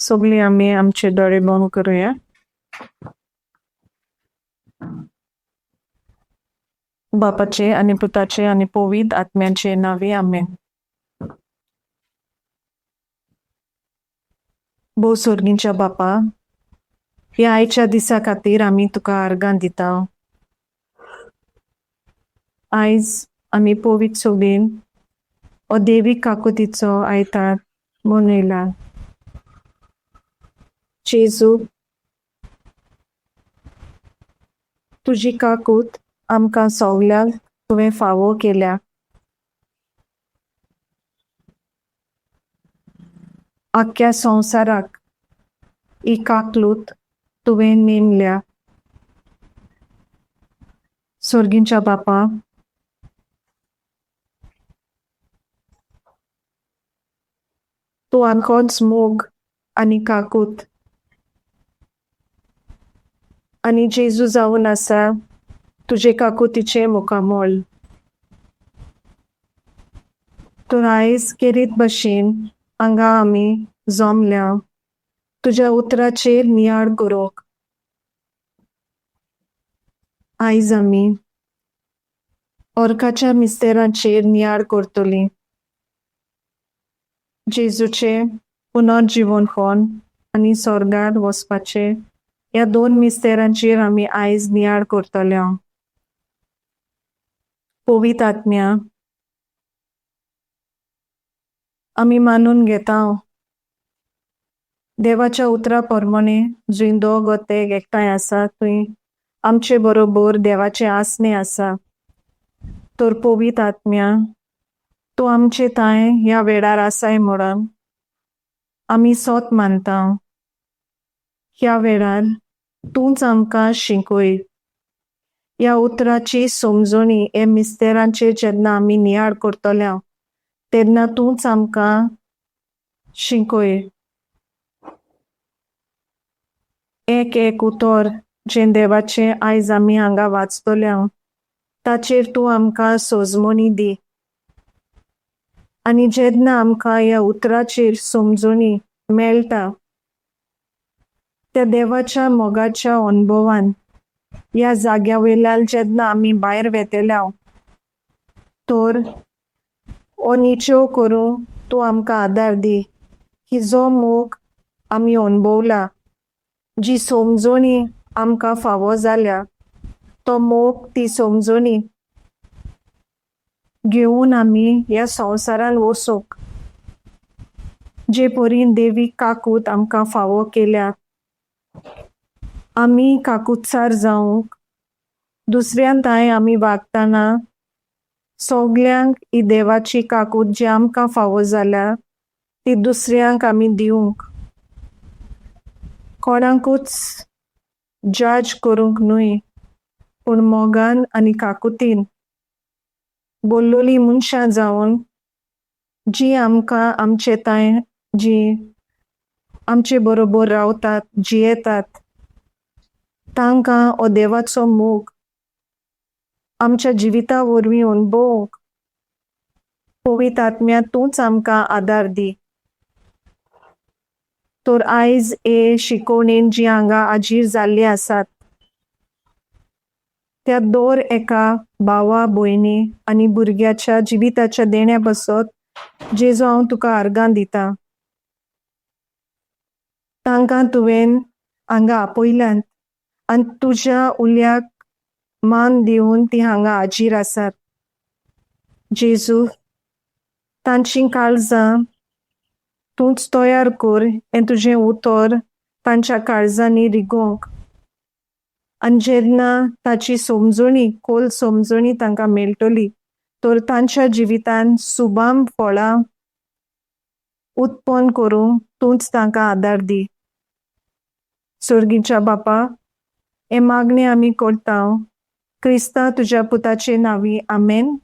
सगळीं आमी आमचे दोळे बंद करुया. बापाचे आनी पुताचे आनी पवित्र आत्म्याचे नांवे आमेन. भोव सोर्गींच्या बापा, ह्या आयच्या दिसा खातीर आमी तुका आर्गां दिता. आयज आमी पवित्र सोबेन हो देवी काकुतीचो आयतार मनयला. जेजू, तुजी काकूत आमकां सगल्यांक तुवें फावो केल्या. आख्ख्या संवसाराक ही काकलूत तुवें नेमल्या. सोर्गींच्या बापा, तूं आमकोच मोग आनी काकूत आनी जेजू जावन आसा तुजे काकुतीचें मुखामळ. तर आयज केरीत भशेन हांगा आमी जमल्या तुज्या उतराचेर नियाळ करूंक. आयज आमी ऑर्काच्या मिस्तेरांचेर नियाळ करतली. जेजूचें पुनर्जिवनपण आनी स्वर्गार वचपाचें ह्या दोन मिस्तेरांचेर आमी आयज नियाळ करतले. पवित्र आत्म्या, आमी मानून घेता देवाच्या उतरा प्रमाणे जंय दोग तेग एकठांय आसा थंय आमचे बरोबर देवाचें आसणें आसा. तर पवित्र आत्म्या, तूं आमचे तांय ह्या वेळार आसाय म्हणून आमी सोत मानता. ह्या वेळार तूंच आमकां शिकय. ह्या उतराची समजणी हे मिस्तेरांचेर जेन्ना आमी नियाळ करतले तेन्ना तूंच आमकां शिकय. एक एक उतर जें देवाचें आयज आमी हांगा वाचतले ताचेर तूं आमकां सोजमणी दी. आनी जेन्ना आमकां ह्या उतराचेर समजणी मेळटा त्या देवाच्या मोगाच्या अनुभवान ह्या जाग्या वयल्यान जेन्ना आमी भायर वेतले तर हो निचेव करूं तूं आमकां आदार दी की जो मोग आमी अनुभवला, जी समजणी आमकां फावो जाल्या तो मोग, ती समजणी घेवन आमी ह्या संवसारान वचूंक, जे परीन देवी काकूत आमकां फावो केल्या आमी काकुत्सार जावंक, दुसऱ्यान तांय आमी वागतना सगल्यांक ही देवाची काकूत जी आमकां फावो जाल्या ती दुसऱ्यांक आमी दिवंक, कोणाकूच जज करूंक न्हय पूण मोगान आनी काकुतीन बोल्लोली मनशां जावन जी आमकां आमचे तांय जी आमचे बरोबर रावतात जियेतात तांकां हो देवाचो मोग आमच्या जिविता वरवीं अनुभवूंक पवित्र आत्म्या तूंच आमकां आदार दी. तर आयज हे शिकोवणेन जी हांगा हाजीर जाल्ली आसात त्या दर एका भावा भयणी आनी भुरग्याच्या जिविताच्या देण्या पासत जेजू हांव तुका आर्गां दिता. तांकां तुवें हांगा आपयल्यात आनी तुज्या उल्याक मान दिवन ती हांगा हाजीर आसात. जेजू, तांची काळजां तूंच तयार कर हें तुजें उतर तांच्या काळजांनी रिगोवंक, आनी जेन्ना ताची समजणी खोल समजणी तांकां मेळटली तर तांच्या जिवितान सुबाम फळां उत्पन्न करूंक तूंच तांकां आदार दी. सोर्गीच्या बापा, हे मागणें आमी करता क्रिस्ता तुज्या पुताचे नांवी, आमेन.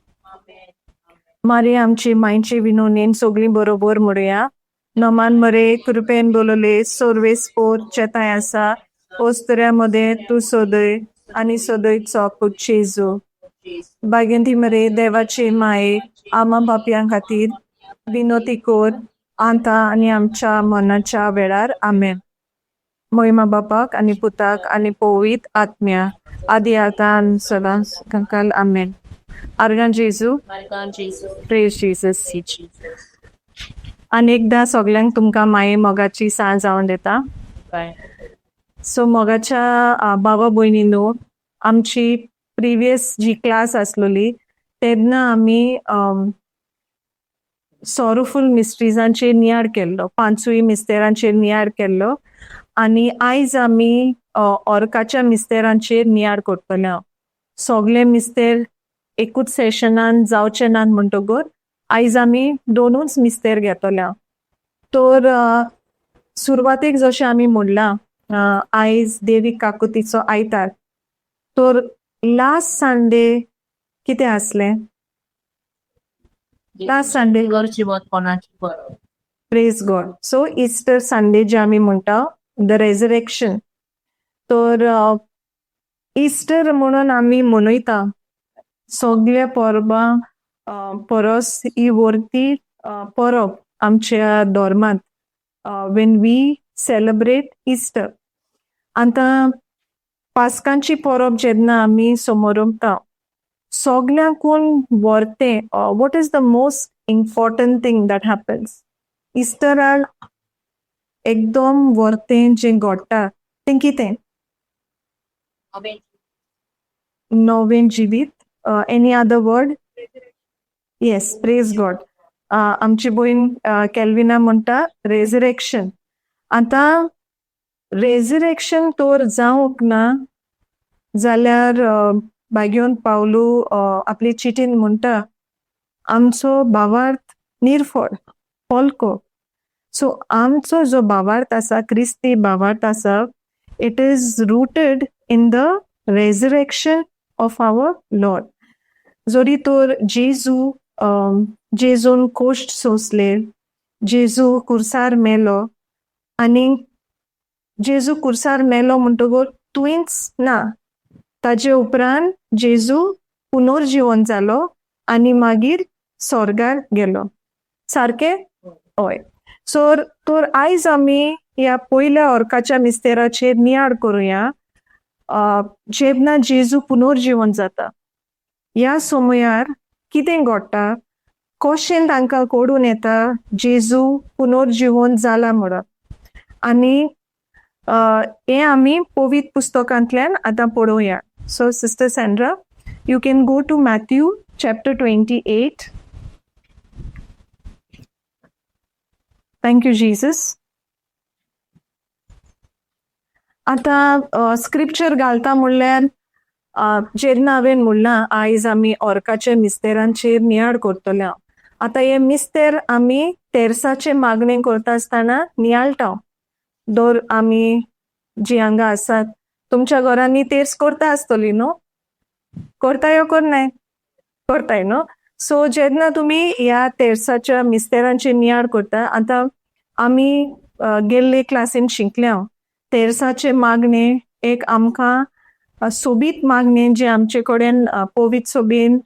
मारे आमचे मायचे विनोनेन सगळीं बरोबर म्हणुया. नमान मरे, कृपेन बोलले, सोर्वेस्पोर चेताय आसा, ओस्तऱ्या मदें तूं सोदय आनी सोदयचो पूत जेजू. बागेंती मरे, देवाचे माये, आमा बापयां खातीर विनोती कोर आतां आनी आमच्या मनाच्या वेळार. आमेन. मोहिमा बापाक आनी पुताक आनी पवित्र आत्म्या, आदी आतां आनी सदांच काल. आमेन. आर्गां जेजू. आर्गां जेजू. Praise Jesus. Jesus. आनी एकदां सगल्यांक तुमकां माये मोगाची सांज जावन दिता. बाय. सो मोगाच्या भावा भयणीनो, आमची प्रिवियस जी क्लास आसलेली तेन्ना आमी सॉरोफूल मिस्ट्रीजांचेर नियाळ केल्लो, पांचूय मिस्तेरांचेर नियाळ केल्लो आनी आयज आमी ऑर्काच्या मिस्तेरांचेर नियाळ करतले. सगळे मिस्तेर एकूच सेशनान जावचे नात म्हणटकूच आयज आमी दोनूच मिस्तेर घेतले. तर सुरवातेक जशें आमी म्हणलां, आयज देवी काकुतीचो आयतार. तर लास्ट संडे कितें आसलें? लास्ट संडे जिवंतपणाची परब. Praise God. So Easter Sunday जे आमी म्हणटा, the resurrection. तर इस्टर म्हणून आमी मनयता. सगल्या परबां परस ही वर्ती परब आमच्या धर्मांत, when we celebrate Easter. आतां पास्कांची परब जेन्ना आमी समोरमता, सगल्यांकून व्हरतें, what is the most important thing that happens इस्टराक? एकदम व्हरतें जें घडटा तें कितें? नवें जिवीत. Any other word? Yes, praise God. आमची भयण केल्विना म्हणटा रेजरेक्शन. आतां रेजरेक्शन तर जावंक ना जाल्यार भाग्योन पावलू आपली चिटीन म्हणटा, आमचो भावार्थ निर्फळ, पोलको. सो आमचो जो भावार्थ आसा, क्रिस्ती भावार्थ आसा, it is rooted in the resurrection of our Lord. जरी तर जेजू, जेजून कोश्ट सोंसले, जेजू कुर्सार मेलो आनी जेजू कुर्सार मेलो म्हणटकूच तुंयच ना, ताजे उपरांत जेजू पुनर्जिवन जालो आनी मागीर स्वर्गार गेलो. सारकें? हय. सो तर आयज आमी ह्या पयल्या ऑर्काच्या मिस्तेराचेर नियाळ करुया. जेन्ना जेजू पुनर्जिवन जाता, ह्या समयार कितें घडटा, कशें तांकां कळून येता जेजू पुनर्जिवन जाला म्हणून, आनी हें आमी पवित्र पुस्तकांतल्यान आतां पळोवया. So Sister Sandra, you can go to Matthew chapter 28. Thank you Jesus. आतां स्क्रिप्चर घालता म्हणल्यार, जेन्ना हांवें म्हणलां आयज आमी ऑर्काच्या मिस्तेरांचेर नियाळ करतले. आतां हे मिस्तेर आमी तेर्साचे मागणें करता आसतना नियाळटा. दर आमी जी हांगा आसात, तुमच्या घरांनी तेर्स करता आसतली न्हू? करताय करनाय? करताय न्हू? सो जेन्ना तुमी ह्या तेर्साच्या मिस्तेरांचेर नियाळ करता, आतां आमी गेल्ले क्लासीन शिकल्या, तेर्साचे मागणें एक आमकां सोबीत मागणें जें आमचे कडेन पवित्र सोबीन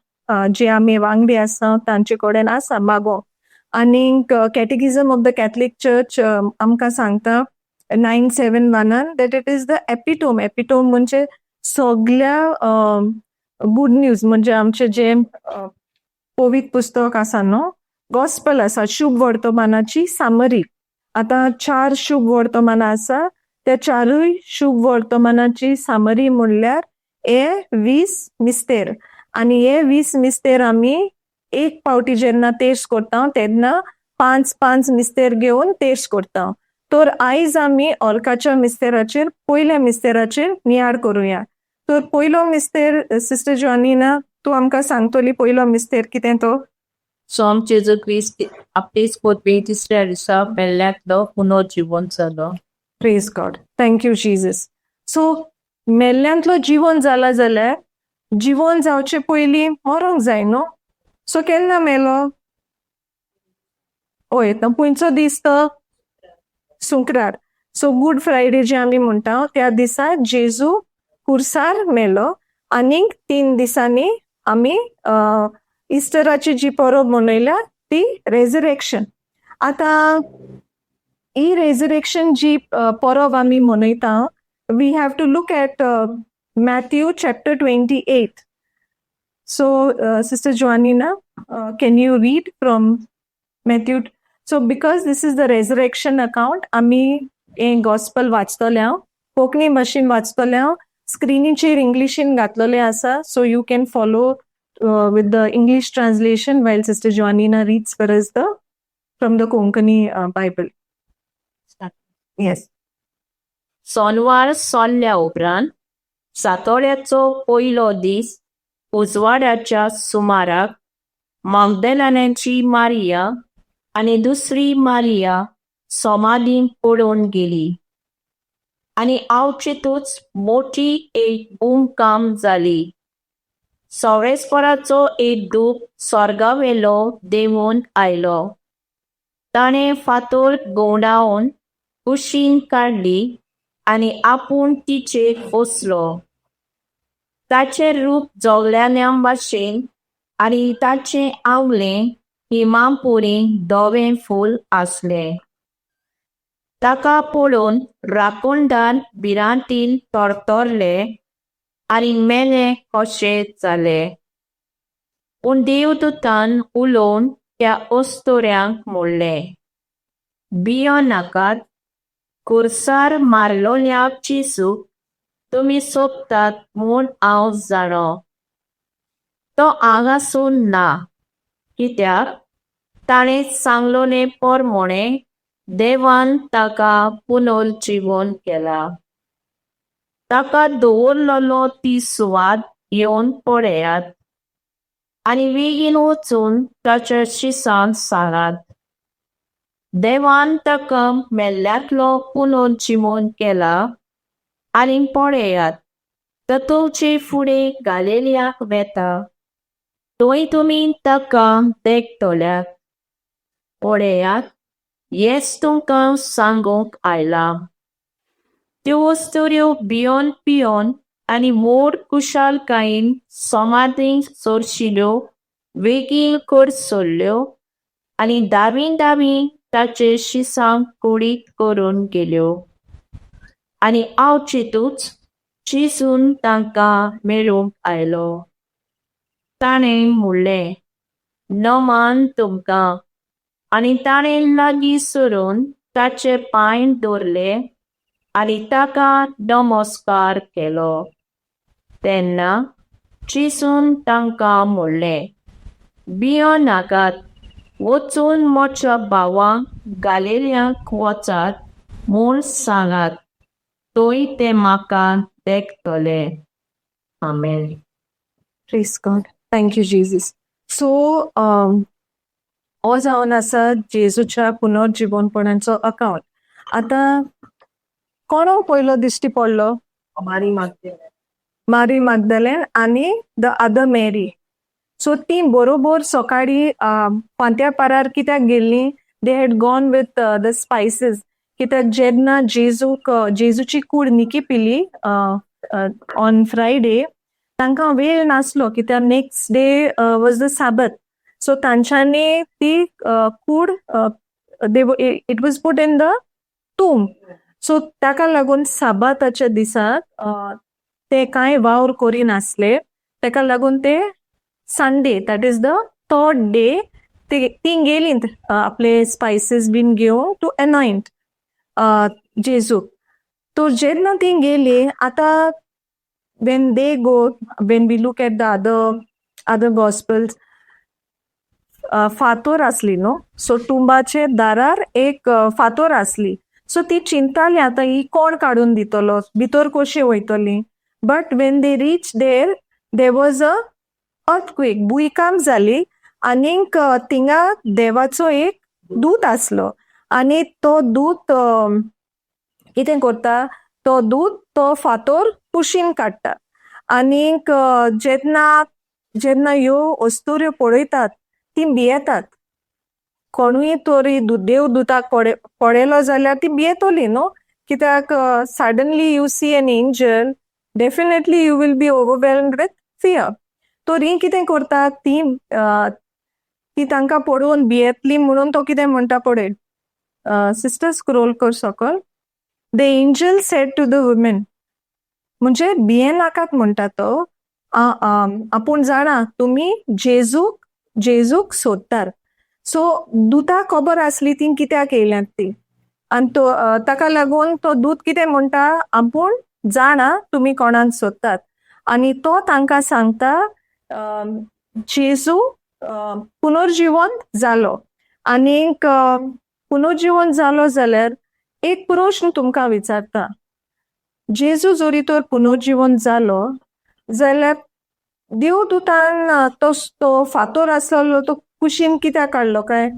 जे आमी वांगडी आसा तांचे कडेन आसा मागोंक. आनीक Catechism of the Catholic Church आमकां सांगता 971 that it is the epitome. Epitome म्हणजे सगल्या गुड न्यूज, म्हणजे आमचे जे पवित्र पुस्तक आसा न्हू, गॉस्पल आसा, शुभ वर्तमानाची सामरी. आतां चार शुभ वर्तमानां आसा, त्या चारूय शुभ वर्तमानाची सामरी म्हणल्यार हे 20 मिस्तेर. आनी हे 20 मिस्तेर आमी एक पावटी जेन्ना तेर्स करता तेन्ना पांच पांच मिस्तेर घेवन तेर्स करता. तर आयज आमी ऑर्काच्या मिस्तेराचेर, पयल्या मिस्तेराचेर नियाळ करुया. तर पयलो मिस्तेर, सिस्टर जॉनीना, तूं आमकां सांगतली पयलो मिस्तेर कितें तो? सोम जेजू क्रिस्त आपलीच पदवी तिसऱ्या दिसा मेल्ल्यांतलो पुनर्जिवन जालो. Praise God, thank you Jesus. So मेल्ल्यांतलो जिवन जाला जाल्यार जिवन जावचे पयलीं मरोंक जाय न्हू? सो केन्ना मेलो? हय, तो खंयचो दीस तो? सुक्रार. सो गुड फ्रायडे जे आमी म्हणटा, त्या दिसा जेजू कुर्सार मेलो आनीक 3 दिसांनी आमी इस्टराची जी परब मनयल्या ती रेजरेक्शन. आतां ही रेजरेक्शन जी परब आमी मनयता, we have to look at Matthew chapter 28. So Sister Joanina, can you read from Matthew? So because this is the resurrection account, आमी हें गॉस्पल वाचतले हांव, कोंकणी भाशेन वाचतले हांव. स्क्रिनीचेर इंग्लिशीन घातलेलें आसा, so you can follow with the English translation while Sister Joanina reads for us the from the Konkani Bible. Yes. Sonwar सोल्ल्या उपरांत सातोळ्याचो पयलो दीस उजवाडाच्या सुमाराक मागदेलानाची मारिया आनी दुसरी मारिया समाधीन पळोवन गेली आनी आवचेतूच मोठी एक भूंयकांप जाली. सवेस्पराचो एक दूत स्वर्गावेलो देंवून आयलो. ताणें फातर घुंवडावन कुशीन काडली आनी आपूण तिचेर बसलो. ताचें रूप जोगलां भाशेन आनी ताचें आंवलें हिमापुरी धवें फूल आसलें. ताका पळोवन राखणदार भिरांतीन थरथरले आनी मेले कशे जाले. पूण देवदूतान उलोवन त्या अस्तुऱ्यांक म्हणलें, भियो नाकात. खुर्सार मारलोल्या जेजूक तुमी सोदतात म्हूण हांव जाणो. तो हांगासून ना, कित्याक ताणें सांगलोले प्रमाणे देवान ताका पुनर्जीवन केला. ताका दवरलेलो ती सुवात येवन पळयात आनी बेगीन वचून ताच्या शिसांक सांगात, देवान ताका मेल्ल्यांतलो पुनर्जीवन केला. आनी पळयात, तो तुमचे फुडें गालिलियाक वेता, थंय तुमी ताका देखतल्यात. पळयात, हेंच तुमकां सांगूंक आयलां. त्यो अस्तुऱ्यो भियोन भियोन आनी व्हड खुशालकायेन समाधीक सरशिल्यो बेगीन कर सरल्यो आनी दावी दावी ताचे शिसांक कळीत करून गेल्यो. आनी आवचेतूच जेजून तांकां मेळूंक आयलो. ताणें म्हणलें, नमान तुमकां. आनी ताणें लागीं सरून ताचे पांय धरले आनी ताका नमस्कार केलो. तेन्ना जेजून तांकां म्हणलें, भियो नाकात. वचून म्हज्या भावांक गालिलियाक वचात म्हूण सांगात, थंय ते म्हाका देखतले. आमेन. Praise God. Thank you, Jesus. So, हो जावन आसा जेजूच्या पुनर्जिवनपणाचो अकाउंट. आतां कोणो पयलो दिश्टी पडलो? मारी मागते. मारी मागदलेन आनी the other Mary. सो ती बरोबर सकाळी फांत्या पारार कित्याक गेल्ली? They had gone with the spices, कित्याक जेन्ना जेजूक जेजूची कूड निकी पिली ऑन फ्रायडे, तांकां वेळ नासलो, कित्याक next day was the Sabbath. So तांच्यांनी ती कूड they it was put in the tomb. So ताका लागून साबाताच्या दिसाक ते कांय वावर करिनासले. ताका लागून ते Sunday, that is the third day, ते ती गेलीं आपले स्पायसीस बीन घेवन टू एनॉयंट जेजूक. तो जेन्ना ती गेली, आतां when they go, when we look at the other gospels, फातोर आसली न्हू, सो टुंबाचे दारार एक फातोर आसली. सो ती चिंताली, आतां ही कोण काडून दितलो, भितर कशी वयतली? But when they reach there, there was a earthquake, भुंयकांप जाली आनीक थिंगा देवाचो एक दूत आसलो. आनी तो दूत कितें करता? तो दूत तो फातोर कुशीन काडटा. आनीक जेन्ना जेन्ना ह्यो अस्तुऱ्यो पळयतात, ती भियेतात. कोणूय तरी देवदूताक पळयलो जाल्यार ती भियेतली न्हू, कित्याक suddenly you see an angel, definitely you will be overwhelmed with fear. तर ही कितें करतात, ती ती तांकां पळोवन भियेतली म्हणून तो कितें म्हणटा पळय. सिस्टर, स्क्रोल कर सकल. "The angel said to the women," म्हणजे भिये नाकात म्हणटा तो. आपूण जाणा तुमी जेजूक सोदतात. सो दुताक खबर आसली ती कित्याक येयल्यात ती. आनी तो ताका लागून तो दूत कितें म्हणटा, आपूण जाणा तुमी कोणाक सोदतात. आनी तो तांकां सांगता, जेजू पुनर्जिवंत जालो. आनीक पुनर्जिवंत जालो जाल्यार एक प्रश्न तुमकां विचारता, जेजू जरी तर पुनर्जिवंत जालो जाल्यार देवदूतान तो फातोर आसलो तो कुशीन कित्याक काडलो काय?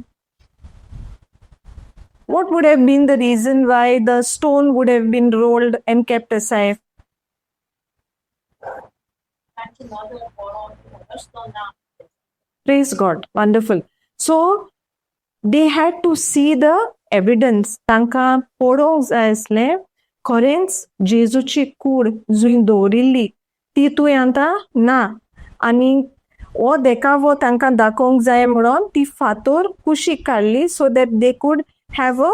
What would have been the reason why the stone would have been rolled and kept aside? तांची नदर पळोवन रस्तो ना. Praise God. Wonderful. So they had to see the evidence. तांकां पळोवंक जाय आसलें, खरेंच जेजूची कूड जंय दवरिल्ली ती थंय आतां ना. आनी हो देखावो तांकां दाखोवंक जाय म्हणून ती फातोर कुशीक काडली, so that they could have a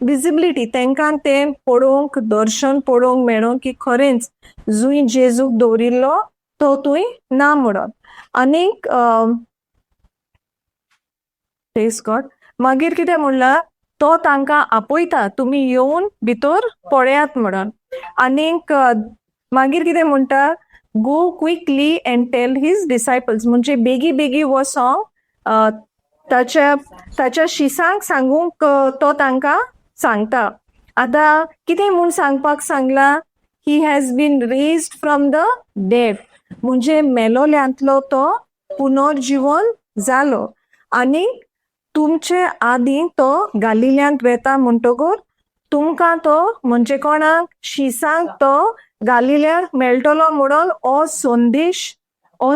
visibility. तांकां तें पळोवंक, दर्शन पळोवंक मेळोंक की खरेंच जंय जेजूक दवरिल्लो तो थंय ना म्हणून. आनीक, प्रेज गॉड, मागीर कितें म्हणलां, तो तांकां आपयता, तुमी येवन भितर पळयात म्हणून. आनीक मागीर कितें म्हणटा, "Go quickly and tell his disciples," म्हणजे बेगी बेगी वचोन ताच्या ताच्या शिसांक सांगूंक तो तांकां सांगता. आतां कितें म्हूण सांगपाक सांगलां? "He has been raised from the dead," म्हणजे मेलोल्यांतलो तो पुनर्जिवन जालो आनी तुमचे आदीं तो गालिल्यांत वेता. म्हणटकूच तुमकां तो, म्हणजे कोणाक, शिसांक तो गालिल्याक मेळटलो म्हणून हो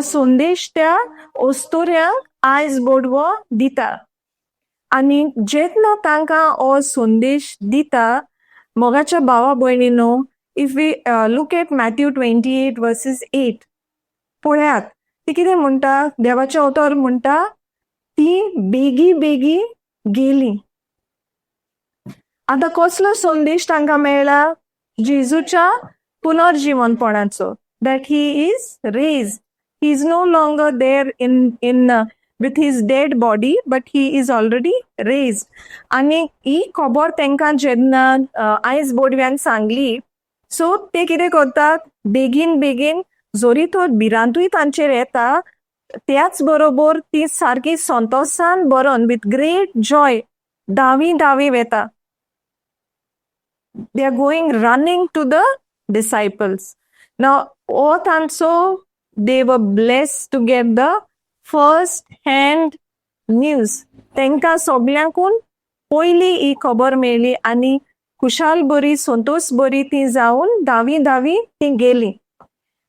संदेश त्या अस्तुऱ्यांक आयज बोडवो दिता. आनी जेन्ना तांकां हो संदेश दिता, मोगाच्या भावा भयणीनो, if we look at Matthew 28 verses 8, पळयात ती कितें म्हणटा. देवाचें उतर म्हणटा, ती बेगी बेगी गेली. आतां कसलो संदेश तांकां मेळ्ळा? जेजूच्या पुनर्जिवनपणाचो, that he is raised, he is no longer there in with his dead body, but he is already raised. आनी ही खबर तांकां जेन्ना आयज बोडव्यान सांगली, सो ते कितें करतात, बेगीन बेगीन, जरी तो भिरांतूय तांचेर येता, त्याच बरोबर ती सारकी संतोसान भरोन, विथ ग्रेट जॉय, धावी धावी वेता. They are going running to the disciples. Now, हो तांचो, they were blessed to get the first hand news. तांकां सगल्यांकून पयली ही खबर मेळ्ळी आनी खुशाल बरी, संतोश बरी ती जावन धावी धावी ती गेली.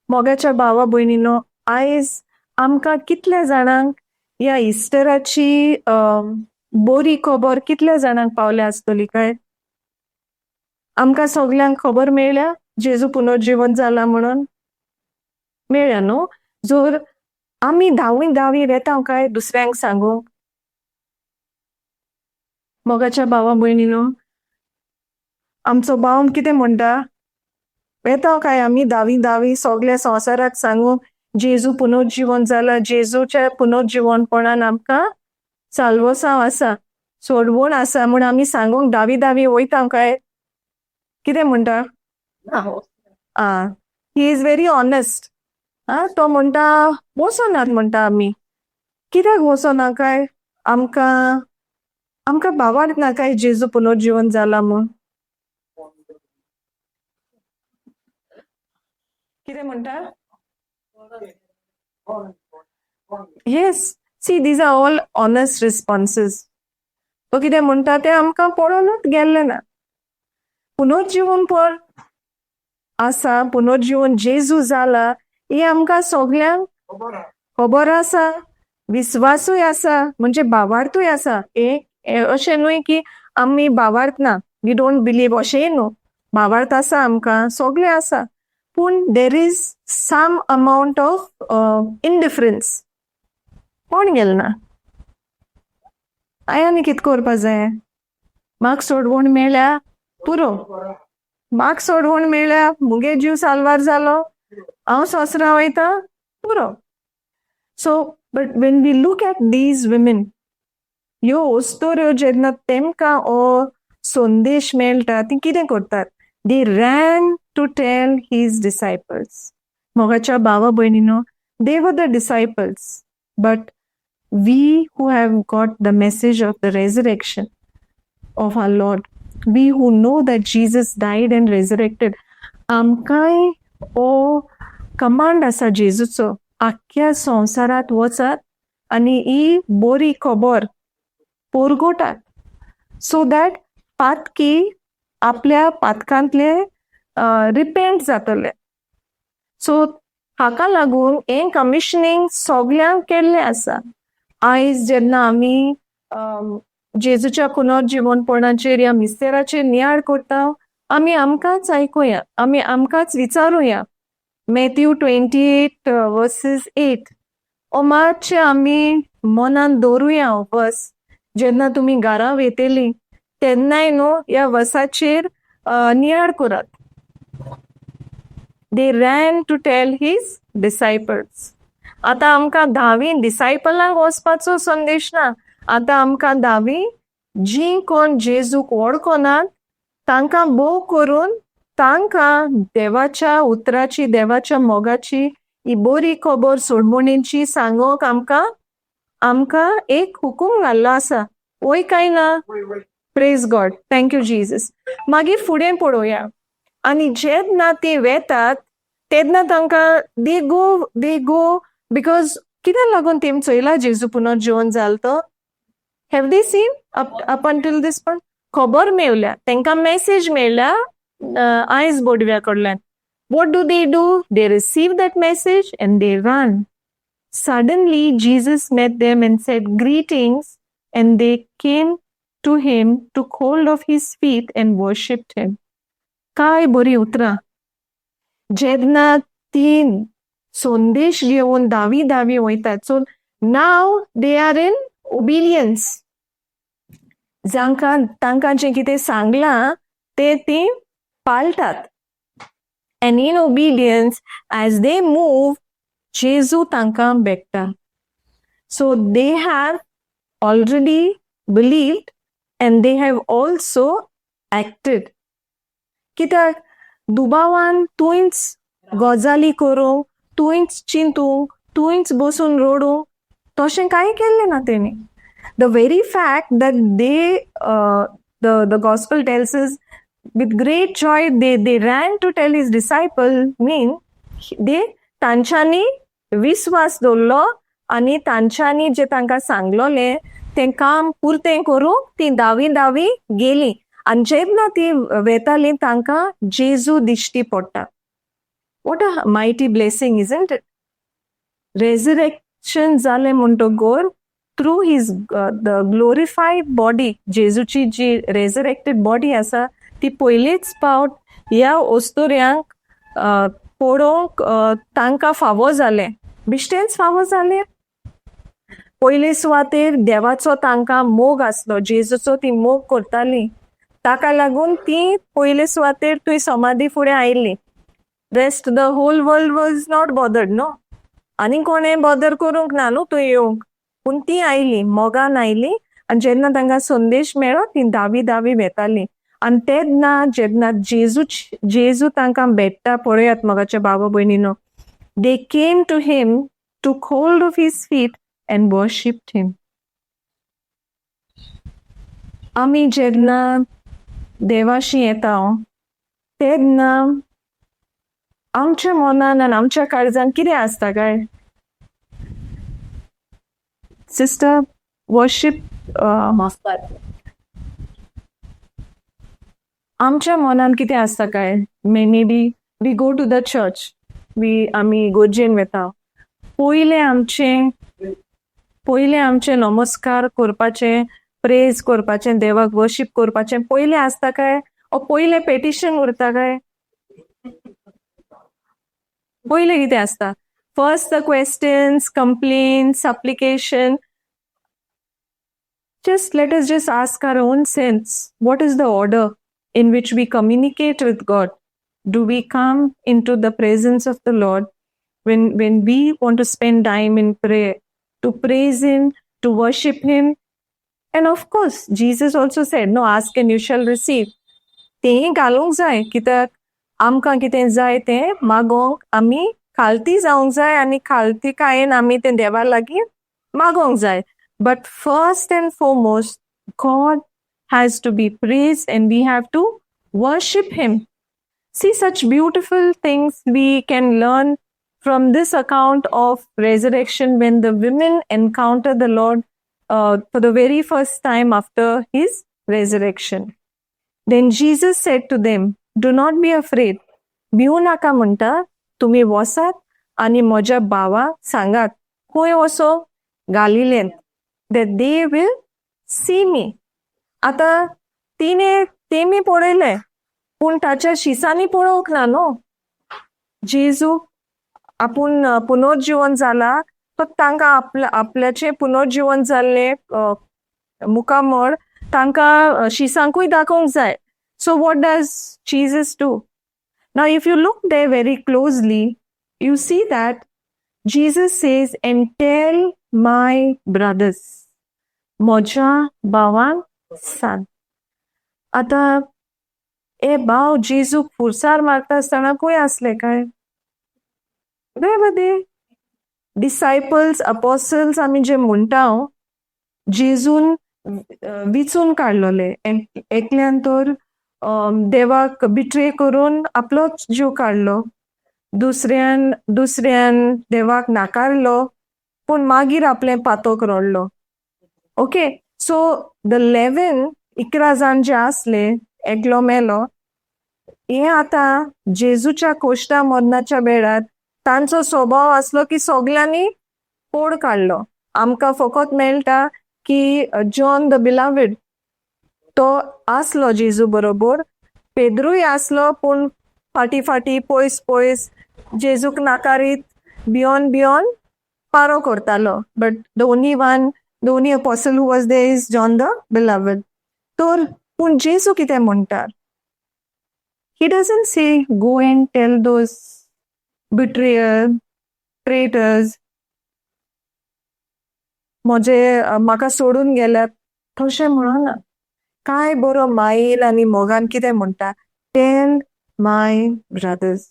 मोगाच्या भावा भयणीनो, आयज आमकां कितल्या जाणांक ह्या इस्टराची बरी खबर कितल्या जाणांक पावल्या आसतली काय? आमकां सगल्यांक खबर मेळ्ळ्या जेजू पुनर्जिवन जाला म्हणून? मेळ्ळ्या न्हू? जर आमी धावी धावी वेता काय दुसऱ्यांक सांगूंक? मोगाच्या भावा भयणीनो, आमचो भाव कितें म्हणटा, वेता काय आमी धावी धावी सगल्या संवसाराक सांगूंक, जेजू पुनर्जिवन जाला, जेजूच्या पुनर्जिवनपणान आमकां साल्वसांव आसा, सोडवण आसा म्हूण आमी सांगूंक धावी धावी वयता काय? कितें म्हणटा? आं, he is very honest. आं, तो म्हणटा, वचोनात म्हणटा आमी. कित्याक वचोना काय? आमकां भावार्थ ना काय जेजू पुनर्जिवन जाला म्हूण? कितें म्हणटा? Yes, see, these are all honest responses. तो कितें म्हणटा, तें आमकां पळोवनूच गेल्लें ना. पुनर्जिवन पण आसा, पुनर्जिवन जेजू जाला ही आमकां सगल्यांक खबर आसा, विस्वासूय आसा, म्हणजे भावार्थूय आसा. हे अशें न्हय की आमी भावार्थ ना, we don't believe, अशेंय न्हू. भावार्थ आसा आमकां, सगळें आसा, पूण there is some amount of indifference. कोण गेल ना? हांवें आनी कितें करपा जाय? म्हाका सोडवण मेळ्ळ्या पुरो, म्हाका सोडवण मेळ्ळ्या, मुगे जीव साल्वार जालो, हांव सोसरा वयता पुरो. So but when we look at these women, ह्यो अस्तोऱ्यो जेन्ना तेमकां हो संदेश मेळटा, ती कितें करतात? They ran to tell his disciples. मोगाच्या भावा भयणीनो, they were the disciples, but we who have got the message of the resurrection of our Lord, we who know that Jesus died and resurrected, आमकांय हो command आसा जेजूचो, आख्ख्या संवसारांत वचात आनी ही बरी खबर परगटात, सो that पातकी आपल्या पातकांतले रिपेंट जातले. सो हाका लागून हें कमिशनींग सगल्यांक केल्लें आसा. आयज जेन्ना आमी जेजूच्या पुनर्जिवनपणाचेर ह्या मिस्तेराचेर नियाळ करता, आमी आमकांच आयकुया, आमी आमकांच विचारुया. Matthew 28 verses 8 हो मातशें आमी मनान दवरुया. वर्स जेन्ना तुमी घरा वयतली तेन्नाय न्हू ह्या वर्साचेर नियाळ करात. They ran to tell his disciples. आतां आमकां धावी डिसायपलांक वचपाचो संदेश ना. आतां आमकां धावी जीं कोण जेजूक वळखनात तांकां भोव करून तांकां देवाच्या उतराची, देवाच्या मोगाची ही बरी खबर सोडमणीची सांगोंक आमकां एक हुकूम घाल्लो आसा, वय काय ना? Praise God, thank you Jesus. मागीर फुडें पळोवया. आनी जेन्ना ती वेतात तेन्ना तांकां they go because कित्याक लागून तेम चोयला जेजू पुनर्जिवन जालो तो? Have they seen up until this point? खबर मेवल्या तांकां, मॅसेज मेळ्ळ्या आयज बोडव्या कडल्यान. What do they do? They receive that message and they run. Suddenly Jesus met them and said, "Greetings," and they came to him, took hold of his feet and worshipped him. काय बरी उतरां! जेन्ना ती संदेश घेवन धावी धावी वयतात, so now they are in obedience. जांकां तांकां जें कितें सांगलां तें ती पाळटात. And in obedience, as they move, जेजू तांकां भेट्टा. So they have already believed and they have also acted. कित्याक दुबावान तुंयच गजाली करूंक, तुंयच चिंतूंक, तुंयच बसून रडूंक, तशें कांय केल्लें ना तेणी. The very fact that they the gospel tells us with great joy they ran to tell his disciple mean they तांच्यांनी विस्वास दवरलो आनी तांच्यांनी जे तांकां सांगलोलें तें काम पुरतें करूंक ती धावी धावी गेली. आनी जेन्ना ती वेताली तांकां जेजू दिश्टी पडटा. What a mighty blessing, isn't it? Resurrection जालें म्हणटकर through his the glorified body, जेजूची जी रेजरेक्टेड बॉडी आसा ती पयलीच पावट ह्या अस्तुऱ्यांक पळोवंक तांकां फावो जालें. बेश्टेंच फावो जालें? पयले सुवातेर देवाचो तांकां मोग आसलो, जेजूचो ती मोग करताली, ताका लागून ती पयले सुवातेर थंय समाधी फुडें आयली. Rest the whole world was not bothered, no? आनी कोणें बॉदर करूंक ना न्हू थंय येवंक, पूण ती आयली, मोगान आयली. आनी जेन्ना तांकां संदेश मेळ्ळो ती धावी धावी वेताली. आनी तेन्ना जेन्ना जेजू तांकां भेट्टा, पळयात मोगाच्या बाबा भयणीनो, they came to him, took hold of his feet and worshipped him. आमी जेन्ना देवाशी येता तेन्ना आमच्या मनान आनी आमच्या काळजान कितें आसता काय? Sister, worship. मास्तर. आमच्या मनान कितें आसता काय? Maybe we go to the church, we आमी इगर्जेन वेता, पयलें आमचें नमस्कार करपाचें, प्रेज करपाचें, देवाक वर्शीप करपाचें पयलें आसता काय ओ पयलें पेटिशन उरता काय? पयलें कितें आसता? First the questions, complaints, supplication. Just let us just ask our own sense, what is the order in which we communicate with God? Do we come into the presence of the Lord when we want to spend time in prayer, to praise Him, to worship Him? And of course, Jesus also said, "No, ask and you shall receive." तेंय घालूंक जाय, कित्याक आमकां कितें जाय तें मागोंक आमी खालती जावंक जाय आनी खालतीकायेन आमी तें देवा लागीं मागोंक जाय. But first and foremost, God has to be praised and we have to worship Him. See, such beautiful things we can learn from this account of resurrection when the women encounter the Lord for the very first time after His resurrection. Then Jesus said to them, "Do not be afraid." भिवू नाका म्हणटा, तुमी वसात आनी म्हज्या भावाक सांगात, खंय वचो? गालिलेन, that they will see me. आतां तिणे तेमी पळयलें, पूण ताच्या शिसांनी पळोवंक ना न्हू. जेजू आपूण पुनर्जिवन जाला तो तांकां आपल्या आपल्याचें पुनर्जिवन जाल्लें मुखामळ तांकां शिसांकूय दाखोवंक जाय. So what does Jesus do? Now, if you look there very closely, you see that Jesus says, "And tell my brothers." म्हज्या भावांक सांग. आतां हे भाव जेजूक खुर्सार मारता आसतना खंय आसले काय? Where were they? Disciples, apostles आमी जे म्हणटा, जेजून विचून काडलोले. एकल्यान तर देवाक बिट्रे करून आपलोच जीव काडलो, दुसऱ्यान देवाक नाकारलो, पूण मागीर आपलें पातोक रडलो. ओके, सो the 11, 11 जाण जे आसले, एकलो मेलो. हे आतां जेजूच्या कोश्टा मरणाच्या वेळार तांचो स्वभाव आसलो की सगल्यांनी पोड काडलो. आमकां फकत मेळटा की जॉन the बिलावेड तो आसलो जेजू बरोबर, पेद्रूय आसलो, पूण फाटी फाटी पयस पयस जेजूक नाकारीत भियोन भियोन पारो करतालो. But the only one, the only apostle who was there is John the Beloved. तर पूण जेजू कितें म्हणटात? He doesn't say, "Go and tell those betrayer, traitors," म्हजे म्हाका सोडून गेल्यात तशें म्हणना. काय बरो मायेन आनी मोगान कितें म्हणटा? "Tell my brothers."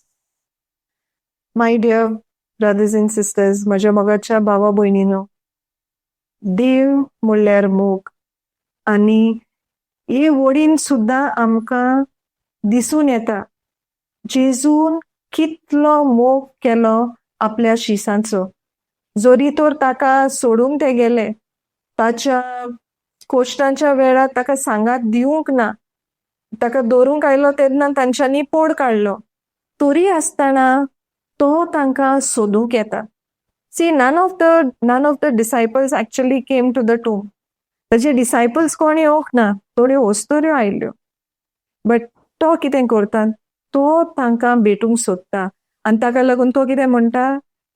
My dear brothers and sisters, म्हज्या मोगाच्या भावा भयणीनो, देव म्हणल्यार मोग आनी हे वडीन सुद्दां आमकां दिसून येता जेजून कितलो मोग केलो आपल्या शिसांचो. जरी तर ताका सोडून ते गेले, ताच्या कोश्टांच्या वेळार ताका सांगात दिवंक ना, ताका दवरूंक आयलो तेन्ना तांच्यांनी पोड काडलो, तरी आसतना तो तांकां सोदूंक येता. See, none of the disciples actually came to the tomb. ताजे डिसायपल्स कोण येवंक ना, थोड्यो वस्तुऱ्यो आयल्यो. बट तो कितें करता? तो तांकां भेटूंक सोदता आनी ताका लागून तो कितें म्हणटा?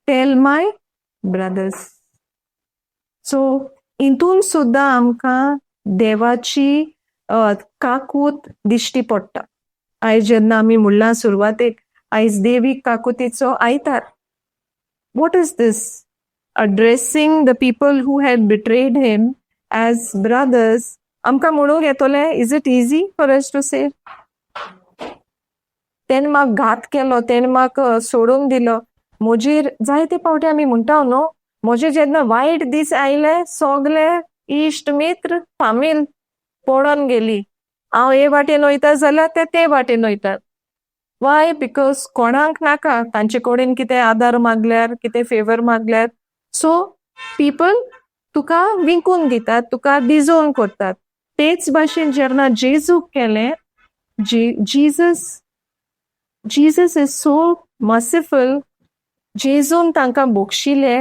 "Tell my brothers." So हितून सुद्दां आमकां देवाची काकूत दिश्टी पडटा. आयज जेन्ना आमी म्हणलां सुरवातेक, आयज देवीक काकुतीचो आयतार. What is this? Addressing the people who had betrayed Him as brothers. आमकां म्हणूंक येतलें? Is it easy for us to say, तेणें म्हाका घात केलो, तेणें म्हाका सोडून दिलो? म्हजेर जायते फावटी आमी म्हणटा न्हू, म्हजे जेन्ना वायट दीस आयले, सगले इश्ट मित्र फामील पळोन गेली. हांव हे वाटेन वयता जाल्यार ते ते वाटेन वयतात. वाय? Because कोणाक नाका तांचे कडेन कितें आदार मागल्यार, कितें फेवर मागल्यार. सो पीपल तुका विकून दितात, तुका डिजोन करतात. तेच भाशेन जेन्ना जेजूक केलें, Jesus is so merciful. जेजून तांकां बक्षिले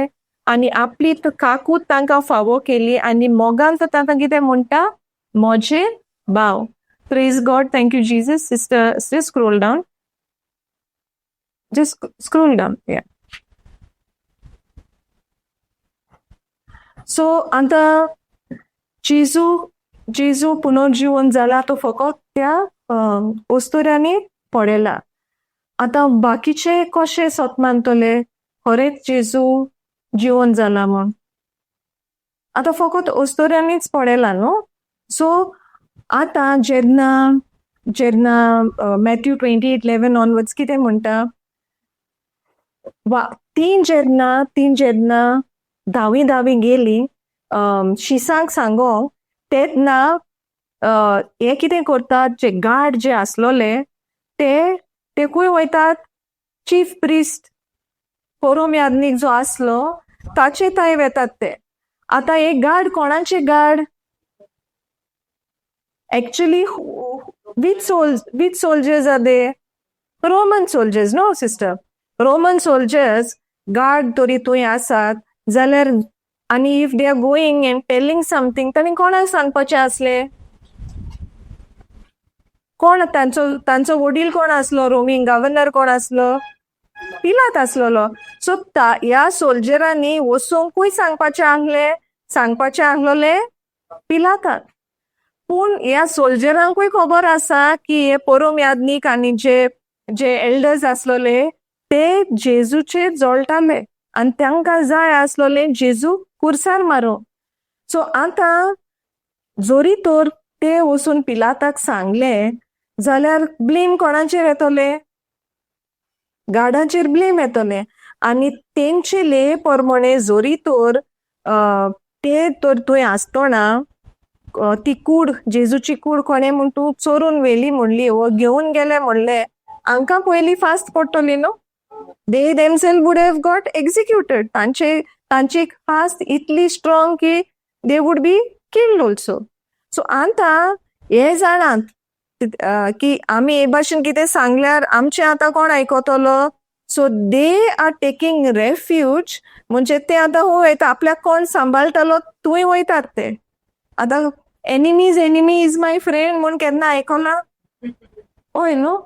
आनी आपली काकूत तांकां फावो केली आनी मोगान तो तांकां कितें म्हणटा? म्हजे भाव. Praise God. Thank you, Jesus. Sister, scroll down. Just scroll down. Yeah. So आतां जेजू जेजू पुनर्जीवन जाला तो फकत त्या ओस्तोऱ्यांनी पळयला. आतां बाकीचे कशे सत मानतले खरेंच जेजू जिवन जाला म्हूण? आतां फकत ओस्तोऱ्यांनीच पळयला न्हू. सो आतां जेन्ना मॅथ्यू 28:11 ऑनवर्ड्स कितें म्हणटा वा तीं जेन्ना धावी धावी गेली शिसांक सांगोंक, तेन्ना हे कितें करतात, जे गार्ड जे आसलोले ते खंय वयतात? चीफ प्रिस्ट, पोरोम यादनीक जो आसलो ताचे थंय वेतात ते. आतां हे गार्ड कोणाचे guard actually? Which soldiers are they? Roman soldiers, no, sister? Roman soldiers guard तरी थंय आसात जाल्यार आनी if they are going and telling something, तांणी कोणाक सांगपाचें आसलें? कोण तांचो वडील कोण आसलो? रोमींग गव्हर्नर कोण आसलो? पिलात आसलेलो. सो ह्या सोल्जरांनी वचोंकूय सांगपाचें आहलें, सांगपाचें आहलोलें पिलाताक. पूण ह्या सोल्जरांकूय खबर आसा की हे पोरोम यादनीक आनी जे एल्डर्स आसलोले ते जेजूचेर जळटाले आनी तांकां जाय आसलोले जेजू कुर्सार मारूंक. सो आतां जोरी तर ते वचून पिलाताक सांगले जाल्यार ब्लेम कोणाचेर येतले? गार्डाचेर ब्लेम येतले. आनी तेंचे ले प्रमाणे जोरी तर ते तर थंय आसतना ती कूड, जेजूची कूड कोणें म्हूण तूं चोरून व्हेली म्हणली वो घेवन गेले म्हणले, हांकां पयलीं फास्ट पडटली न्हू. They themselves would have got executed. तांची फास्ट इतली स्ट्रॉंग की they would be killed also. So आतां हे जाणात की आमी हे भाशेन कितें सांगल्यार आमचें आतां कोण आयकतलो? So they are taking refuge, म्हणजे ते आतां खंय वयता? आपल्याक कोण सांबाळटलो थंय वयतात ते. आतां "Enemy's enemy is my friend" म्हूण केन्ना आयकलां? हय न्हू?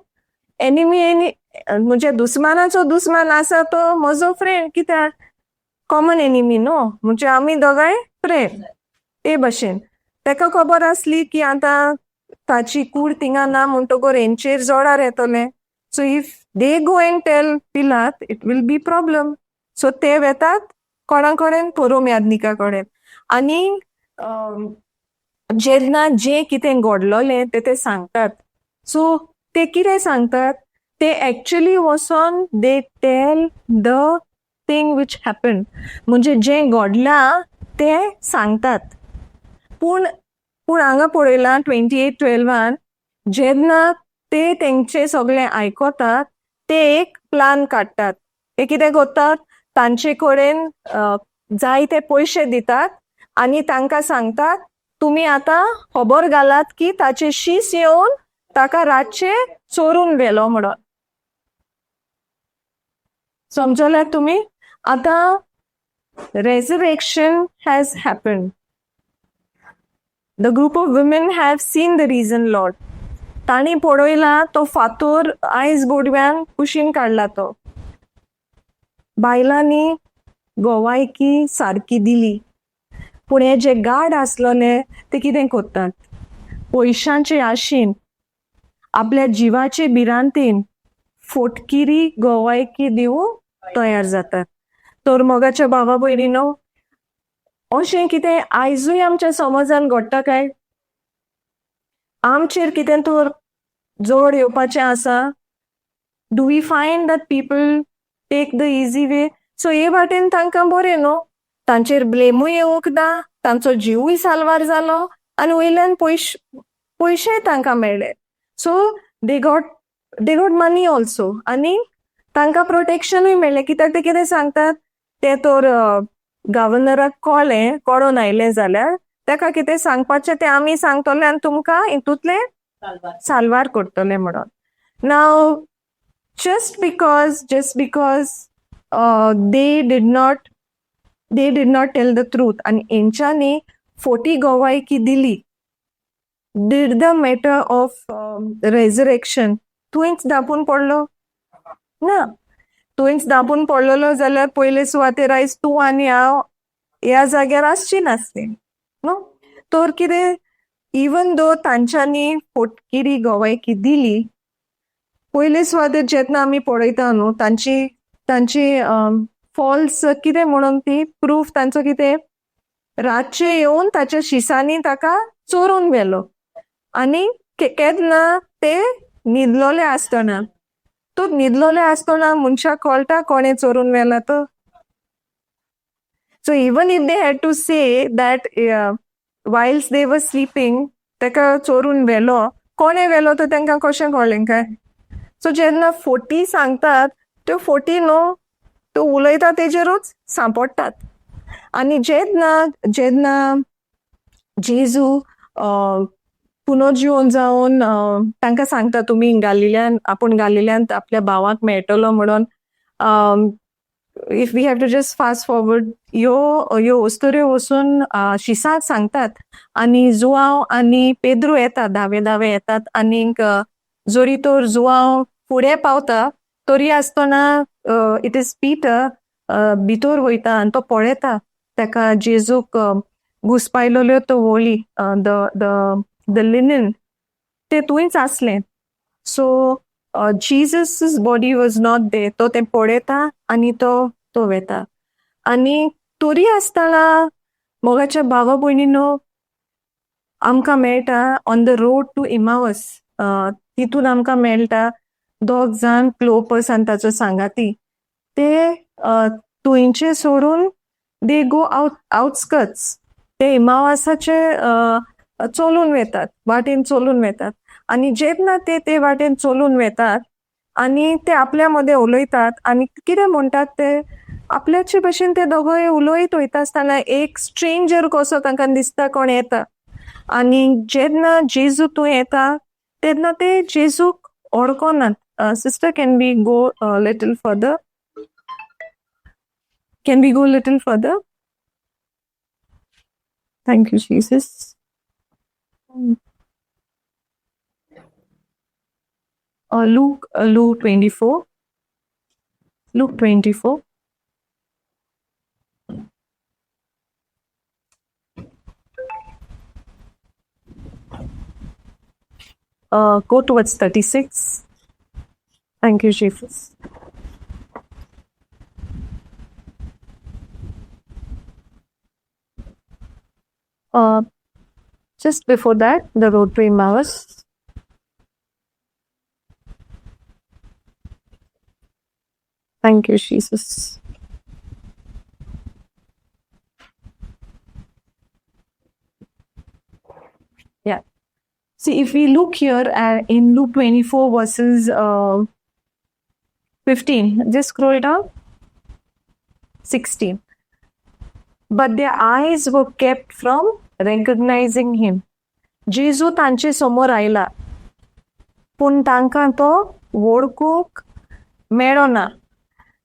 एनिमी एनी म्हणजे दुस्मानाचो दुस्मान आसा तो म्हजो फ्रेंड. कित्याक? कॉमन एनिमी न्हू, म्हणजे आमी दोगांय फ्रेंड. ते भशेन ताका खबर आसली की आतां ताची कूड थिंगा ना म्हणटकर हेंचेर जोडार येतले. So if they go and tell Pilat, it will be problem. So ते वेतात कोणा कडेन? पोरोम यादनिका कडेन. आनी जेन्ना जें कितें घडलोलें तें ते सांगतात. सो ते कितें सांगतात? ते एक्चुली वचोन they tell the thing which happen, म्हणजे जें घडलां तें सांगतात. पूण हांगा पळयलां 28:12न जेन्ना ते तेंचे सगळें आयकतात, ते एक प्लान काडटात. ते कितें करतात? तांचे कडेन जायते पयशे दितात आनी तांकां सांगतात, तुमी आतां खबर घालात की ताचे शीस येवन ताका रातचे चोरून व्हेलो म्हणून. समजल्यात तुमी? आतां resurrection has happened. The group of women have seen the risen Lord. तांणी पळयला तो फातोर आयज गोडव्यान कुशीन काडला तो. बायलांनी गोवायकी सारकी दिली. पूण हे जे गार्ड आसलोले ते कितें करतात? पयशांचे आशेन, आपल्या जिवाचे भिरांतेन फोटकिरी गोवायकी दिवंक तयार जातात. तर मोगाच्या भावा भयणीनो, अशें कितें आयजूय आमच्या समाजान घडटा काय? आमचेर कितें तर जोड येवपाचें आसा? Do we find that people take the easy way? So हे वाटेन तांकां बरें न्हू, तांचेर ब्लेमूय येवंक ना, तांचो जिवूय साल्वार जालो आनी वयल्यान पयशेय तांकां मेळ्ळे. So they got money also आनी तांकां प्रोटेक्शनूय मेळ्ळें. कित्याक ते कितें सांगतात, ते तर गव्हर्नराक कळ्ळें, कळोन आयलें जाल्यार ताका कितें सांगपाचें तें आमी सांगतले आनी तुमकां हितूंतलें साल्वार करतले म्हणून. Now just because they did not tell the truth आनी हेंच्यांनी फोटी गोवायकी दिली, did the matter of resurrection थंयच दापून पडलो ना? थंयच दापून पडलेलो जाल्यार पयले सुवातेर आयज तूं आनी हांव ह्या जाग्यार आसची नासली न्हू. तर कितें, इवन दो तांच्यांनी फोटकिरी गवायकी दिली, पयले सुवातेर जेन्ना आमी पळयता न्हू, तांची फॉल्स कितें म्हणून ती प्रूफ तांचो कितें, रातचे येवन ताच्या शिसांनी ताका चोरून व्हेलो आनी केन्ना ते न्हिदलोले आसतना. तो न्हिदलोले आसतना मनशाक कळटा कोणें चोरून व्हेला तो? So even if they had to say that whilst they were sleeping ताका चोरून व्हेलो, कोणें व्हेलो तो तांकां कशें कळ्ळें काय? सो जेन्ना फोटी सांगतात, त्यो फोटी न्हू, त्यो उलयता तेजेरूच सांपडटात. आनी जेन्ना जेजू पुनर्जिवन जावन तांकां सांगता, तुमी गालिल्यान, आपूण गालिल्यांत आपल्या भावाक मेळटलो म्हणून, if we have to just fast forward, ह्यो अस्तुऱ्यो वचून शिसाक सांगतात आनी जुआंव आनी पेद्रू येतात, धावे धावे येतात. आनीक जरी तर जुआंव फुडें पावता, तरी आसतना it is Peter भितर वयता आनी तो पळयता ताका जेजूक घुसपायलेल्यो त्यो वोली, the linen, ते थंयच आसलें. So Jesus' body was not there. तो तें पळयता आनी तो वेता. आनी तरी आसतना, मोगाच्या भावा भयणीनो, आमकां मेळटा on the road to Emmaus, तितून आमकां मेळटा दोग जाण, क्लोपस आनी ताचो सांगाती, ते थंयचे सोडून they go outskirts. ते इमावासाचे चलून वेतात, वाटेन चलून वेतात. आनी जेन्ना ते ते वाटेन चलून वेतात आनी ते आपल्या मदें उलयतात आनी कितें म्हणटात, ते आपल्याचे भशेन ते दोगोय उलयत वयता आसतना एक स्ट्रेंजर कसो तांकां दिसता कोण येता. आनी जेन्ना जेजू थंय येता तेन्ना ते जेजूक वळखनात. Sister, can we go little further? Can we go little further? Thank you, Jesus. Luke 24. Luke 24. Go towards 36. Thank you, Jesus. Just before that, the road to Emmaus. Thank you, Jesus. Yeah. See, if we look here in Luke 24 verses 15, just scroll down, 16. But their eyes were kept from recognizing him. जेजू तांचे समोर आयला, पूण तांकां तो वळखूंक मेळना.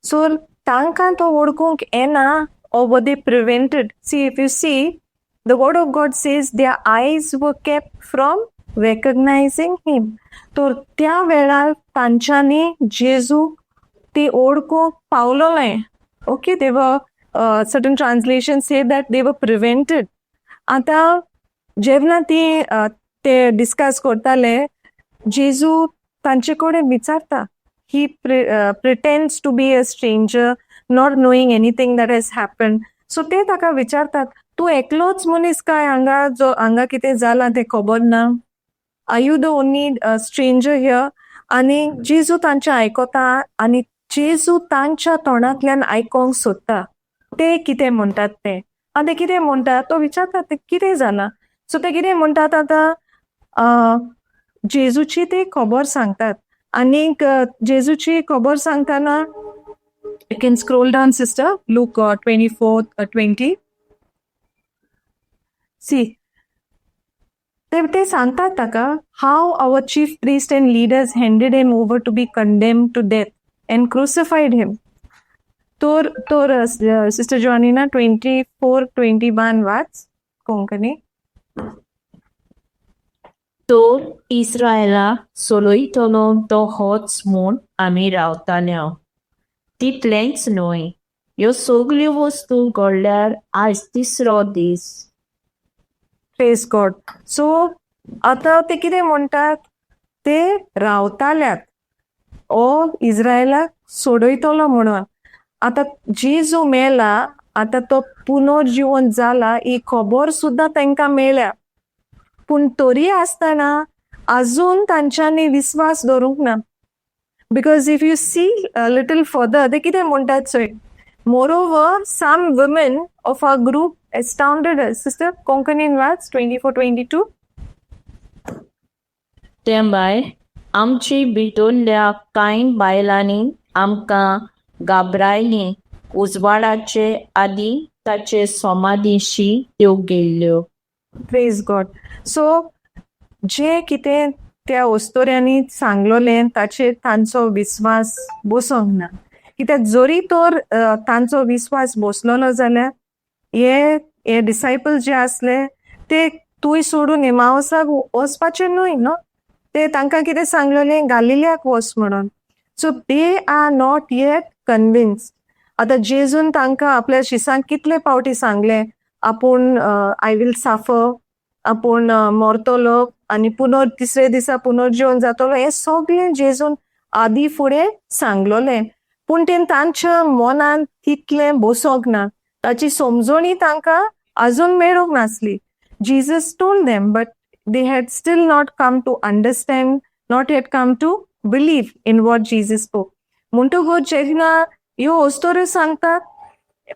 So तांकां तो वळखूंक येना, or were they prevented? See, if you see, the word of God says their eyes were kept from recognizing him. तर त्या वेळार तांच्यांनी जेजूक ती वळखूंक पावलो न्हय. Okay, they were certain translations say that they were prevented. आतां जेन्ना ती ते डिस्कस करताले, जेजू तांचे कडेन विचारता. He pretends to be a stranger, not knowing anything that has happened. So ते ताका विचारतात, तूं एकलोच मनीस काय हांगा जो हांगा कितें जालां तें खबर ना? Are you the only stranger here? आनी जेजू तांचें आयकता आनी जेजू तांच्या तोंडांतल्यान आयकोंक सोदता ते कितें म्हणटात तें. आनी ते कितें म्हणटात, तो विचारता ते कितें जालां. सो ते कितें म्हणटात आतां, जेजूची ते खबर सांगतात. आनीक जेजूची खबर सांगतना, you can scroll down, sister, Luke 24:20. See, ते सांगतात ताका, how our chief priest and leaders handed him over to be condemned to death and crucified him. तर सिस्टर जॉनिना, 24:21 वाच कोंकणी. तर इस्रायला सोलयतलो तो होच म्हूण आमी रावताले. तितलेंच न्हय, ह्यो सगल्यो वस्तू घडल्यार आयज तिसरो दीस. Praise God. सो आतां ते कितें म्हणटात, ते रावताल्यात ओ इज्रायलाक सोडयतलो म्हणून. आतां जेजू मेला, आतां तो पुनर्जिवन जाला ही खबर सुद्दां तांकां मेळ्ळ्या, पूण तरी आसतना अजून तांच्यांनी विस्वास दवरूंक ना. Because if you see little further, ते कितें म्हणटात चोय, moreover some women of our group astounded us. Sister, कोंकणीन वाच 24:22. ते भायर आमची भितरल्या कांय बायलांनी आमकां घाबरायलीं. उजवाडाचे आदी ताचे समाधीशी त्यो गेल्ल्यो. Praise God. सो जें कितें त्या ओस्तोऱ्यांनी सांगलोलें ताचेर तांचो विस्वास बसोंक ना, कित्याक जरी तर तांचो विस्वास बसलोलो जाल्यार हे हे डिसायपल जे आसले ते तूंय सोडून एमावसाक वचपाचे न्हय न्हू. ते तांकां कितें सांगलेलें, गालिल्याक वच म्हणून. So they are not yet convinced. आतां जेजून तांकां आपल्या शिसांक कितले पावटी सांगलें, आपूण I will suffer, आपूण मरतलो आनी पुनर तिसरे दिसा पुनर्जीवन जातलो, हें सगळें जेजून आदी फुडें सांगलोलें, पूण तें तांच्या मनान तितलें बसोंक ना. ताची समजणी तांकां अजून मेळूंक नासली. Jesus told them, but they had still not come to understand, not yet come to believe in what Jesus spoke. म्हणटकूच जेन्ना ह्यो अस्तोऱ्यो सांगतात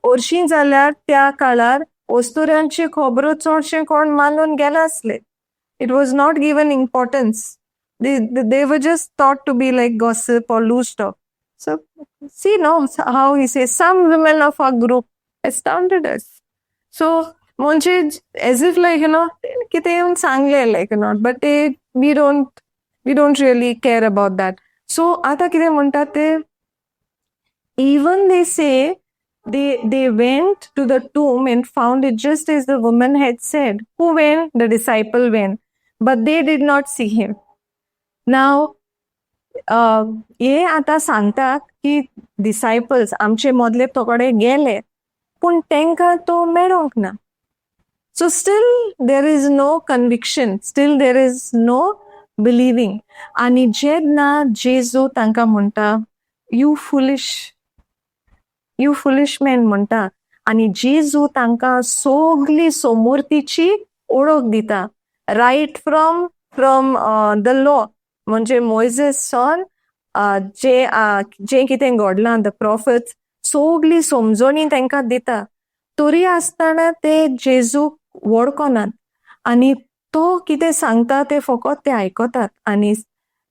हरशीं जाल्यार त्या काळार अस्तोऱ्यांच्यो खबरो चडशें कोण मानून घेनासले. It was not given importance. They were just thought to be like gossip or loose talk. So see now how he says some women of our group astounded us. So म्हणजे as if like कितें सांगलें like not, but they we don't really care about that. So आतां कितें म्हणटात ते, even they say they went to the tomb and found it just as the woman had said. Who went? The disciple went, but they did not see him. Now हे आतां सांगता की डिसायपल्स आमचे मदले थोडे गेले, पूण तांकां तो मेळोंक ना. So still there is no conviction, still there is no believing. आनी जेन्ना जेजू तांकां म्हणटा, you foolish, you foolish men म्हणटा, आनी जेजू तांकां सगली सोमूर्तीची ओळख दिता, right from the law, म्हणजे मोयजेस सन जे जें कितें घडलां, the prophets, सगली समजणी तांकां दिता. तरी आसतना ते जेजूक वळखनात आनी तो कितें सांगता ते फकत ते आयकतात. आनी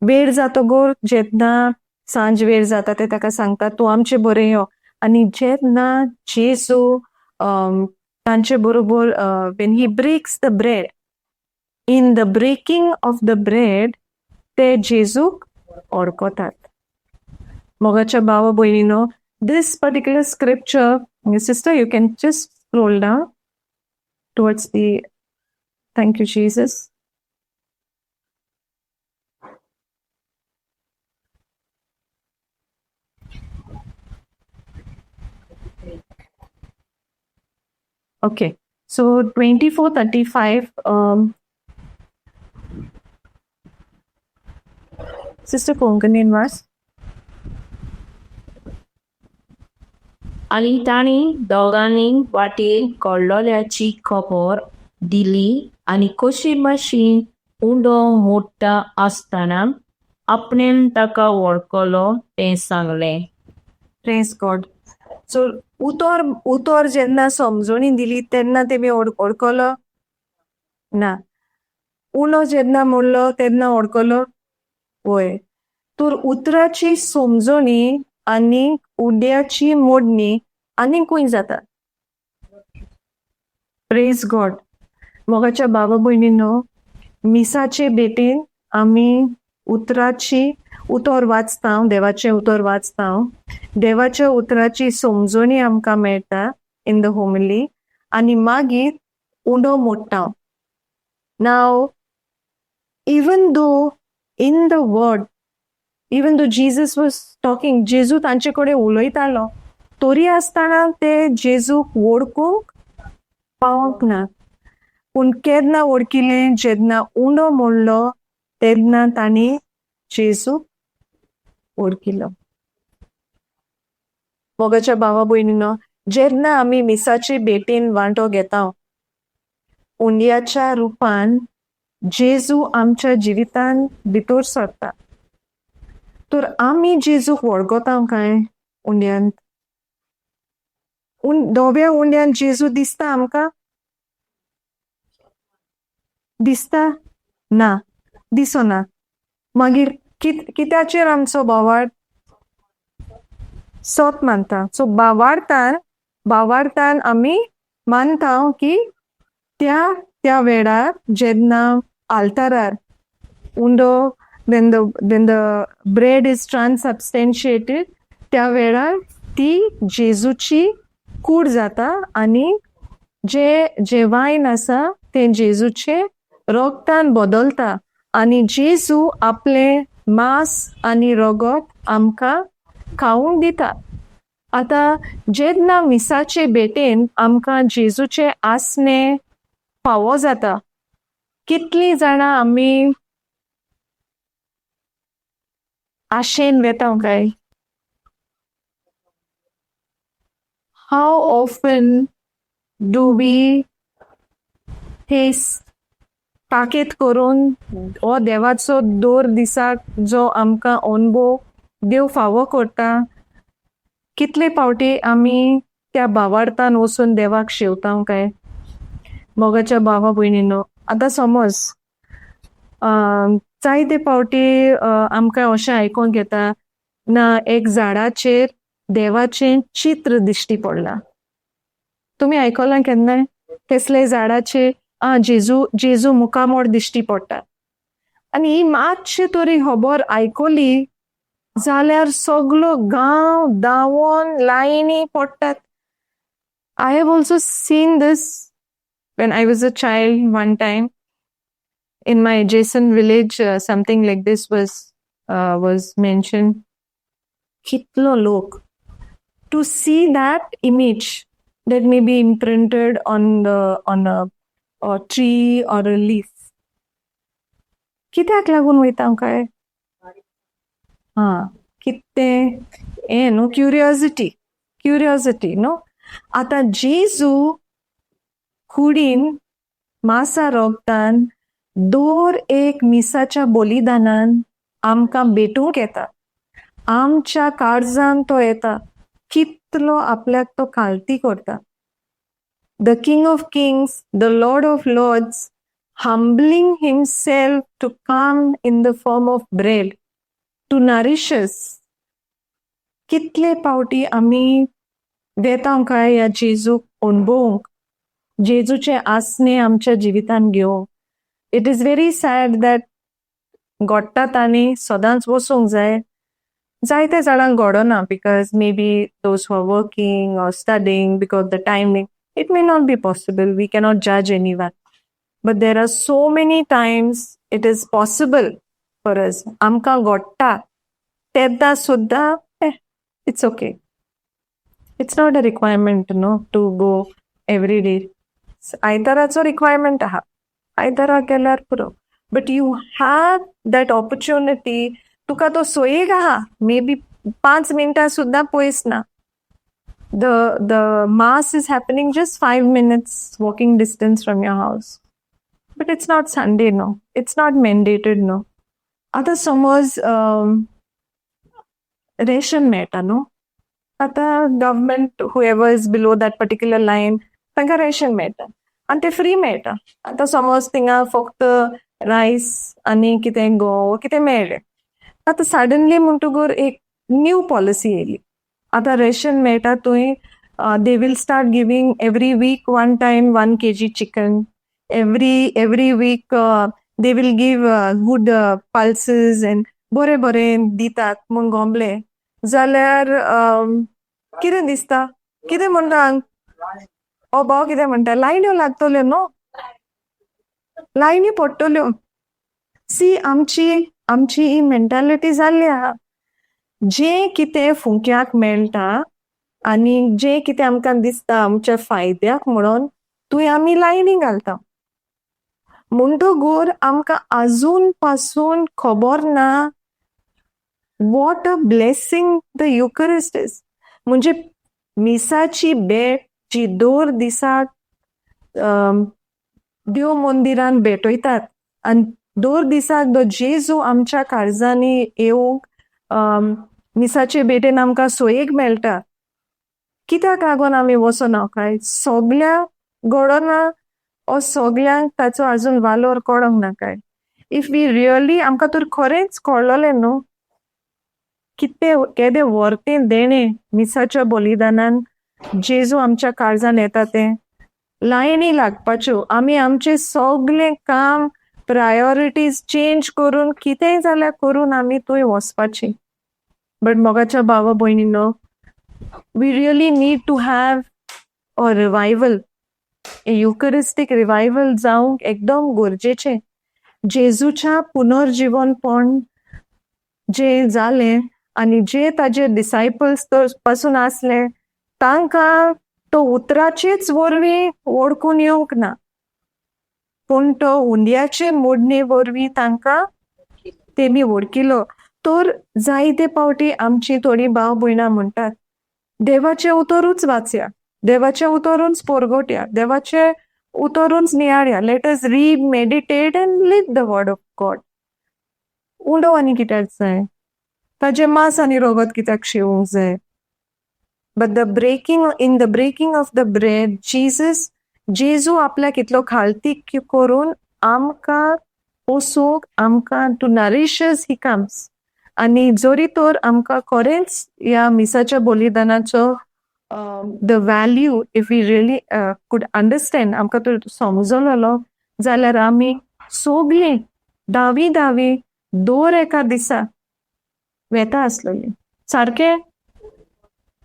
वेळ जातगोर जेन्ना सांज वेळ जाता, ते ताका सांगता, तूं आमचे बरें यो. आनी जेन्ना जेजू तांचे बरोबर, when he breaks the bread, in the breaking of the bread ते जेजूक वळखतात. मोगाच्या भावा भयणीनो, this particular scripture, sister, you can just scroll down towards the, thank you Jesus. Okay, so 24:35, Sister कोंकणीन वाच. आनी तांणी दोगांनी वाटेर घडलोल्याची खबर दिली आनी कशी भाशेन उंडो मोडटा आसतना आपणें ताका वळखलो तें सांगलें. Praise God. सो उतर उतर जेन्ना समजणी दिली तेन्ना तेमी वळखलो ना. उणो जेन्ना मोडलो तेन्ना वळखलो वय. तर उतराची समजणी आनी उड्याची मोडणी आनी खंय जाता. Praise God. मोगाच्या बाबा भयणीनो, मिसाचे भेटीन आमी उतराची उतर वाचता, देवाचें उतर वाचता, देवाच्या उतराची समजणी आमकां मेळटा इन the homily, आनी मागीर उंडो मोडटा. Now even though in the word, even though Jesus was talking, जेजू तांचे कडेन उलयतालो, तरी आसतना ते जेजूक वळखूंक पावंक ना. पूण केन्ना वळखिलें? जेन्ना उंडो मोडलो तेन्ना तांणी जेजूक वळखिलो. मोगाच्या भावा भयणीनो, जेन्ना आमी मिसाचे भेटीन वांटो घेता, उंड्याच्या रुपान जेजू आमच्या जिवितान भितर सरता. तर आमी जेजूक वळखता काय उंड्यांत? धव्या उंड्यान जेजू दिसता आमकां? दिसता ना? दिसना. मागीर कित्याचेर आमचो भावार्थ? सोत मानता. सो भावार्थान आमी मानता की त्या त्या वेळार जेन्ना आल्तारार उंडो, when the bread is transubstantiated, त्या वेळार ती जेजूची कूड जाता आनी जे जे वायन आसा तें जेजूचे रोगतान बदलता आनी जेजू आपले मांस आनी रगत आमकां खावंक दिता. आतां जेन्ना मिसाचे भेटेन आमकां जेजूचे आसणे फावो जाता, कितलीं जाणां आमी आशेन वेता काय? How often do we taste, ताकीत करून हो देवाचो दर दिसाक जो आमकां अणभव देव फावो करता, कितले फावटी आमी त्या भावार्थान वचून देवाक शेवता काय? मोगाच्या भावा भयणीनो, आतां समज जायते फावटी आमकां अशें आयकोंक येता ना, एक झाडाचेर देवाचें चित्र दिश्टी पडलां. तुमी आयकलां केन्नाय कसले झाडाचेर आं जेजू जेजू मुखामोड दिश्टी पडटा? आनी ही मातशी तरी खबर आयकली जाल्यार सगलो गांव धांवोन लायनी पडटात. I have also seen this when I was a child. One time in my adjacent village, something like this was mentioned. कितलो लोक to see that image that may be imprinted on a tree or a leaf. कित्याक लागून वयता काय? हा, कितें हें न्हू, क्युरियोसिटी, क्युरियोसिटी न्हू. आतां जेजू कुडीन मासा रोगतान दर एक मिसाच्या बलिदानान आमकां भेटूंक येता. आमच्या काळजान तो येता. कितलो आपल्याक तो खालती करता. The King of Kings, the Lord of Lords, humbling himself to come in the form of bread to nourish us. कितले फावटी आमी वेता काय ह्या जेजूक अणभवूंक, जेजूचे आसणे आमच्या जिवितान घेवंक? It is very sad that घडटा तांणी सदांच वचूंक जाय. जायते जाणांक घडना because maybe those who are working or studying, because the timing, it may not be possible. We cannot जज any one, but there are so many times it is possible for us. आमकां घडटा तेन्ना सुद्दां it's okay, it's not a requirement no to go every day. आयताराचो requirement आहा, आयतारा केल्यार पुरो. But you have that opportunity. तुका तो सोयीक आहा, मे बी 5 मिनटां सुद्दां पयस ना. The mass is happening just 5 minutes walking distance from your house, but it's not Sunday, no, it's not mandated, no. आतां समज रेशन मेळटा न्हू. आतां government, whoever is below that particular line, तांकां रेशन मेळटा आनी ते फ्री मेळटा. आतां समज थिंगा फक्त रायस आनी कितें गंव कितें मेळ्ळें. आतां सडनली म्हणटकूर एक न्यू पॉलिसी येयली. आतां रेशन मेळटा थंय they will start giving every week one time 1 kg chicken, every week they will give good pulses and बरें बरें दितात म्हूण गोमले जाल्यार कितें दिसता? कितें म्हणटा हो भाव? कितें म्हणटा? लायन्यो लागतल्यो न्हू, लायनी पडटल्यो. सी, आमची ही मेंटालिटी जाल्ली आहा. जें कितें फुंक्याक मेळटा आनी जें कितें आमकां दिसता आमच्या फायद्याक म्हणून, थंय आमी लायनी घालता. म्हणटगूर आमकां आजून पासून खबर ना what a blessing the Eucharist is. म्हणजे मिसाची भेट जी दर दिसाक देव मंदिरान भेटयतात आनी दर दिसाक दो जेजू आमच्या काळजांनी येवंक मिसाचे भेटेन आमकां सोयेक मेळटा. कित्याक लागून आमी वचोना काय सगल्या घडना ओ सगल्यांक ताचो आजून वालोर कळोंक ना काय? If we really आमकां तर खरेंच कळ्ळलें न्हू कितें केदें व्हरतें देणें मिसाच्या बलिदानान जेजू आमच्या काळजान येता तें लायनी लागपाच्यो. आमी आमचें सगलें काम प्रायोरिटीज चेंज करून कितेंय जाल्यार करून आमी थंय वचपाची. बट मोगाच्या भावा भयणीनो, we really need to have a revival, Eucharistic revival जावंक एकदम गरजेचें. जेजूच्या पुनर्जिवनपण जें जालें आनी जे ताजे डिसायपल्स तर पासून आसले तांकां तो उतराचेच वरवीं वळखून येवंक ना, पूण तो उंड्याचे मोडणे वरवीं तांकां तेमी वळखिलो. तर जायते पावटी आमची थोडीं भाव भयणां म्हणटात देवाचें उतरूच वाचया, देवाचें उतरूच परगटया, देवाचें उतरूच नियाळया. Let us read, meditate and live the word of God. उंडो आनी कित्याक जाय? ताजें मांस आनी रगत कित्याक शेवूंक जाय? But the breaking in the breaking of the bread, Jesus, जेजू आपल्याक इतलो खालतीक करून आमकां पोसूंक, आमकां to nourish us he comes. आनी जरी तर आमकां खरेंच ह्या मिसाच्या बलिदानाचो the value if we really could understand, आमकां तर समजलेलो जाल्यार आमी सगळीं धावी धावी दर एका दिसा वेता आसलेली. सारकें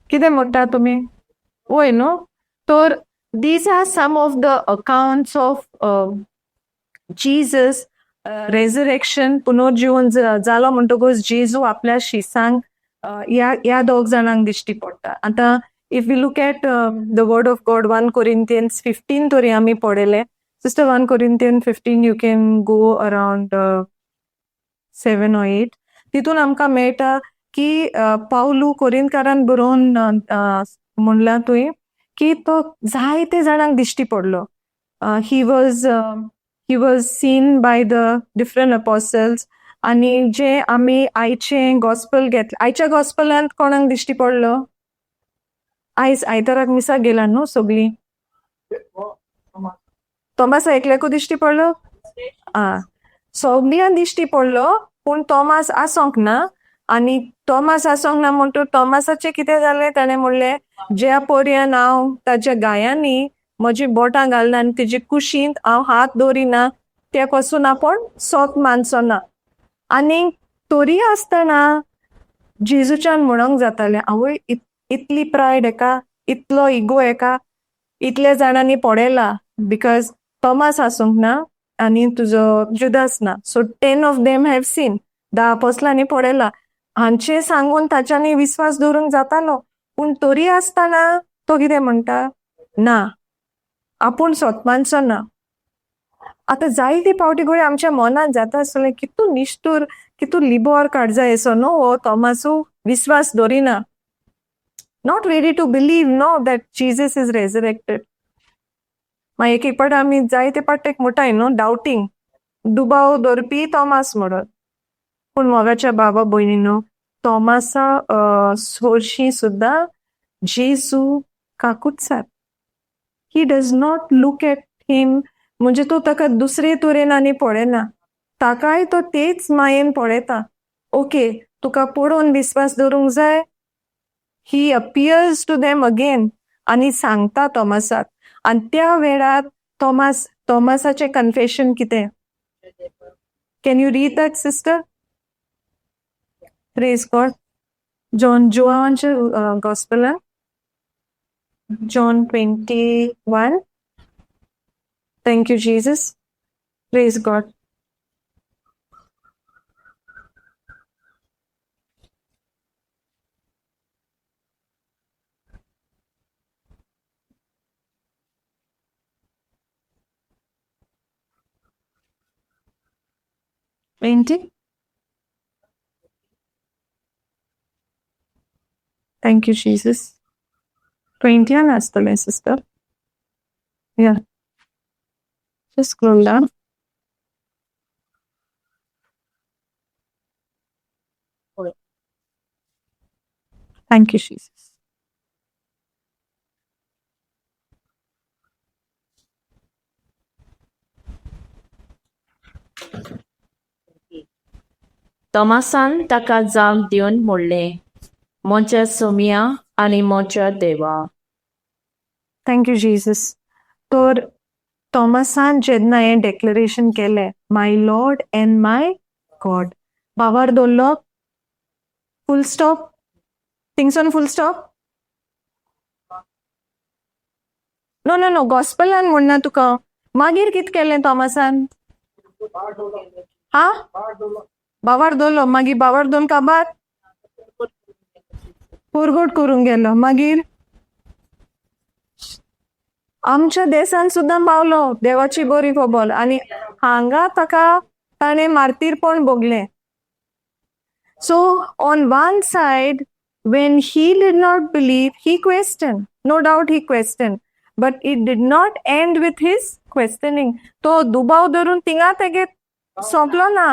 कितें म्हणटा तुमी? वय न्हू? तर these are some of the accounts of Jesus resurrection. पुनर्जीवन जालो म्हणटकूच जेजू आपल्या शिसांक ह्या दोग जाणांक दिश्टी पडटा. आतां if we look at the word of God, 1 Corinthians 15 तरी आमी पळयलें. Sister, 1 Corinthian 15, you can go around 7 or 8. तितून आमकां मेळटा की पावलू कोरिंतकारान बरोवन म्हणलां तुवें की तो जायते जाणांक दिश्टी पडलो. He was seen by the different apostles. आनी जे आमी आयचें गॉस्पल घेतलें, आयच्या गॉस्पलांत कोणाक दिश्टी पडलो? आयज आयताराक मिसाक गेला न्हू सगळीं? तोमास एकल्याकू दिश्टी पडलो. आ सगळ्यांक दिश्टी पडलो, पूण तोमास आसोंक ना. आनी तोमास आसोंक ना म्हणटूर तोमासाचें कितें जालें? ताणें म्हणलें, ज्या पर्यंत हांव ताच्या गायांनी म्हजी बोटां घालना आनी तेजे कुशींत हांव हात दवरिना, ते पासून आपूण सोत मानचो ना. आनी तरी आसतना जेजूच्यान म्हणोंक जातालें, आवय, इतली प्रायड एका, इतलो इगो एका, इतल्या जाणांनी पळयला, because Tomas आसूंक ना आनी तुजो जुदास ना, so 10 of them have seen. 10 अपोस्लांनी पळयला. हांचे सांगून ताच्यांनी विस्वास दवरूंक जातालो, पूण तरी आसतना तो कितें म्हणटा? ना, आपूण सोत मानचो ना. आतां जायते फावटी घडये आमच्या मनांत जाता आसतलें, कितू निश्ठूर, कितू लिबोर काडजा येसो न्हू हो तोमासू, विस्वास दवरिना, not ready to believe no that Jesus is resurrected. मागीर एक एक पाट आमी जायते पाट एक म्हणटाय न्हू, डावटींग, दुबाव दवरपी तोमास म्हणून. पूण मोगाच्या बाबा भयणीनो, तोमासा सोरशी सुद्दां जेजू काकुत्सात. He does not look at him, म्हणजे तो ताका दुसरे तरेन आनी पळयना, ताकाय तो तेच मायेन पळयता. ओके, तुका पळोवन विस्वास दवरूंक जाय. He appears to them again आनी सांगता तोमासाक. आनी त्या वेळार तोमासाचें कन्फेशन कितें? Can you read that, sister? Praise God. John, जुआवांचे गॉस्पेलान, John 21. Thank you, Jesus. Praise God. 20. Thank you Jesus. 20 आसतलें sister. Yeah, just scroll down. Thank you Jesus. तोमासान ताका जाप दिवन म्हणलें, म्हज्या सोम्या आनी म्हज्या देवा. Thank you Jesus. तर थॉमसान जेन्ना हें डेक्लरेशन केलें, my Lord and my God, बावार दवरलो, full stop, थिंगसून full stop. No no no, गॉस्पलान म्हणना तुका. मागीर कित केलें थॉमसान? हा, बावार दवरलो. मागीर बावार दवरून काबार परगट करूंक गेलो. मागीर आमच्या देसान सुद्दां पावलो देवाची बरी खबर, आनी हांगा ताका ताणें मार्तीरपण भोगलें. So on one side, when he did not believe, he question, no doubt he question, but it did not end with his questioning. तो दुबाव धरून थिंगा तेगे सोंपलो ना,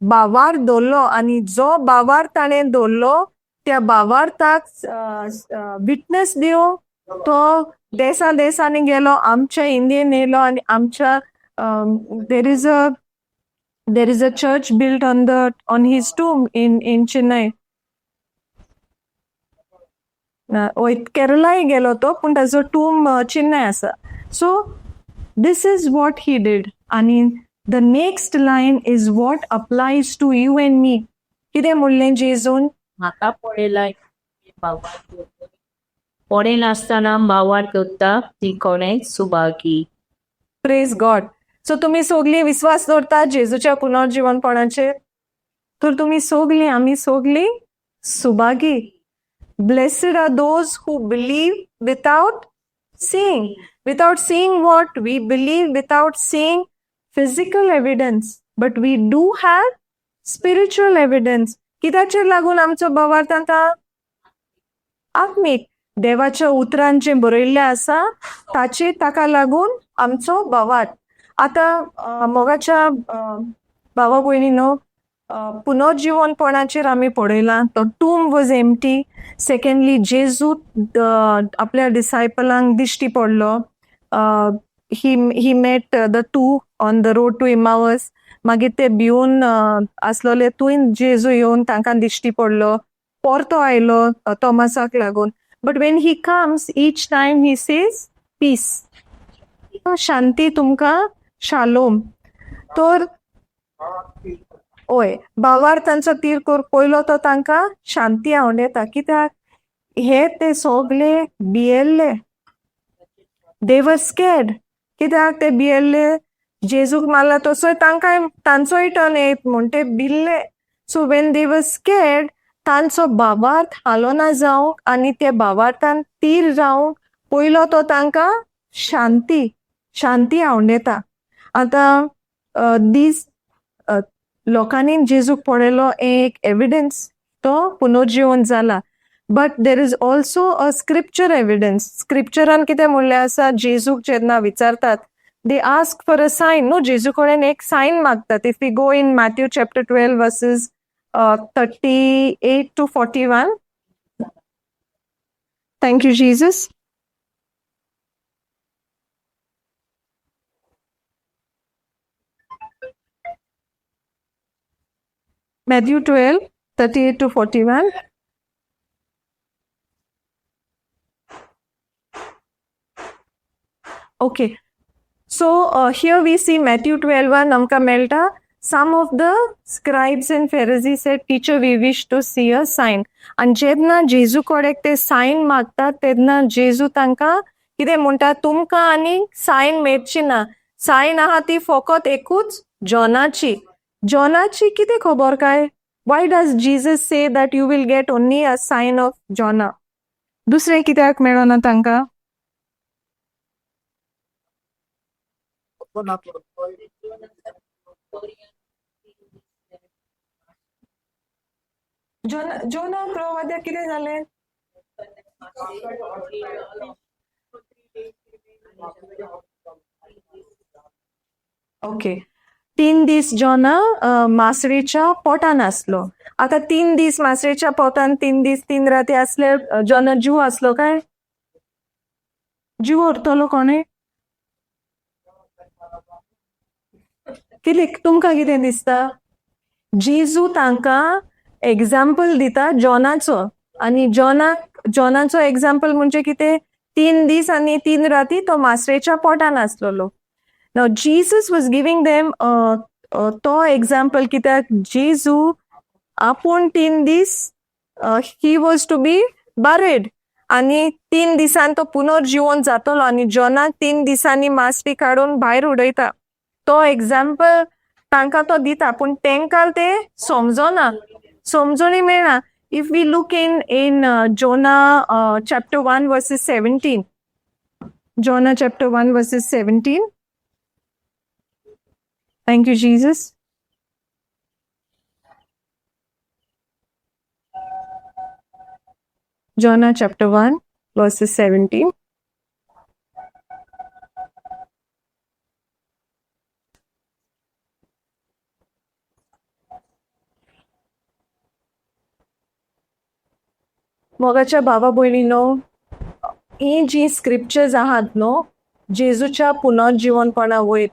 बावार दवरलो, आनी जो बावार ताणें दवरलो त्या बावार्थाक विटनस दिवंक तो देसा देसांनी गेलो, आमच्या इंडियेन येयलो. आनी आमच्या there is a church built on his tomb in Chennai. वय, केरलाय गेलो तो, पूण ताजो टूम चेन्नय आसा. So this is what he did. आनी the next line is what applies to you and me. कितें म्हणलें जेजून? म्हाका पळयला भावार्थ, पळयनासतना भावार्थ करता ती कोणें सुभागी. Praise God. सो तुमी सोगलीं विस्वास दवरता जेजूच्या पुनर्जिवनपणाचेर, तर तुमी सोगलीं, आमी सोगलीं Subhagi. Blessed are those who believe without seeing. Without seeing what? We believe without seeing physical evidence, but we do have spiritual evidence. कित्याचेर लागून आमचो भावार्थ आतां आत्मीक देवाच्या उतरान जें बरयल्लें आसा ताचेर, ताका लागून आमचो भावार्थ आतां. मोगाच्या भावा भयणीनो, पुनर्जिवनपणाचेर आमी पळयलां, तो tomb was empty. Secondly, जेजू आपल्या डिसायपलांक दिश्टी पडलो. He met the two on the road to Emmaus. मागीर ते भिवन आसलोले, थंय जेजू येवन तांकां दिश्टी पडलो. परतो आयलो तोमासाक लागून. But when he comes, each time he says peace, शांती तुमकां, शालोम. तर ओय, भावार तांचो तीर कर पयलो तो तांकां शांती आवडटा, कित्याक हे ते सगळे भियेल्ले. They were scared. कित्याक ते भियेल्ले? जेजूक मारला तसोय तांकां तांचोय टर्न येत म्हूण ते भिल्ले. So when they were scared, तांचो भावार्थ हालोना जावंक आनी ते भावार्थान तीर रावंक पयलो तो तांकां शांती शांती आवडटा. आतां दीस लोकांनी जेजूक पळयलो, हें एक एविडन्स तो पुनर्जिवन जाला, but there is also a scripture evidence. स्क्रिप्चरान कितें म्हणलें आसा? जेजूक जेन्ना विचारतात, they ask for a sign, न्हू? जेजू कडेन एक सायन मागतात. If you go in Matthew chapter 12 verses 38 to 41. Thank you Jesus. Matthew 12, 38 to 41. Okay. So here we see Matthew 12, 1 आमकां मेळटा. Some of the scribes and Pharisees said, "Teacher, we wish to see a sign." आनी जेन्ना जेजू कडेन ते sign मागतात, तेन्ना जेजू तांकां कितें म्हणटा? तुमकां आनी सायन मेळची ना. सायन आहा ती फकत एकूच, जॉनाची. जॉनाची कितें खबर काय? Why does Jesus say that you will get only a sign of Jonah? दुसरें कित्याक मेळना तांकां? जोना जोना प्रवाद्याक कितें जालें? ओके, 3 दीस जोना मासळेच्या पोटान आसलो. आतां 3 दीस मासळेच्या पोटान, 3 दीस 3 राती आसले, जोना जीव आसलो काय? जीव उरतलो कोणे? कितें तुमकां कितें दिसता? जेजू तांकां एग्जाम्पल दिता जॉनाचो आनी जॉनाचो एग्जाम्पल म्हणजे कितें? 3 दीस आनी 3 राती तो मासळेच्या पोटान आसलेलो. Now Jesus was giving them तो एग्जाम्पल कित्याक जेजू आपूण 3 दीस he was to be buried आनी 3 दिसान तो पुनर्जिवन जातलो आनी जॉनाक 3 दिसांनी मासळी काडून भायर उडयता, तो एग्जाम्पल तांकां तो दिता. पूण तांकां ते समजना, समजणी मेळना. If we look in Jonah chapter 1 verses 17, Jonah chapter 1 verses 17. Thank you, Jesus. Jonah chapter 1 verses 17. मोगाच्या भावा भयणीनो, ही जी स्क्रिप्चर्स आहात न्हू जेजूच्या पुनर्जिवनपणा वयर,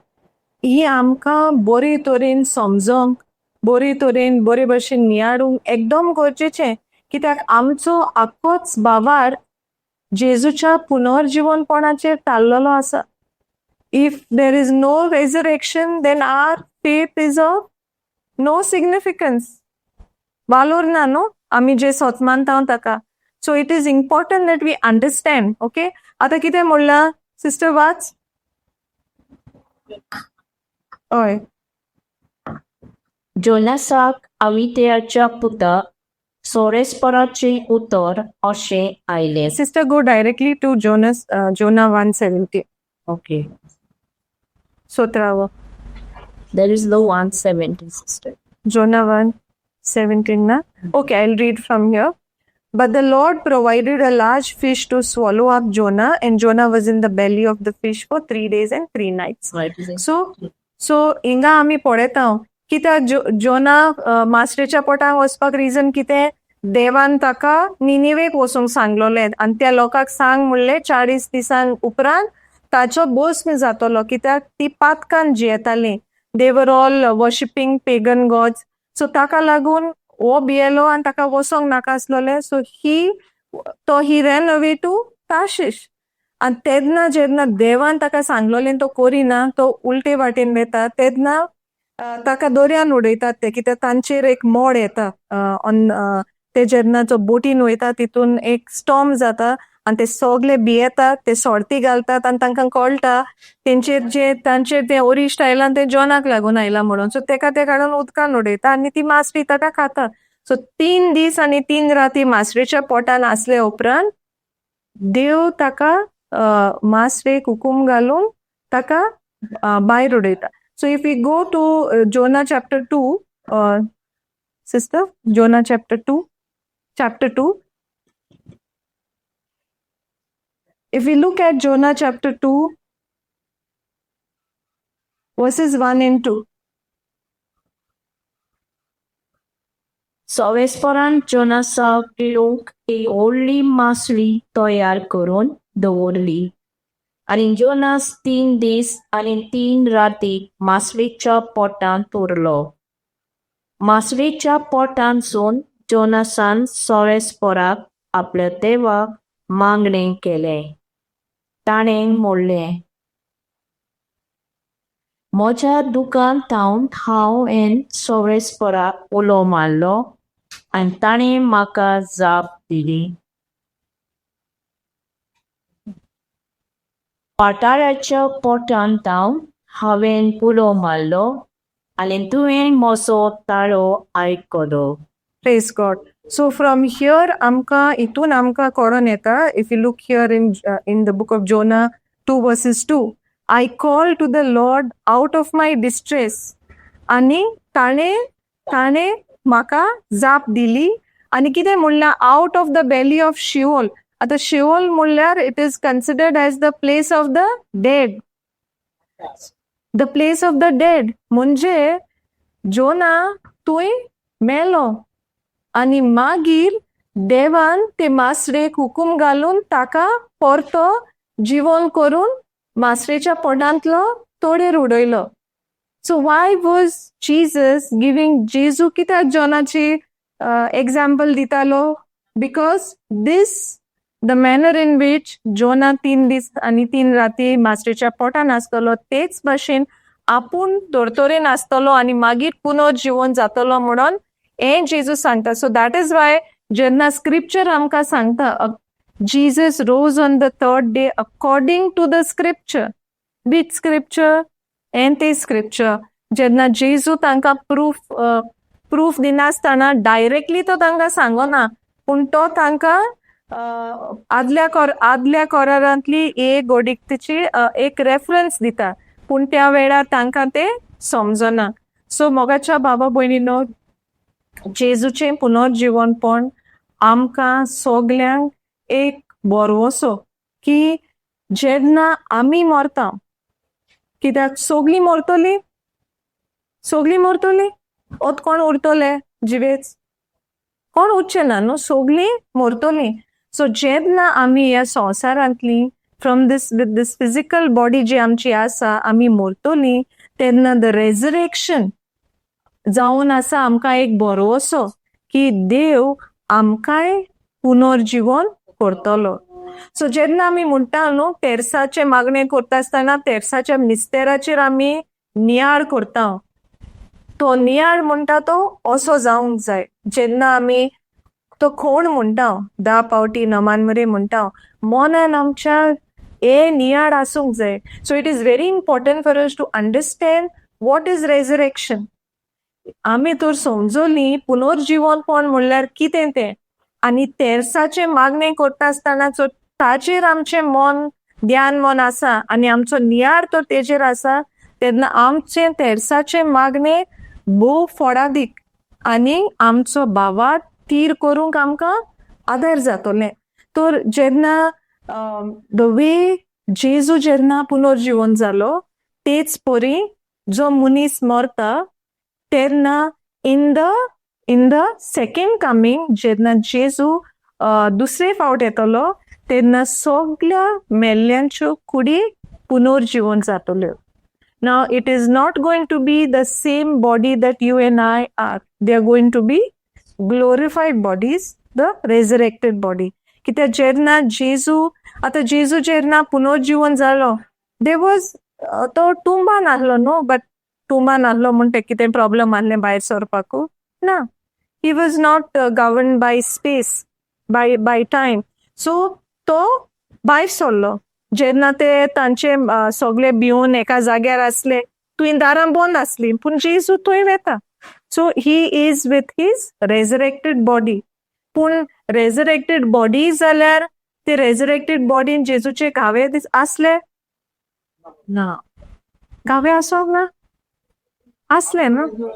ही आमकां बरे तरेन समजोंक, बरे तरेन बरे भशेन नियाळूंक एकदम गरजेचें, कित्याक आमचो आख्खोच भावार्थ जेजूच्या पुनर्जिवनपणाचेर थारलेलो आसा. If there is no resurrection, then our faith is of no significance. वालोर ना न्हू आमी जे सोत मानता ताका. So it is important that we understand. Okay, आतां कितें म्हणलां सिस्टर, वाच. हय. जोनासाक अमित्तयाच्या पुता सोरेस्पराचें उतर अशें आयलें. Sister, go directly to Jonah 1:70. Okay. सतरावो. There is no 170, sister. Jonah 1:17 na? Okay, I'll read from here. But the Lord provided a large fish to swallow up Jonah, and Jonah was in the belly of the fish for 3 days and 3 nights. So हिंगा आमी पळयता, कित्याक जोना मासळेच्या पोटांत वचपाक reason कितें? देवान ताका निनिवेक वचूंक सांगलोलें आनी त्या लोकांक सांग म्हणलें, 40 दिसां उपरांत ताचो भस्म जातलो, कित्याक ती पातकान जियेताली. They were all worshipping pagan gods. So ताका लागून हो भियेलो आनी ताका वचोंक नाका आसलोलें. सो ही तो he ran away to Tarshish. आनी तेन्ना जेन्ना देवान ताका सांगलोलें तो करिना, तो उलटे वाटेन वता, तेन्ना ताका दर्यान उडयतात ते, कित्याक तांचेर एक मोड येता. ऑन ते जेन्ना जो बोटीन वयता, तितून एक स्टॉर्म जाता आनी ते सगळे भियेतात, ते सोर्ती घालतात आनी तांकां कळटा तेंचेर जे तांचेर ते ओरिश्ट आयलां ते जॉनाक लागून आयलां म्हणून. सो तेका ते काडून उदकान उडयता आनी ती मासळी ताका खाता. सो 3 दीस आनी 3 राती मासळेच्या पोटान आसले उपरांत देव ताका मासळेक हुकूम घालून ताका भायर उडयता. So if you go to Jonah chapter 2, sister, Jonah chapter 2, chapter 2. If we look at Jonah chapter 2, verses 1 and 2. सोवेस्परान जोनासाक लोक एक व्हडली मासळी तयार करून दवरली आनी जोनास 3 दीस आनी 3 राती मासळेच्या पोटांत उरलो. मासळेच्या पोटांतसून जोनासान सोरेस्पराक आपल्या देवाक मागणें केलें. ताणें म्हणलें, म्हज्या दुकान थावन हांवें सोरेस्पराक उलो मारलो आनी ताणें म्हाका जाप दिली. पाताळाच्या पोटांत थावन हांवें उलो मारलो आनी तुवें म्हजो ताळो आयकलो. Praise God. So from here, आमकां इतून आमकां कळोन येता, if you look here in the book of Jonah 2 verses 2, I call to the Lord out of my distress. आनी ताणें म्हाका जाप दिली. आनी कितें म्हणल्यार out of the belly of Sheol. आतां शिओल म्हणल्यार it is considered as the place of the dead, the place of the dead. म्हणजे जोना तूंय मेलो आनी मागीर देवान ते मासळेक हुकूम घालून ताका परतो जिवोन करून मासळेच्या पोटांतलो तोडेर उडयलो. So why was Jesus giving, जेजू कित्याक जॉनाची एग्जाम्पल दितालो? Because this the manner in which Jonah 3 दीस आनी 3 राती मासळेच्या पोटान आसतलो, तेच भाशेन आपूण धर्तरेन आसतलो आनी मागीर पुनर्जिवन जातलो म्हणून हें जेजू सांगता. सो that is why जेन्ना स्क्रिप्चर आमकां सांगता, Jesus rose on the third day according to the scripture. Which scripture? हें ते स्क्रिप्चर जेन्ना जेजू तांकां प्रूफ दिनासतना डायरेक्टली तो तांकां सांगना, पूण तो तांकां आदल्या करारांतली एक गोडिकची एक रेफरन्स दिता, पूण त्या वेळार तांकां ते समजना. सो मोगाच्या बाबा भयणीनो, जेजूचें पुनर्जिवनपण आमकां सगल्यांक एक भरवसो की जेन्ना आमी मरता, कित्याक सगलीं मरतलीं, सगलीं मरतलीं, ओत कोण उरतले जिवेच? कोण उरचे ना न्हू, सगलीं मरतलीं. सो जेन्ना आमी ह्या संवसारांतली from this with this physical body जी आमची आसा, आमी मरतलीं, तेन्ना the resurrection जावन आसा आमकां एक भरवसो की देव आमकांय पुनर्जिवन करतलो. सो जेन्ना आमी म्हणटा न्हू, तेर्साचें मागणें करता आसतना तेर्साच्या मिस्तेराचेर आमी नियाळ करता, तो नियाळ म्हणटा तो असो जावंक जाय. जेन्ना आमी तो कोण म्हणटा, 10 पावटी नमानमरे म्हणटा, मनान आमच्या हे नियाळ आसूंक जाय. So it is very important for us to understand what is resurrection. आमी तर समजली पुनर्जिवनपण म्हणल्यार कितें तें आनी तेर्साचें मागणें करता आसतना ताचेर आमचें मन, ध्यान मन आसा आनी आमचो नियाळ तर तेजेर आसा, तेन्ना आमचें तेर्साचें मागणें भोव फळादीक आनी आमचो भावार्थ थीर करूंक आमकां आदार जातलें. तर जेन्ना the way जेजू जेन्ना पुनर्जिवन जालो, तेच परी जो मनीस मरता तेन्ना in the second coming, जेन्ना जेजू दुसरे फावट येतलो, तेन्ना सगल्या मेल्ल्यांच्यो कुडी पुनर्जिवन जातल्यो. Now, it is not going to be the same body that you and I are. They are going to be glorified bodies, the resurrected body. कित्याक जेन्ना जेजू, आतां जेजू जेन्ना पुनर्जिवन जालो, there was तो टुंबान आहलो न्हू, बट टुंबान आहलो म्हूण ते कितें प्रॉब्लम आहलें भायर सरपाकू ना. He was not governed by space, by time. So तो भायर सरलो जेन्ना ते तांचे सगळे भिवन एका जाग्यार आसले, थंय दारां बंद आसली, पूण जेजू थंय वेता. So he is with his resurrected body. पूण रेजरेक्टेड बॉडी जाल्यार ते रेजरेक्टेड बॉडीन जेजूचे घावे आसले ना. घावे आसोंक ना आसले न्हू,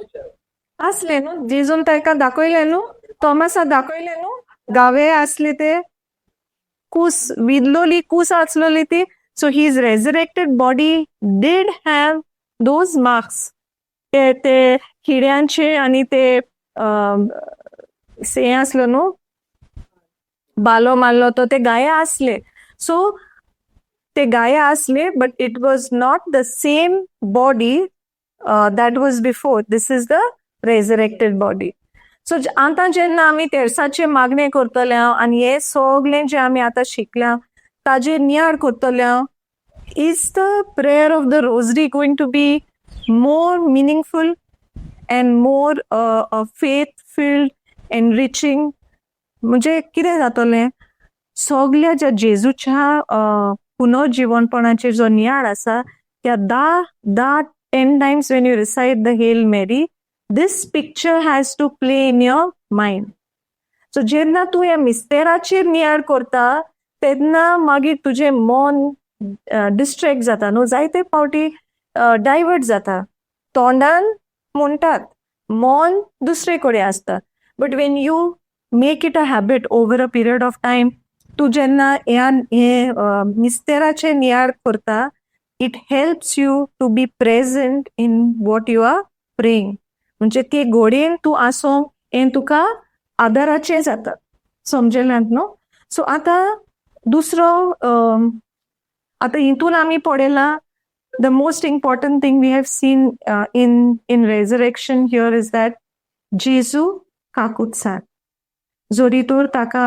आसले न्हू. जेजून ताका दाखयले न्हू, तॉमासा दाखयले न्हू, घावे आसले ते, कूस विदलोली, कूस आसलोली ती. So his resurrected body did have those marks. ते ते किड्यांचे आनी ते हें आसलो न्हू, बालो मारलो तो, ते घाये आसले. सो ते घाये आसले, but it was not the same body that was before. This is the resurrected body. So आतां जेन्ना आमी तेर्साचे मागणें करतले आनी हे सगळें जें आमी आतां शिकल्या ताजेर नियाळ करतले, is the prayer of the rosary going to be more meaningful and more faith filled, enriching? म्हणजे कितें जातलें, सगल्या ज्या जेजूच्या पुनर्जिवनपणाचेर जो नियाळ आसा, त्या धा धा 10 times when you recite the Hail Mary, this picture has to play in your mind. So जेन्ना तूं ह्या मिस्तेराचेर नियाळ करता, तेन्ना मागीर तुजें मन डिस्ट्रेक्ट जाता न्हू, जायते फावटी डायवर्ट जाता. तोंडान म्हणटात, मन दुसरे कडेन आसता. But when you Make it a habit over a period of time. तूं जेन्ना ह्या हे मिस्तेराचे नियाळ करता, it helps you to be present in what you are praying. म्हणजे ते घोडयेन तूं आसोंक हें तुका आदाराचें जाता. समजलें न्हू? सो आतां दुसरो, आतां हितून आमी पळयलां, the most important thing we have seen in resurrection here is that जेजू काकुत्सार. जरी तर ताका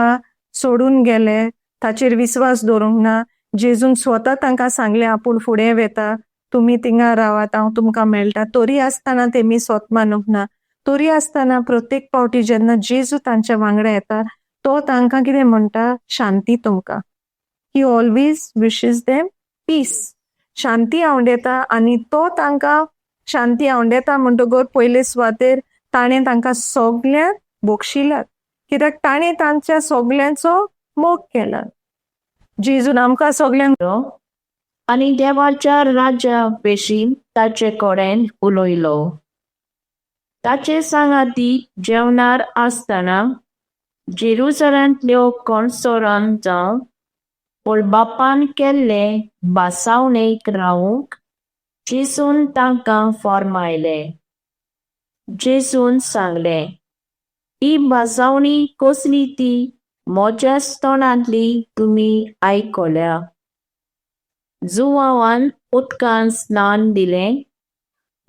सोडून गेले, ताचेर विस्वास दवरूंक ना, जेजून स्वता तांकां सांगलें, आपूण फुडें वेता, तुमी थिंगा रावात, हांव तुमकां मेळटा, तरी आसतना तेमी स्वत मानूंक ना. तरी आसतना प्रत्येक पावटी जेन्ना जेजू तांच्या वांगडा येता, तो तांकां कितें म्हणटा? शांती तुमकां. He always wishes them peace. शांती आवडेता. आनी तो तांकां शांती आवडेता म्हणटकर पयले सुवातेर ताणें तांकां सगल्यांक बक्षिलात, कित्याक ताणें तांच्या सगल्यांचो मोग केला. जेजून आमकां सगल्यांक आनी देवाच्या राज्या विशीं ताचे कडेन उलयलो. ताचे सांगाती जेवणार आसतना जेरुसलेमांतल्यो कोणसोरान जावन पूण बापान केल्ले भासावणेक रावूंक जेजून तांकां फर्मायलें. जेजून सांगलें, ही भासावणी कसली ती म्हज्याच तोंडांतली तुमी आयकल्या. जुवांवान उदकान स्नान दिलें,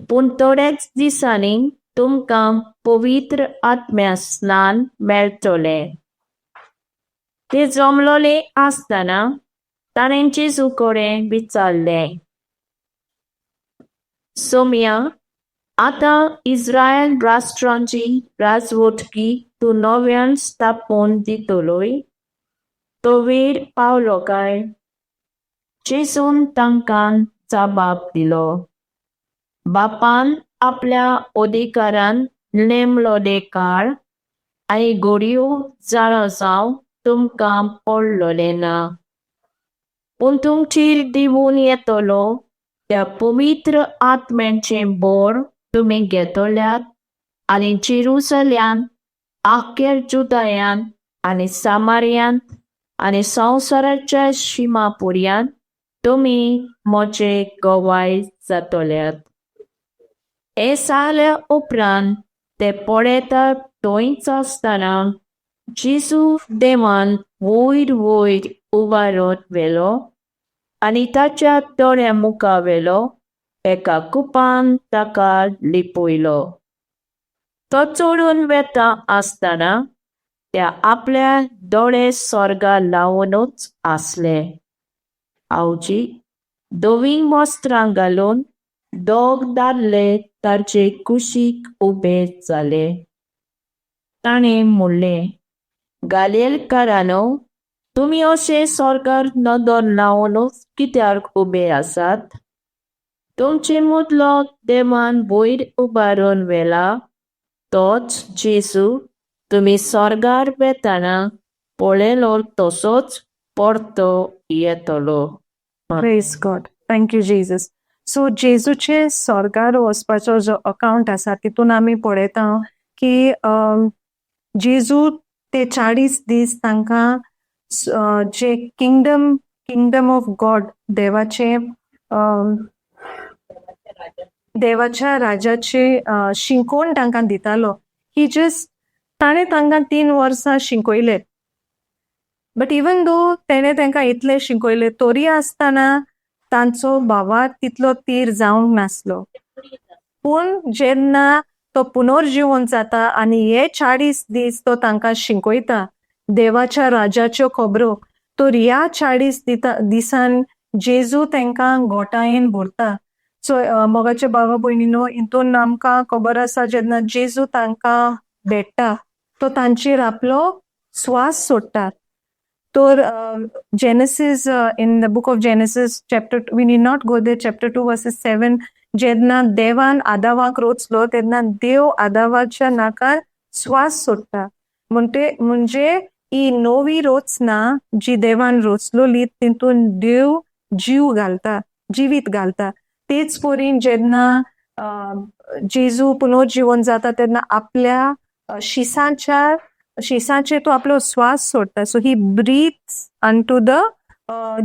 पूण थोड्याच दिसांनी तुमकां पवित्र आत्म्या स्नान मेळटलें. ते जमलोले आसतना ताणें जेजू कडेन विचारलें, सोम्या, आतां इस्रायल राष्ट्रांची राजवटकी तूं नव्यान स्थापून दितलोय? तो वेळ पावलो काय? जेजून तांकां जबाब दिलो, बापान आपल्या अधिकारान नेमलोले काळ आनी घडयो जाणा जावंक तुमकां पडलोलें ना, पूण तुमचेर देंवून येतलो त्या पवित्र आत्म्याचें बळ तुमी घेतल्यात आनी जेरुसलेमांत, आख्या जुदायांत आनी सामारियांत आनी संवसाराच्या शिमा पर्यंत तुमी म्हजे गवाय जातल्यात. हें जाल्या उपरांत ते पळयता थंयच आसतना जेजू देवान वयर वयर उबारून व्हेलो आनी ताच्या दोळ्या मुखावेलो एका कुपान ताका लिपयलो. तो चडून वेता आसतना त्या आपल्या दोळे स्वर्गा लावनूच आसले. आवजी, धवीं वस्त्रां घालून दोग दादले ताचे कुशीक उबे जाले. ताणें म्हणलें, गालिलकारांनो, तुमी अशे स्वर्गार नदर लावनूच कित्याक उबे आसात? तुमचे मदलो देवान वयर उबारून व्हेला तोच जेजू तुमी स्वर्गार वेतना पळयलो तसोच परतो येतलो. Praise God. Thank you, Jesus. So जेजूचे स्वर्गार वचपाचो जो अकाउंट आसा, तितून आमी पळयता की जेजू ते 40 दीस तांकां जे किंगडम ऑफ गॉड, देवाचे देवाच्या राजाचे शिकोवन तांकां दितालो. ही जस्ट ताणें तांकां 3 वर्सां शिकयले. बट इवन दो तेणें तांकां इतलें शिकयलें, तरी आसतना तांचो भावार्थ तितलो तीर जावंक नासलो. पूण जेन्ना तो पुनर्जिवन जाता आनी हे 40 दीस तो तांकां शिकयता देवाच्या राजाच्यो खबरो, तर ह्या 40 दिसान जेजू तांकां घोटायेन भरता. सो मोगाचे भावा भयणीनो, हितून आमकां खबर आसा, जेन्ना जेजू तांकां भेट्टा, तो तांचेर आपलो स्वास सोडटा. तर Genesis, in the book of Genesis chapter, we need not go there, chapter 2 verses 7, जेन्ना देवान आदावाक रोचलो, तेन्ना देव आदावाच्या नाकार स्वास सोडटा. म्हणटे म्हणजे ही नवी रचना जी देवान रोचलोली, तितून देव जीव घालता, जिवीत घालता. तेच परीन जेन्ना जेजू पुनर्जिवन जाता, तेन्ना आपल्या शिसांच्या शिसाचेर तो आपलो स्वास सोडटा. So he breathes unto the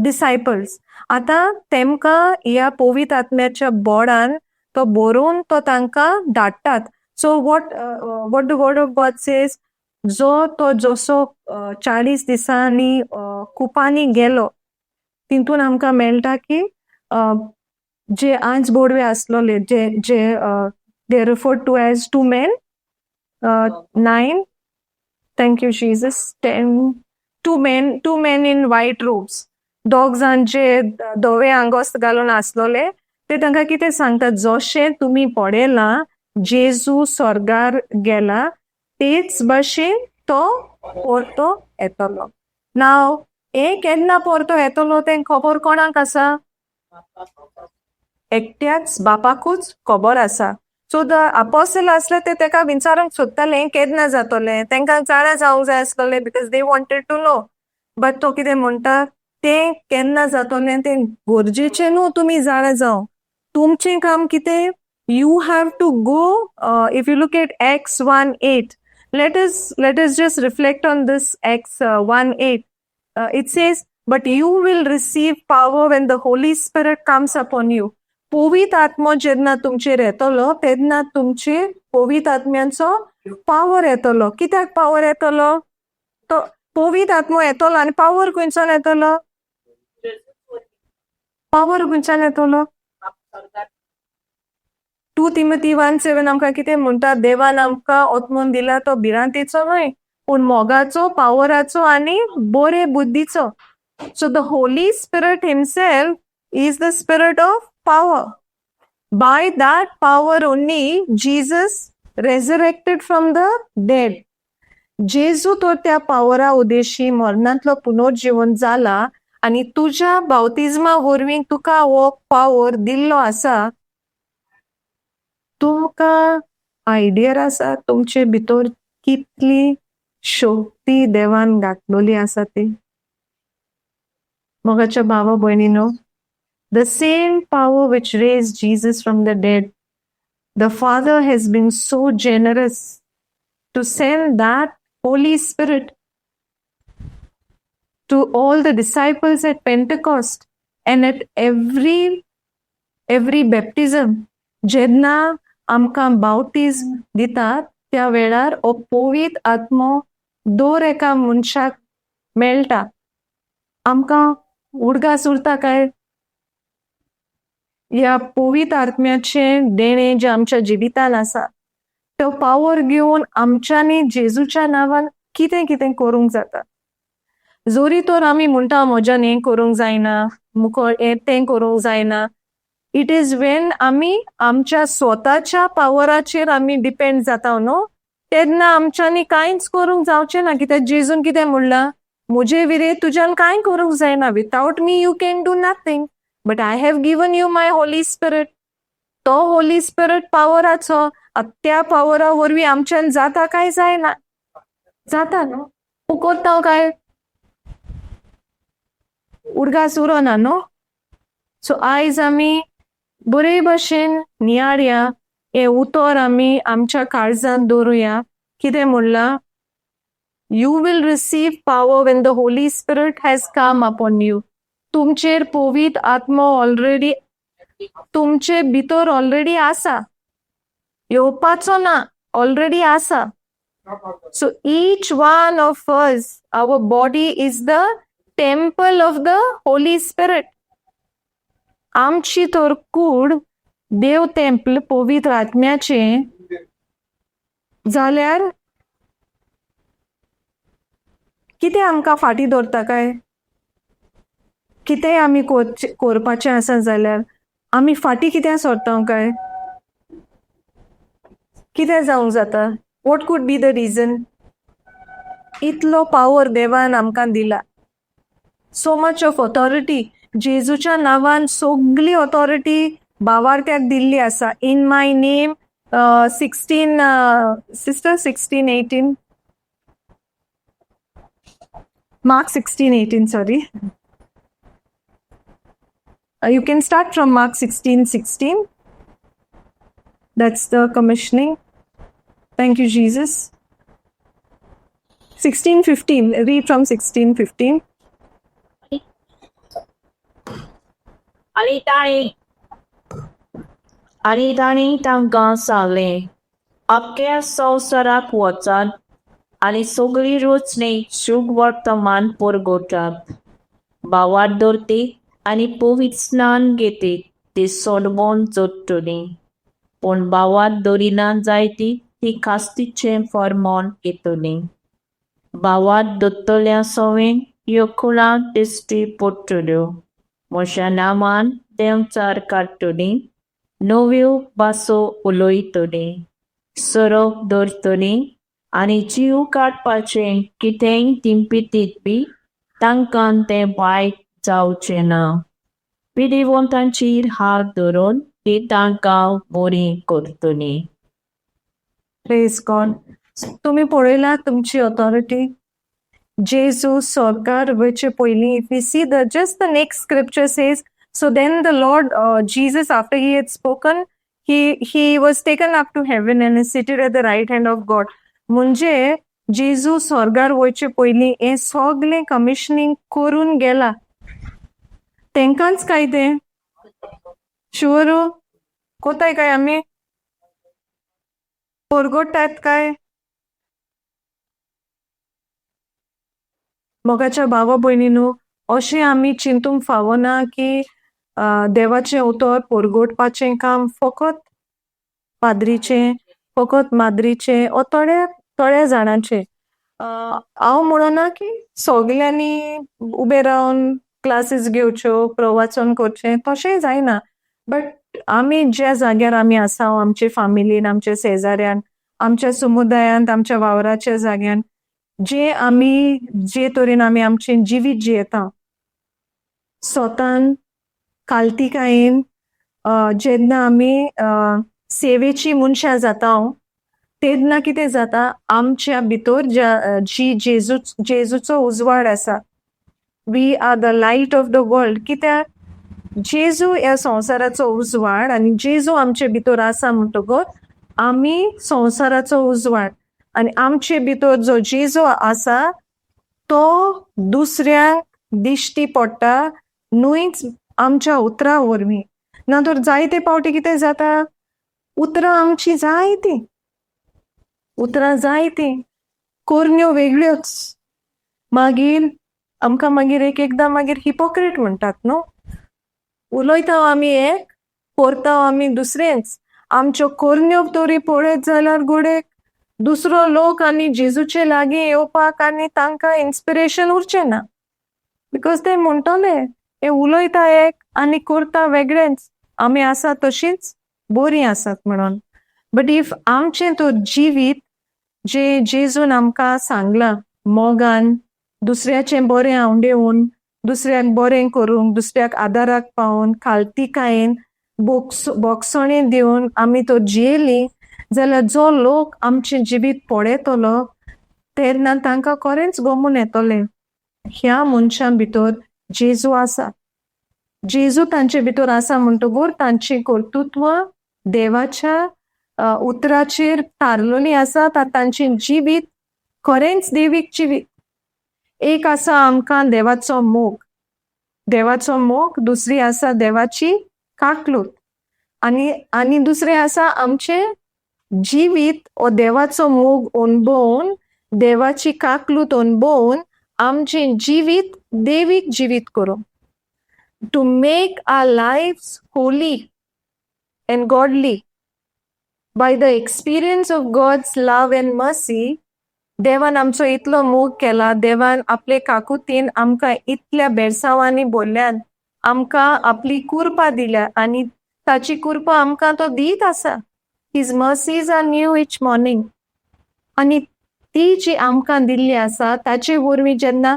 disciples. आतां तेमकां ह्या पवित्र आत्म्याच्या बोडान तो बरोवन तो तांकां धाडटात. So what the word of God says, जो तो जसो 40 दिसांनी कुपांनी गेलो, तितून आमकां मेळटा की जे आंज बोडवे आसलोले, जे they referred to as two men, nine, thank you Jesus, 10, two men in white robes, दोग जाण जे धवे आंगोस्त घालून आसलोले, ते तांकां कितें सांगतात, जशें तुमी पळयलां जेजू स्वर्गार गेला, तेच भशेन तो परतो येतलो. नाव हे केन्ना परतो येतलो तें खबर कोणाक आसा? एकट्याच बापाकूच खबर आसा. सो the apostle आसले ते तेका विचारूंक सोदताले, हें केन्ना जातलें. तेंकां जाणा जावंक जाय आसलोलें, because they wanted to know. But तो कितें म्हणटा, तें केन्ना जातलें तें गरजेचें न्हू तुमी जाणा जावं. तुमचें काम कितें? You have to go. If you look at Acts 1:8, let us just reflect on this. Acts 1:8, it says, "But you will receive power when the Holy Spirit comes upon you." पवित्र आत्मो जेन्ना तुमचेर येतलो, तेन्ना तुमचे पवित्र आत्म्यांचो पावर येतलो. कित्याक पावर येतलो? तो पवित्र आत्मो येतलो आनी पावर खंयच्यान येतलो? पावर खंयच्यान येतलो? 2 Timothy 1:7 आमकां कितें म्हणटा? देवान आमकां आत्मोन दिला तो भिरांतेचो न्हय, पूण मोगाचो, पावराचो आनी बरे बुद्धीचो. So the Holy Spirit himself is the spirit of power. By that power only Jesus resurrected from the dead. जेजू तो त्या पावरा उद्देशी मरणांतलो पुनर्जीवन जाला आनी तुज्या बावतिज्मा वरवीं तुका हो पावर दिल्लो आसा. तुमकां आयडिया आसा तुमचे भितर कितली शक्ती देवान घातलेली आसा ती? मोगाच्या भावा भयणीनो, the same power which raised Jesus from the dead, the Father has been so generous to send that Holy Spirit to all the disciples at Pentecost and at every baptism. जेन्ना आमकां बावटीज्म दितात, त्या वेळार हो पवित्र आत्मो दर एका मनशाक मेळटा. आमकां उडगास उरता काय ह्या पवित्र आत्म्याचें देणें जें आमच्या जिवितान आसा, तो पावर घेवन आमच्यांनी जेजूच्या नांवान कितें कितें करूंक जाता? जरी तर आमी म्हणटा, म्हज्यान हें करूंक जायना, मुको हें तें करूंक जायना, it is when आमी आमच्या स्वताच्या पावराचेर आमी डिपेंड जाता न्हू, तेन्ना आमच्यांनी कांयच करूंक जावचें ना. कित्याक जेजून कितें म्हणलां? म्हजे विरेत तुज्यान कांय करूंक जायना. Without me you can do nothing, but I have given you my Holy Spirit. तो होली स्पिरिट पावराचो. त्या पावरा वरवीं आमच्यान जाता काय जायना? जाता न्हू? करता काय उडगास उरोना न्हू? सो आयज आमी बरे भशेन नियाळया, हें उतर आमी आमच्या काळजांत दवरुया. कितें म्हणलां? You will receive power when the Holy Spirit has come upon you. तुमचेर पवित्र आत्मो ऑलरेडी तुमचे भितर ऑलरेडी आसा, येवपाचो ना, ऑलरेडी आसा. So each one of us, our body is the temple of the Holy Spirit. आमची तर कूड देव टेम्पल पवित्र आत्म्याचे जाल्यार कितें आमकां फाटीं दवरता काय? कितेंय आमी करपाचें आसा जाल्यार आमी फाटीं कित्याक सरता काय? कितें जावंक जाता? What could be the reason? इतलो पावर देवान आमकां दिला, सो मच ऑफ ऑथॉरिटी. जेजूच्या नांवान सगली ऑथॉरिटी भावार्थ्याक दिल्ली आसा. In my name, 16, sister, 16:18, Mark 16:18, sorry. You can start from Mark 16:16. That's the commissioning. Thank you, Jesus. 16:15, read from 16:15. आनी ताणें आनी तांणी तांकां सांगलें, अख्ख्या संवसाराक वचात आनी सगळी रचणी शुभ वर्तमान परगटात. भावार्थ धरती आनी पवित्र स्नान घेते ती सोडवून जोडटली, पूण भावार्थ धरिना जायती ती कास्तीचें फर्मान येतली. भावार्थ दत्तल्या सवें ह्यो कुळां दिश्टी पडटल्यो. म्हज्या नांवान देंवचार काडटली, नव्यो भासो उलयतली, सोरोप धरतली आनी जीव काडपाचें कितेंय तिंपितीत बी तांकां तें वायट जावचें ना. पिडिवंतांचेर हात धरून ती तांकां बरी करतली. Praise God. तुमी पळयला तुमची ऑथॉरिटी. जेजू स्वर्गार वयचे पयलीं, if you see the just the next scripture says, so then the Lord Jesus, after he had spoken, he was taken up to heaven and is seated at the right hand of God. म्हणजे जेजू स्वर्गार वयचे पयलीं हें सगळें commissioning करून गेला. तेंकांच काय तें शुअर कोताय काय आमी परगोटात काय? मोगाच्या भावा भयणीनू, अशें आमी चिंतूंक फावना की देवाचें उतर परगटपाचें काम फकत पाद्रीचें, फकत माद्रीचें ओ थोड्या थोड्या जाणांचें. हांव म्हणना की सगल्यांनी उबें रावन क्लासीस घेवच्यो, प्रवाचन करचें, तशेंय जायना. बट आमी ज्या जाग्यार आमी आसा, आमचे फामिलीन, आमच्या शेजाऱ्यान, आमच्या समुदायांत, आमच्या वावराच्या जाग्यान, जे आमी जे तरेन आमी आमचें जिवीत जियेता, स्वतान कालतिकायेन, जेन्ना आमी सेवेची मनशां जाता तेन्ना कितें जाता, आमच्या भितर ज्या जी जेजू जेजूचो उजवाड आसा, we are the light of the world. कित्याक जेजू ह्या संवसाराचो उजवाड आनी जेजू आमचे भितर आसा म्हणटकच आमी संवसाराचो उजवाड, आनी आमचे भितर जो जेजू आसा तो दुसऱ्यांक दिश्टी पडटा, न्हूच आमच्या उतरां वरवीं. ना तर जायते फावटी कितें जाता, उतरां आमची जायतीं, उतरां जायतीं, करण्यो वेगळ्योच. मागीर आमकां मागीर एक एकदां मागीर हिपोक्रेट म्हणटात न्हू. उलयता आमी एक, करता आमी दुसरेंच. आमच्यो करण्यो तरी पळयत जाल्यार घडये दुसरो लोक आनी जेजूचे लागीं येवपाक आनी तांकां इन्स्पिरेशन उरचें ना, because ते म्हणटले हे उलयता एक आनी करता वेगळेंच, आमी आसा तशींच बरीं आसात म्हणून. बट if आमचें तो जिवीत जे जेजून आमकां सांगलां, मोगान दुसऱ्याचें बरें आंवडेवन, दुसऱ्याक बरें करूंक, दुसऱ्याक आदाराक पावोवन, खालतिकायेन बोगसणे दिवन आमी तो जियेली जाल्यार जो लोक आमचें जिवीत पळयतलो तेन्ना तांकां खरेंच गमून येतलें ह्या मनशां भितर जेजू आसा. जेजू तांचे भितर आसा म्हणटकूच तांचीं कर्तृत्वां देवाच्या उतराचेर थारलेलीं आसात. तांचें जिवीत खरेंच देवीक जिवीत. एक आसा आमकां देवाचो मोग, देवाचो मोग, दुसरी आसा देवाची काकलूत, आनी आनी दुसरें आसा आमचें जिवीत हो देवाचो मोग अणभवून, देवाची काकलूत अणभवून आमचें जिवीत देवीक जिवीत करूं. To make our life holy and godly by the experience of God's love and mercy. देवान आमचो इतलो मोग केला, देवान आपले काकुतीन आमकां इतल्या बेरसांवांनी भरल्यान, आमकां आपली कुरपा दिल्या आनी ताची कुरपा आमकां तो दीत आसा. His mercies are new each morning. आनी ती जी आमकां दिल्ली आसा ताचे वरवीं जेन्ना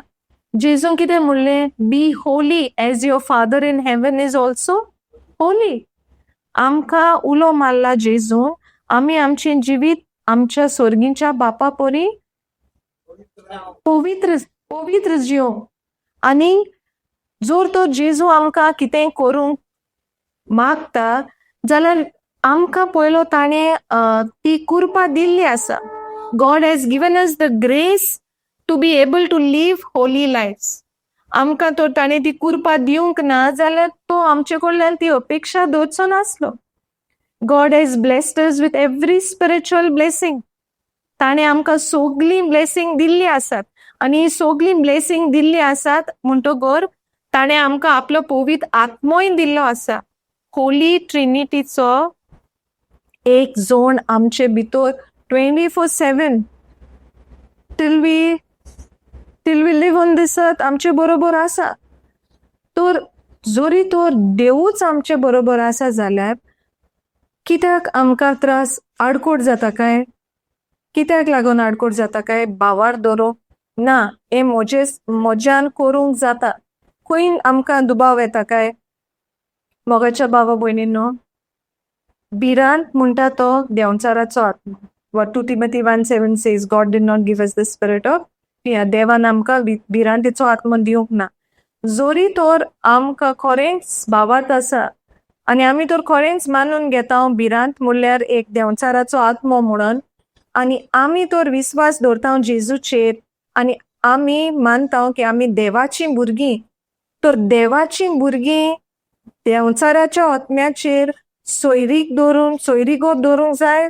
जेजून कितें म्हणलें, be holy as your father in heaven is also holy. आमकां उलो मारला जेजून, आमी आमचें जिवीत आमच्या सोर्गींच्या बापा परी पवित्र पवित्र जियोंक. आनी जर तर जेजू आमकां कितेंय करूंक मागता जाल्यार आमकां पयलो ताणें ती कुरपा दिल्ली आसा. God has given us the grace to be able to live holy lives. आमकां तर ताणें ती कुरपा दिवंक ना जाल्यार तो आमचे कडल्यान ती अपेक्षा दवरचो नासलो. God has blessed us with every spiritual blessing. ताणें आमकां सगलीं ब्लेसिंग दिल्ली आसात आनी ही सगलीं ब्लेसिंग दिल्ली आसात म्हणटकर ताणें आमकां आपलो पवित्र आत्मोय दिल्लो आसा. होली ट्रिनिटीचो एक जोण आमचे भितर 24/7 till we live on this earth आमचे बरोबर आसा. तर जरी तर देवूच आमचे बरोबर आसा जाल्यार कित्याक आमकां त्रास, आडकोट जाता काय? कित्याक लागून आडकोट जाता काय? भावार्त दवरूंक ना, हें म्हजे म्हज्यान करूंक जाता, खंय आमकां दुबाव येता काय? मोगाच्या भावा भयणीनो, भिरांत म्हणटा तो देंवचाराचो आत्मो. What 2 Timothy 1:7 says, God did not give us the spirit of fear. देवान आमकां भिरांतीचो आत्मो दिवंक ना. जरी तर आमकां खरेंच भावार्त आसा आनी आमी तर खरेंच मानून घेता भिरांत म्हणल्यार एक देंवचाराचो आत्मो म्हणून आनी आमी तर विस्वास दवरता जेजूचेर आनी आमी मानता की आमी देवाचीं भुरगीं, तर देवाचीं भुरगीं देंवचाराच्या आत्म्याचेर सोयरीक दवरून, सोयरीगत दवरूंक जाय.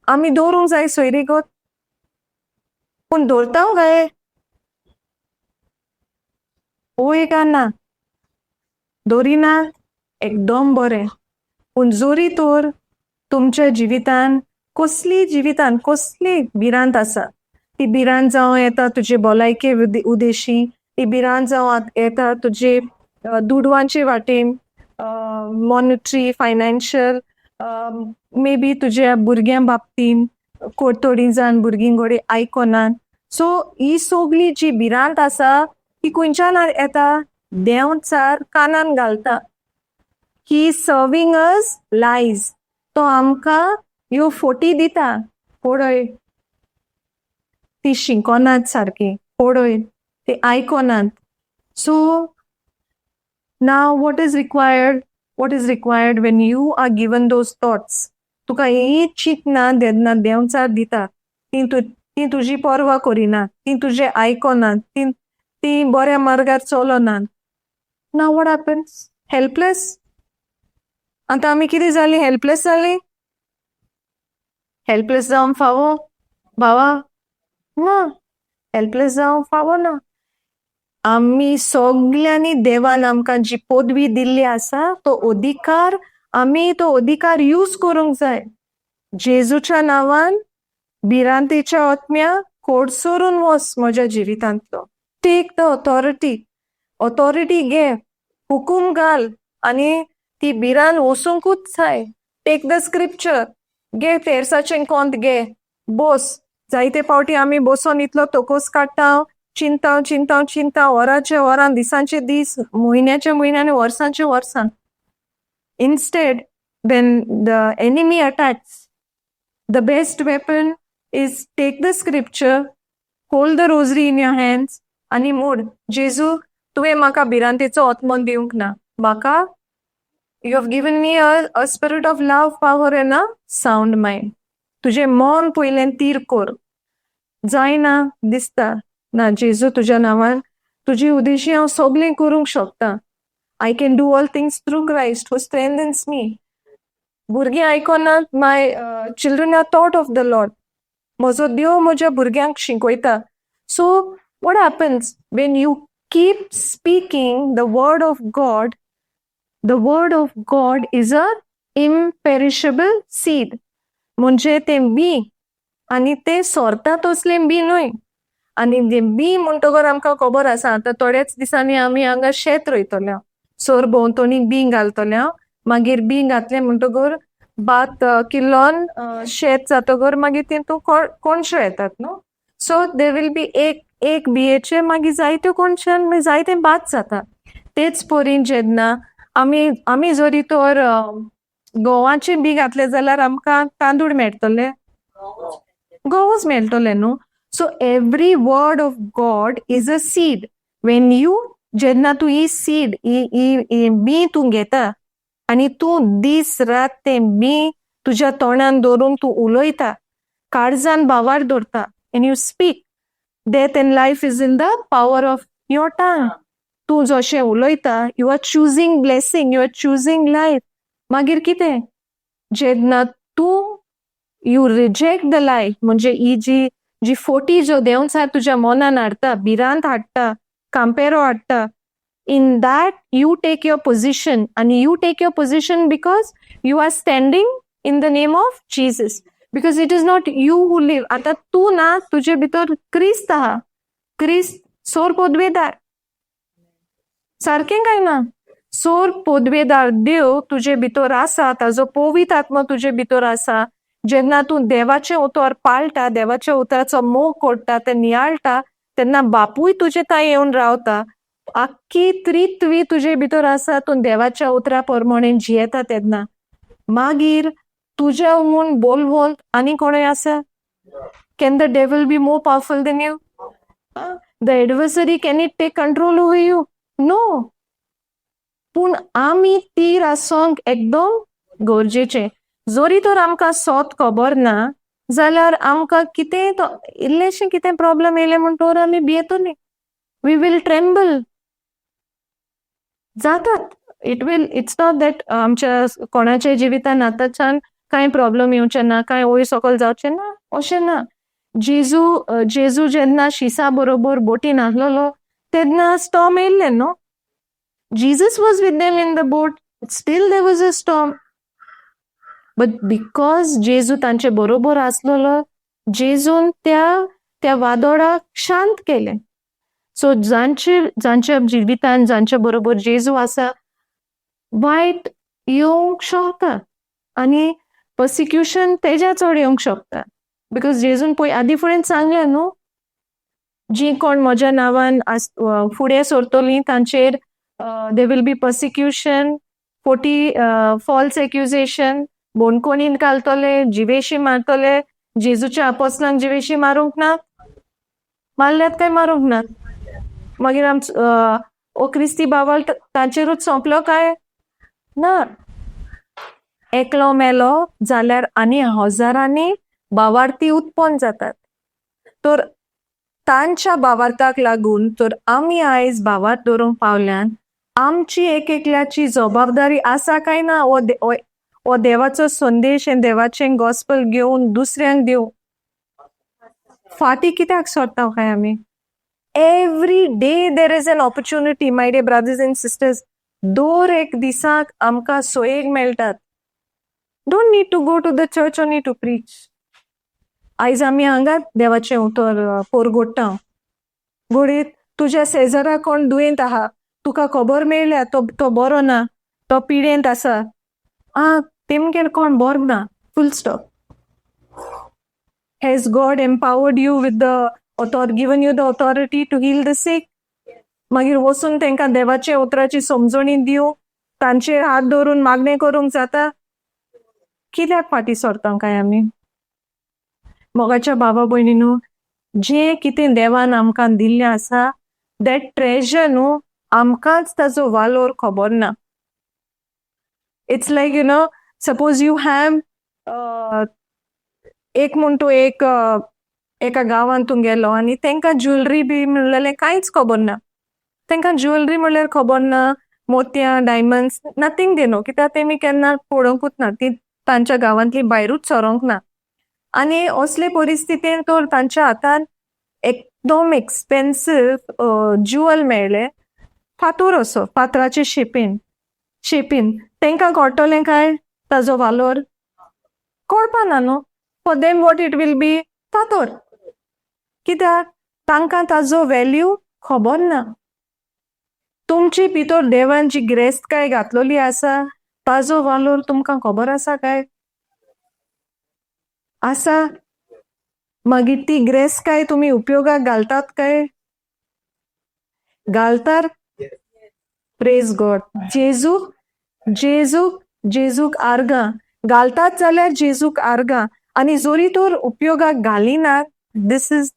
आमी दवरूंक जाय सोयरीगत, पूण दवरता काय? हय काय ना? दवरिना, एकदम बरें. पूण जरी तर तुमच्या जिवितान कसली, जिवितान कसली भिरांत आसा, ती भिरांत जावं येता तुजे भलायके उद्देशी, ती भिरांत जावं येता तुजे दुडवांचे वाटेन, मॉनिटरी, फायनान्शियल, मे बी तुज्या भुरग्यां बाबतीन, थोडीं जाण भुरगीं घोडये आयकनात. सो ही सगली जी भिरांत आसा ती खंयच्यान येता? देंवचार कानान घालता. He serving us lies. तो आमकां ह्यो फोटी दिता. पळय, ती शिकोनात सारकी, पळय, ती आयकोनात. So now what is required? What is required when you are given those thoughts? तुका ही चिंतना तेन्ना देंवचार दिता, ती तुजी पर्वा करिना, ती तुजें आयकोनात, ती ती बऱ्या मार्गार चलनात. Now what happens? Helpless. आतां आमी कितें जालीं? हेल्पलेस जालीं. हेल्पलेस जावंक फावो भावा? ना, हेल्पलेस जावंक फावो ना. आमी सगल्यांनी देवान आमकां जी पदवी दिल्ली आसा तो अधिकार, आमी तो अधिकार यूज करूंक जाय. जेजूच्या नांवान भिरांतेच्या आत्म्या, कोडसरून वच म्हज्या जिवितांतलो. Take the authority. Authority घे, हुकूम घाल आनी ती भिरांत वचूंकूच जाय. Take the scripture. घे तेरसाचें कोंत, घे, बोस. जायते फावटी आमी बसोन इतलो तोकोस काडटा, चिंता चिंता चिंता, वरांचे वरां, दिसांचे दीस, म्हयन्याचे म्हयने आनी वर्सांचे वर्सां. Instead, when the enemy attacks, the best weapon is take the scripture, hold the rosary in your hands आनी मोड, जेजू, तुवें म्हाका भिरांतेचो आत्मो दिवंक ना, म्हाका you have given me a spirit of love, power and a sound mind. तुजें मन पयलें थीर कर. जायना दिसता ना, जेजू, तुज्या नांवान तुजी उद्देशी हांव सगळें करूंक शकता. I can do all things through Christ who strengthens me. भुरगीं आयकोनात, my children are taught of the Lord. म्हजो देव म्हज्या भुरग्यांक शिकयता. So what happens when you keep speaking the word of God? The word of God is a imperishable seed. म्हणजे तें बी आनी तें सोरता तसलें बी न्हय. आनी तें बी म्हणटकर आमकां खबर आसा, आतां थोड्याच दिसांनी आमी हांगा शेत रोयतले. सरभोंवतणी बी घालतले. मागीर बी घातलें म्हणटकर भात किल्लोन शेत जातकर मागीर तितून कोणश्यो येतात न्हू. सो there will be एक एक बियेचे मागीर जायत्यो कोणश्यान मागीर जायते भात जाता. तेच परी जेन्ना आमी जरी तर गंवाचें बी घातलें जाल्यार आमकां तांदूळ मेळटले, गंवूच मेळटले न्हू. So every word of God is a seed. When you, जेन्ना तूं ही सीड, ही बी तूं घेता आनी तूं दीस रात तें बी तुज्या तोंडान दवरून तूं उलयता, काळजान भावार्त दवरता. And you speak. Death and life is in the power of your tongue. तूं जशें उलयता, you are choosing blessing, you are choosing life. मागीर कितें जेन्ना तूं you reject the life, म्हणजे ही जी जी फोटी जो देंवचार तुज्या मनान हाडटा, भिरांत हाडटा, कांपेरो हाडटा, in that you take your position, and you take your position because you are standing in the name of Jesus, because it is not you who live. आतां तूं ना, तुजे भितर क्रिस्त आहा. क्रिस्त सोर पदवेदार, सारकें काय ना? सोर पदवेदार देव तुजे भितर आसा, ताजो पवित्र आत्मा तुजे भितर आसा. जेन्ना तूं देवाचें उतर पाळटा, देवाच्या उतराचो मोग करता, तें नियाळटा, तेन्ना बापूय तुजे थंय येवन रावता. आख्खी त्रित्वी तुजे भितर आसा. तूं देवाच्या उतरा प्रमाणे जियेता तेन्ना मागीर तुज्या म्हूण बोलवोंत आनी कोणूय आसा? Can the devil be more powerful than you? The adversary, can it take control over you? No. पूण आमी तीर आसोंक एकदम गरजेचें. जरी तर आमकां सोत खबर ना जाल्यार आमकां कितेंय तो इल्लेशें कितें प्रॉब्लम येयलें म्हणटोर आमी भियेतली, we will tremble. जातात. It's not that आमच्या कोणाच्या जिवितान आतांच्यान कांय प्रॉब्लम येवचे ना, कांय वयर सकयल जावचें ना, अशें ना. जेजू जेन्ना शिसा बरोबर बोटीन आसलेलो तेन्ना स्टॉर्म येयल्लें न्हू? Jesus was with them in the boat, still there was a storm. But because जेजू तांचे बरोबर आसलेलो, जेजून त्या त्या वादोळाक शांत केलें. सो जांचे जांच्या जिवितान जांच्या बरोबर जेजू आसा, वायट येवंक शकता आनी पर्सिक्युशन तेज्या चड येवंक शकता, because जेजून पळय आदी फुडें सांगलें न्हू, जी कोण म्हज्या नांवान फुडें सरतलीं तांचेर there will be persecution, फोटी फॉल्स एक्युजेशन, बोनकोणीन घालतले, जिवेशी मारतले. जेजूच्या आपोसलांक जिवेशी मारूंक ना? मारल्यात काय मारूंक ना? मागीर आमचो ओ क्रिस्ती बावल तांचेरूच सोंपलो काय ना? एकलो मेलो जाल्यार आनी हजारांनी भावार्थी उत्पन्न जातात. तर तांच्या भावार्थाक लागून तर आमी आयज भावार्थ दवरूंक पावल्यान. आमची एक एकल्याची जबाबदारी आसा काय ना हो देवाचो संदेश आनी देवाचें गॉस्पल घेवन दुसऱ्यांक दिवं? फाटीं कित्याक सरता काय आमी? Every day there is an opportunity, my dear brothers and sisters. दर एक दिसाक आमकां सोयेक मेळटात. Don't need to go to the church only to preach. आयज आमी हांगा देवाचें उतर पोरगोडटा. घडये तुज्या शेजरा कोण दुयेंत आहा, तुका खबर मेळ्ळ्या तो तो बरो ना, तो पिडेंत आसा. आं, तेमगेर कोण बरो ना, full stop. Has God empowered you with the given you the authority to heal the sick? मागीर वचून तांकां देवाच्या उतराची समजणी दिवं, तांचेर हात दवरून मागणें करूंक जाता. कित्याक फाटीं सरता काय आमी? मोगाच्या बाबा भयणीनू, जें कितें देवान आमकां दिल्लें आसा, that treasure न्हू, आमकांच ताजो वालोर खबर ना. It's like, suppose you have एक म्हूण तूं एक एका गांवांत तूं गेलो आनी तांकां ज्वेलरी बी म्हणलेलें कांयच खबर ना. तांकां ज्वेलरी म्हणल्यार खबर ना, मोतयां, डायमंड्स, नथींग they know, कित्याक तेमी केन्ना पळोवंकूच ना, ती तांच्या गांवांतली भायरूच सरोंक ना. आनी असले परिस्थितीन तर तांच्या हातान एकदम एक्सपेन्सीव ज्युअल मेळ्ळें, फातोर असो फातराचे शेपीन, तांकां कळटलें काय ताजो वालोर? कळपा ना न्हू. For them, what it will be? फातोर. कित्याक तांकां ताजो वेल्यू खबर ना. तुमचे भितर देवान जी गिरेस्तकाय घातलेली आसा, ताजो वालोर तुमकां खबर आसा काय? आसा? मागीर ती गिरेस्तकाय तुमी उपयोगाक घालतात काय? घालतात? Praise God. जेजूक जेजूक जेजूक आर्गां. घालतात जाल्यार जेजूक आर्गां. आनी जरी तर उपयोगाक घालिनात, this is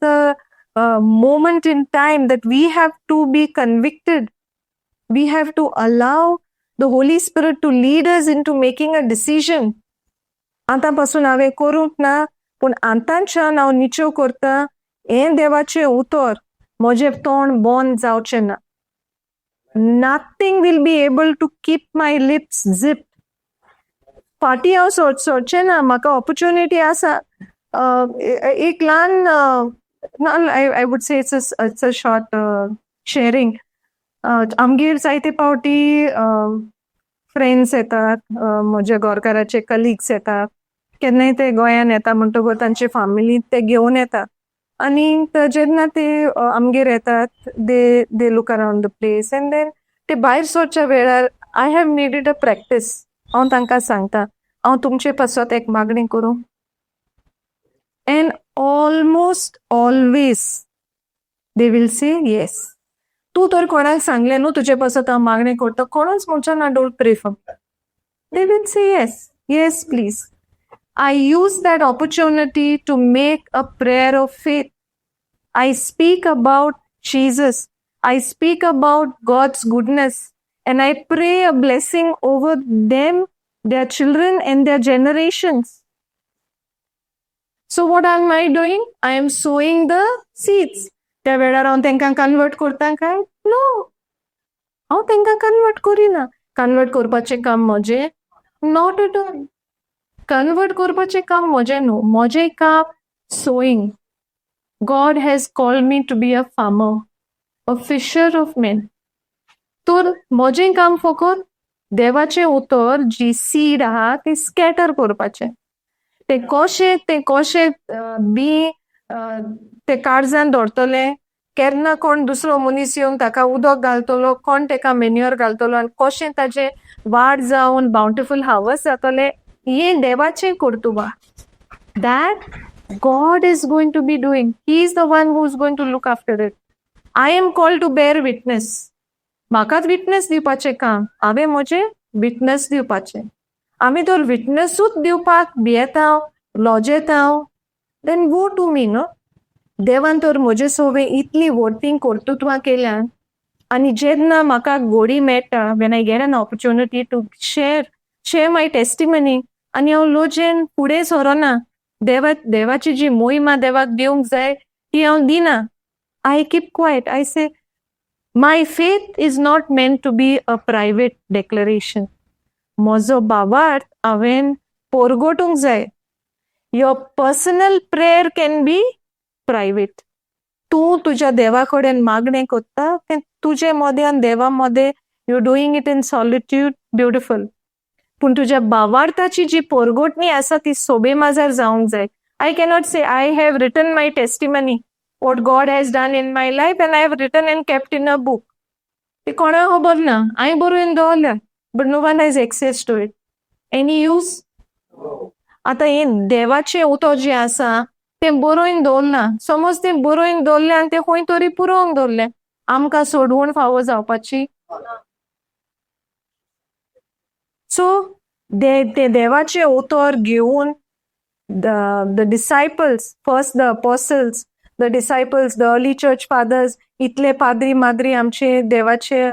the moment in time that we have to be convicted. We have to allow the Holy Spirit to lead us into making a decision. आतां पासून हांवें करूंक ना, पूण आतांच्यान हांव निचेव करता, हें देवाचें उतर म्हजें तोंड बंद जावचें ना. Nothing will be able to keep my lips zip. फाटीं हांव सोडचें ना. म्हाका ऑपॉर्च्युनिटी आसा. एक ल्हान, I would say it's a short sharing. आमगेर जायते पावटी फ्रेंड्स येतात, म्हज्या घरकाराचे कलिग्स येतात. केन्नाय ते गोंयान येता म्हणटकूच तांचे फामिली ते घेवन येता आनी जेन्ना ते आमगेर येतात, they look around the place and then ते भायर सरच्या वेळार, I have made it a practice, हांव तांकां सांगता, हांव तुमचे पासत एक मागणी करूं? And almost always they will say yes. तूं तर कोणाक सांगलें न्हू तुजे पासत हांव मागणें करता, कोणूच म्हणचो ना, don't pray for. They will say yes, yes please. I use that opportunity to make a prayer of faith. I speak about Jesus. I speak about God's goodness and I pray a blessing over them, their children, and their generations. So, what am I doing? I am sowing the seeds. त्या वेळार हांव तांकां convert करता काय? No, हांव तांकां convert करिना. Convert करपाचें काम म्हजें? Not at all. Convert करपाचें काम म्हजें न्हू. म्हजें काम sowing. God has called me to be a farmer, a fisher of men. तर म्हजें काम फकत देवाचें उतर, जी सीड आहा ती स्कॅटर करपाचें. ते कशें बी ते काळजान दवरतले, केन्ना कोण दुसरो मनीस येवन ताका उदक घालतलो, कोण ताका मेन्युअर घालतलो आनी कशें ताजें वाड जावन बाउंटिफूल हार्वस्ट जातलें, हें देवाचें कर्तुबा. That God is going to be doing. He is the one who is going to look after it. I am called to bear witness. म्हाकाच विटनेस दिवपाचें काम. हांवें म्हजें विटनेस दिवपाचें. आमी तर विटनेसूच दिवपाक भियेता, लजेता, then woe to me न्हू. देवान तर म्हजे सोवे इतली व्हडतीं कर्तृत्वां केल्यान आनी जेन्ना म्हाका घडी मेळटा, when I get an opportunity to share my testimony, आनी हांव लजेन फुडें सरना, देवाची जी मोहिमा देवाक दिवंक जाय ती हांव दिना. I keep quiet. I say my faith is not meant to be a private declaration. म्हजो भावार्थ हांवें परगटूंक जाय. Your personal prayer can be private. तूं तुज्या देवा कडेन मागणें करता तें तुजे मदें आनी देवा मदें. You doing it in solitude, beautiful. पूण तुज्या भावार्थाची जी परगटणी आसा ती सोबे माजार जावंक जाय. I cannot say I have return my testimony, what God has done in my life, and I have written and kept in a book. ती कोणाक खबर ना. हांवें बरोवन दवरल्या, but no one has access to it. Any use? आतां हें देवाचें उतर जें आसा तें बरोवन दवरलां. समज तें बरोवन दवरलें आनी तें खंय तरी पुरोवंक दवरलें, आमकां सोडवण फावो जावपाची? सो ते देवाचें उतर घेवन the disciples, first the apostles, the disciples, the early church fathers, इतले पाद्री माद्री आमचे देवाचे,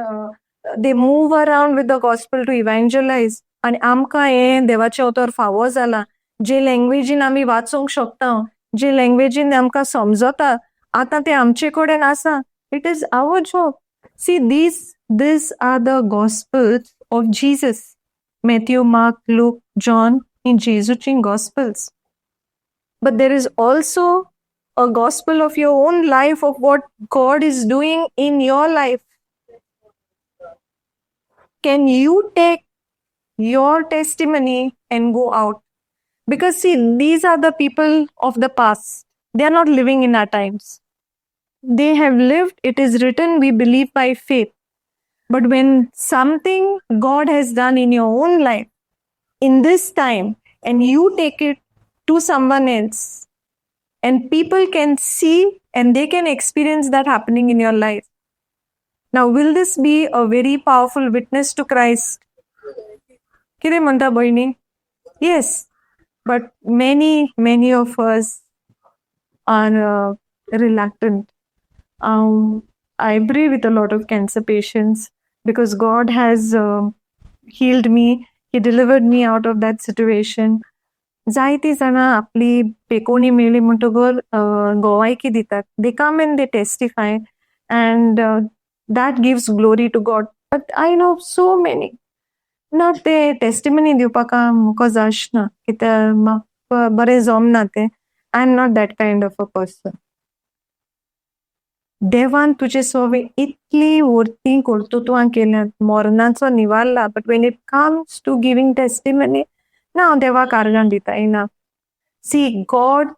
they move around with the gospel to evangelize. आनी आमकां हें देवाचें उतर फावो जालां, जे लँग्वेजीन आमी वाचूंक शकता, जे लँग्वेजीन आमकां समजता, आतां तें आमचे कडेन आसा. It is our job. See, these are the gospels of Jesus. Matthew, Mark, Luke, John, in जेजूची gospels. But there is also a gospel of your own life, of what God is doing in your life. Can you take your testimony and go out? Because see, these are the people of the past. They are not living in our times. They have lived, it is written, we believe by faith. But when something God has done in your own life, in this time, and you take it to someone else, and people can see and they can experience that happening in your life. Now, will this be a very powerful witness to Christ? कितें म्हणटा भयणी? Yes, but many, many of us are reluctant. I pray with a lot of cancer patients because God has healed me. He delivered me out of that situation. जायतीं जाणां आपली पेकोणी मेळ्ळी म्हणटकर गोवायकी दितात. They come and they testify and that gives glory to God. But I know so many ना, ते testimony दिवपाक म्हाका जायना, कित्याक म्हाका बरें जमना तें. I am not that kind of a person. देवान तुजे सवे इतली वर्ती कर्तृत्वां केल्यात, मरणाचो निवारला, but when it comes to giving testimony ना, हांव देवाक आर्गां दिता ना. See, God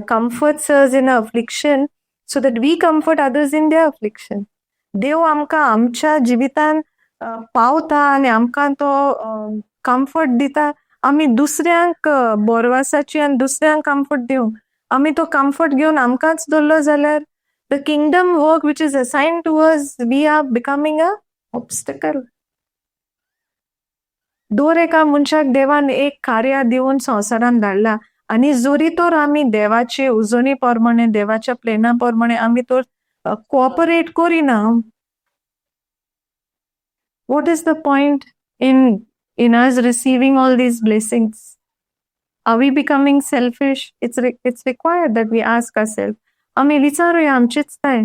comforts us in affliction so that we comfort others in their affliction. देव आमकां आमच्या जिवितान पावता आनी आमकां तो कम्फर्ट दिता, आमी दुसऱ्यांक बोरवासाची आनी दुसऱ्यांक कम्फर्ट दिवंक. आमी तो कम्फर्ट घेवन आमकांच दवरलो जाल्यार, the kingdom work which is assigned to us, we are becoming a obstacle. दर एका मनशाक देवान एक कार्य दिवन संवसारान धाडला आनी जरी तर आमी देवाचे उजोणी प्रमाणे, देवाच्या प्लेना प्रमाणे आमी तर कोऑपरेट करिना, what is the point in us receiving all these blessings? Are we becoming selfish? It's required that we ask ourselves. आमी विचारुया आमचेच काय,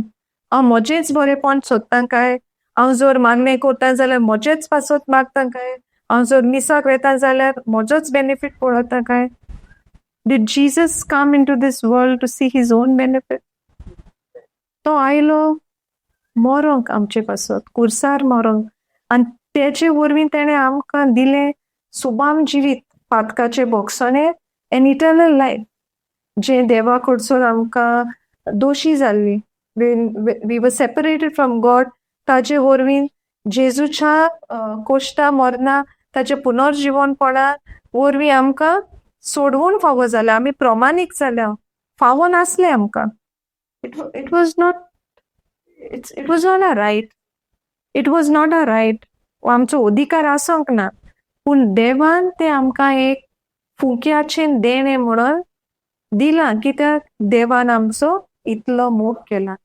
हांव म्हजेंच बरेंपण सोदता काय? हांव जर मागणें करता जाल्यार म्हजेच पासत मागता काय? हांव जर मिसाक वता जाल्यार म्हजोच बेनिफीट पळयता काय? Did Jesus come into this world to see his own benefit? तो आयलो मरोंक आमचे पासत, कुर्सार मरोंक, आनी तेचे वरवीं तेणें आमकां दिलें सुबाम जिवीत, पातकाचे भोगसणे एन इटर्नल लायफ, जें देवा कडसून आमकां दोशी जाल्ली, we were separated from God, ताजे वरवीं जेजूच्या कोश्टा मरना, ताचे पुनर्जिवनपणा वरवीं आमकां सोडवून फावो जाल्या. आमी प्रमाणीक जाल्या. फावो नासलें आमकां. It was not a right, it was not a right. आमचो अधिकार आसोंक ना, पूण देवान तें आमकां एक फुक्याचें देणें म्हणून दिलां, कित्याक देवान आमचो इतलो मोग केला,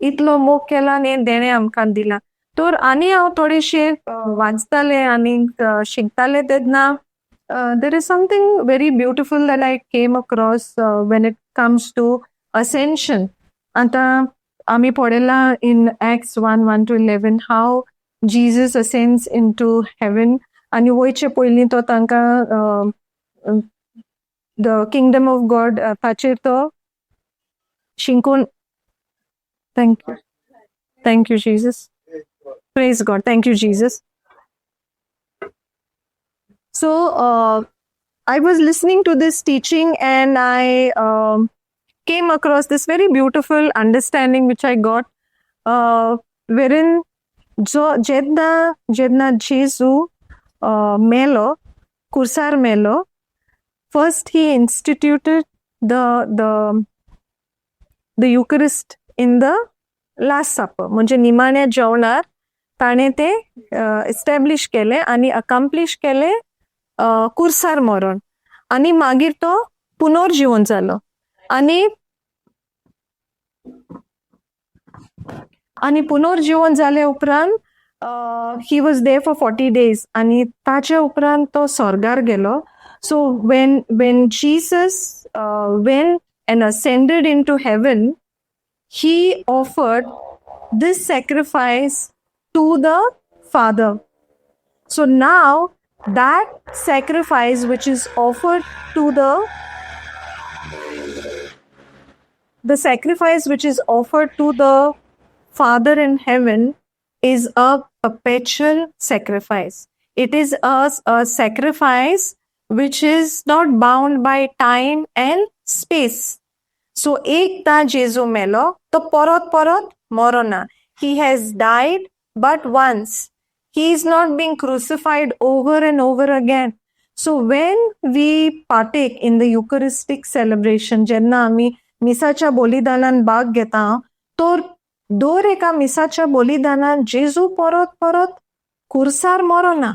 इतलो मोग केला आनी हें देणें आमकां दिलां. तर आनी हांव थोडेशें वाचतालें आनी शिकतालें तेन्ना there is something very beautiful that I came across when it comes to ascension. आतां आमी पळयलां in Acts 1:1 to 11 how Jesus ascends into heaven आनी वयचे पयलीं तो तांकां the kingdom of God ताचेर तो शिंकून. Thank you, thank you, Jesus. Praise God. Thank you, Jesus. So I was listening to this teaching and I came across this very beautiful understanding which I got, wherein जो जेन्ना जेन्ना जेजू मेलो, कुर्सार मेलो, first he instituted the Eucharist in the Last Supper, म्हणजे निमाण्या जेवणार ताणें ते एस्टॅब्लिश केलें आनी अकम्प्लिश केलें कुर्सार मरण, आनी मागीर तो पुनर्जिवन जालो आनी पुनर्जिवन जाले उपरांत he was there for 40 days आनी ताच्या उपरांत तो स्वर्गार गेलो. So when Jesus went and ascended into heaven, he offered this sacrifice to the Father. So now that sacrifice which is offered to the sacrifice which is offered to the Father in heaven is a perpetual sacrifice. It is a sacrifice which is not bound by time and space. So एकदां जेजू मेलो, तो परत परत मरोना. He has died but once. He is not being crucified over and over again. So when we partake in the Eucharistic celebration, जेन्ना आमी मिसाच्या बलिदानान भाग घेता, तर दर एका मिसाच्या बलिदानान जेजू परत परत कुर्सार मरोना,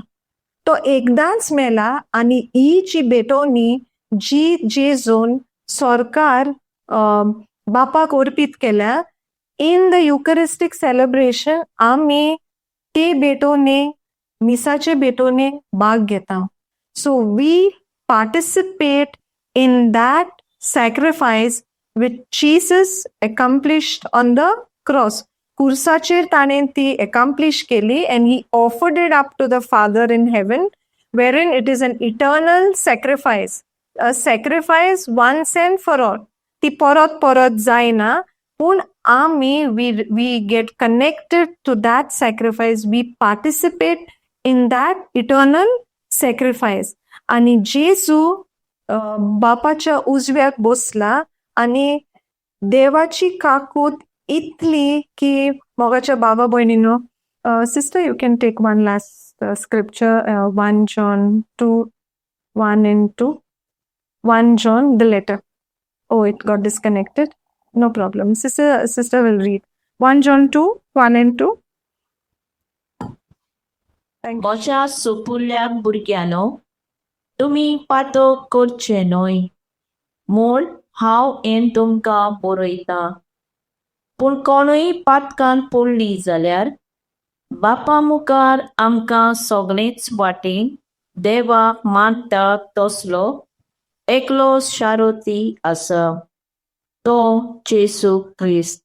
तो एकदांच मेला. आनी ही जी भेटवणी जी जेजून सरकार बापाक अर्पीत केल्या इन the Eucharistic celebration, आमी ते भेटवणे, मिसाचे भेटवणे भाग घेता. So we participate in that sacrifice which Jesus accomplished on the cross. कुर्साचेर ताणें ती accomplish केली and he offered it up to the Father in heaven, wherein it is an eternal sacrifice, a sacrifice once and for all. ती परत परत जायना, पूण आमी we get connected to that sacrifice, we participate in that eternal sacrifice. आनी जेजू बापाच्या उजव्याक बसला आनी देवाची काकूत इतली की, मोगाच्या बाबा भयणीनो, sister, you can take one last scripture, 1 John 2:1 and 2. 1 John, the letter. Oh, it got disconnected. No problem. Sister will read. 1 John 2:1 and 2. Thank you. म्हज्या सुपुल्ल्या भुरग्यांनो, तुमी पातक करचे न्हय म्हूण हांव हें तुमकां बरयतां. पूण कोणूय पातकान पडली जाल्यार बापा मुखार आमकां सगळेच वाटेन देवाक मानता तसलो एकलो शारोती आसा, तो जेसू क्रिस्त.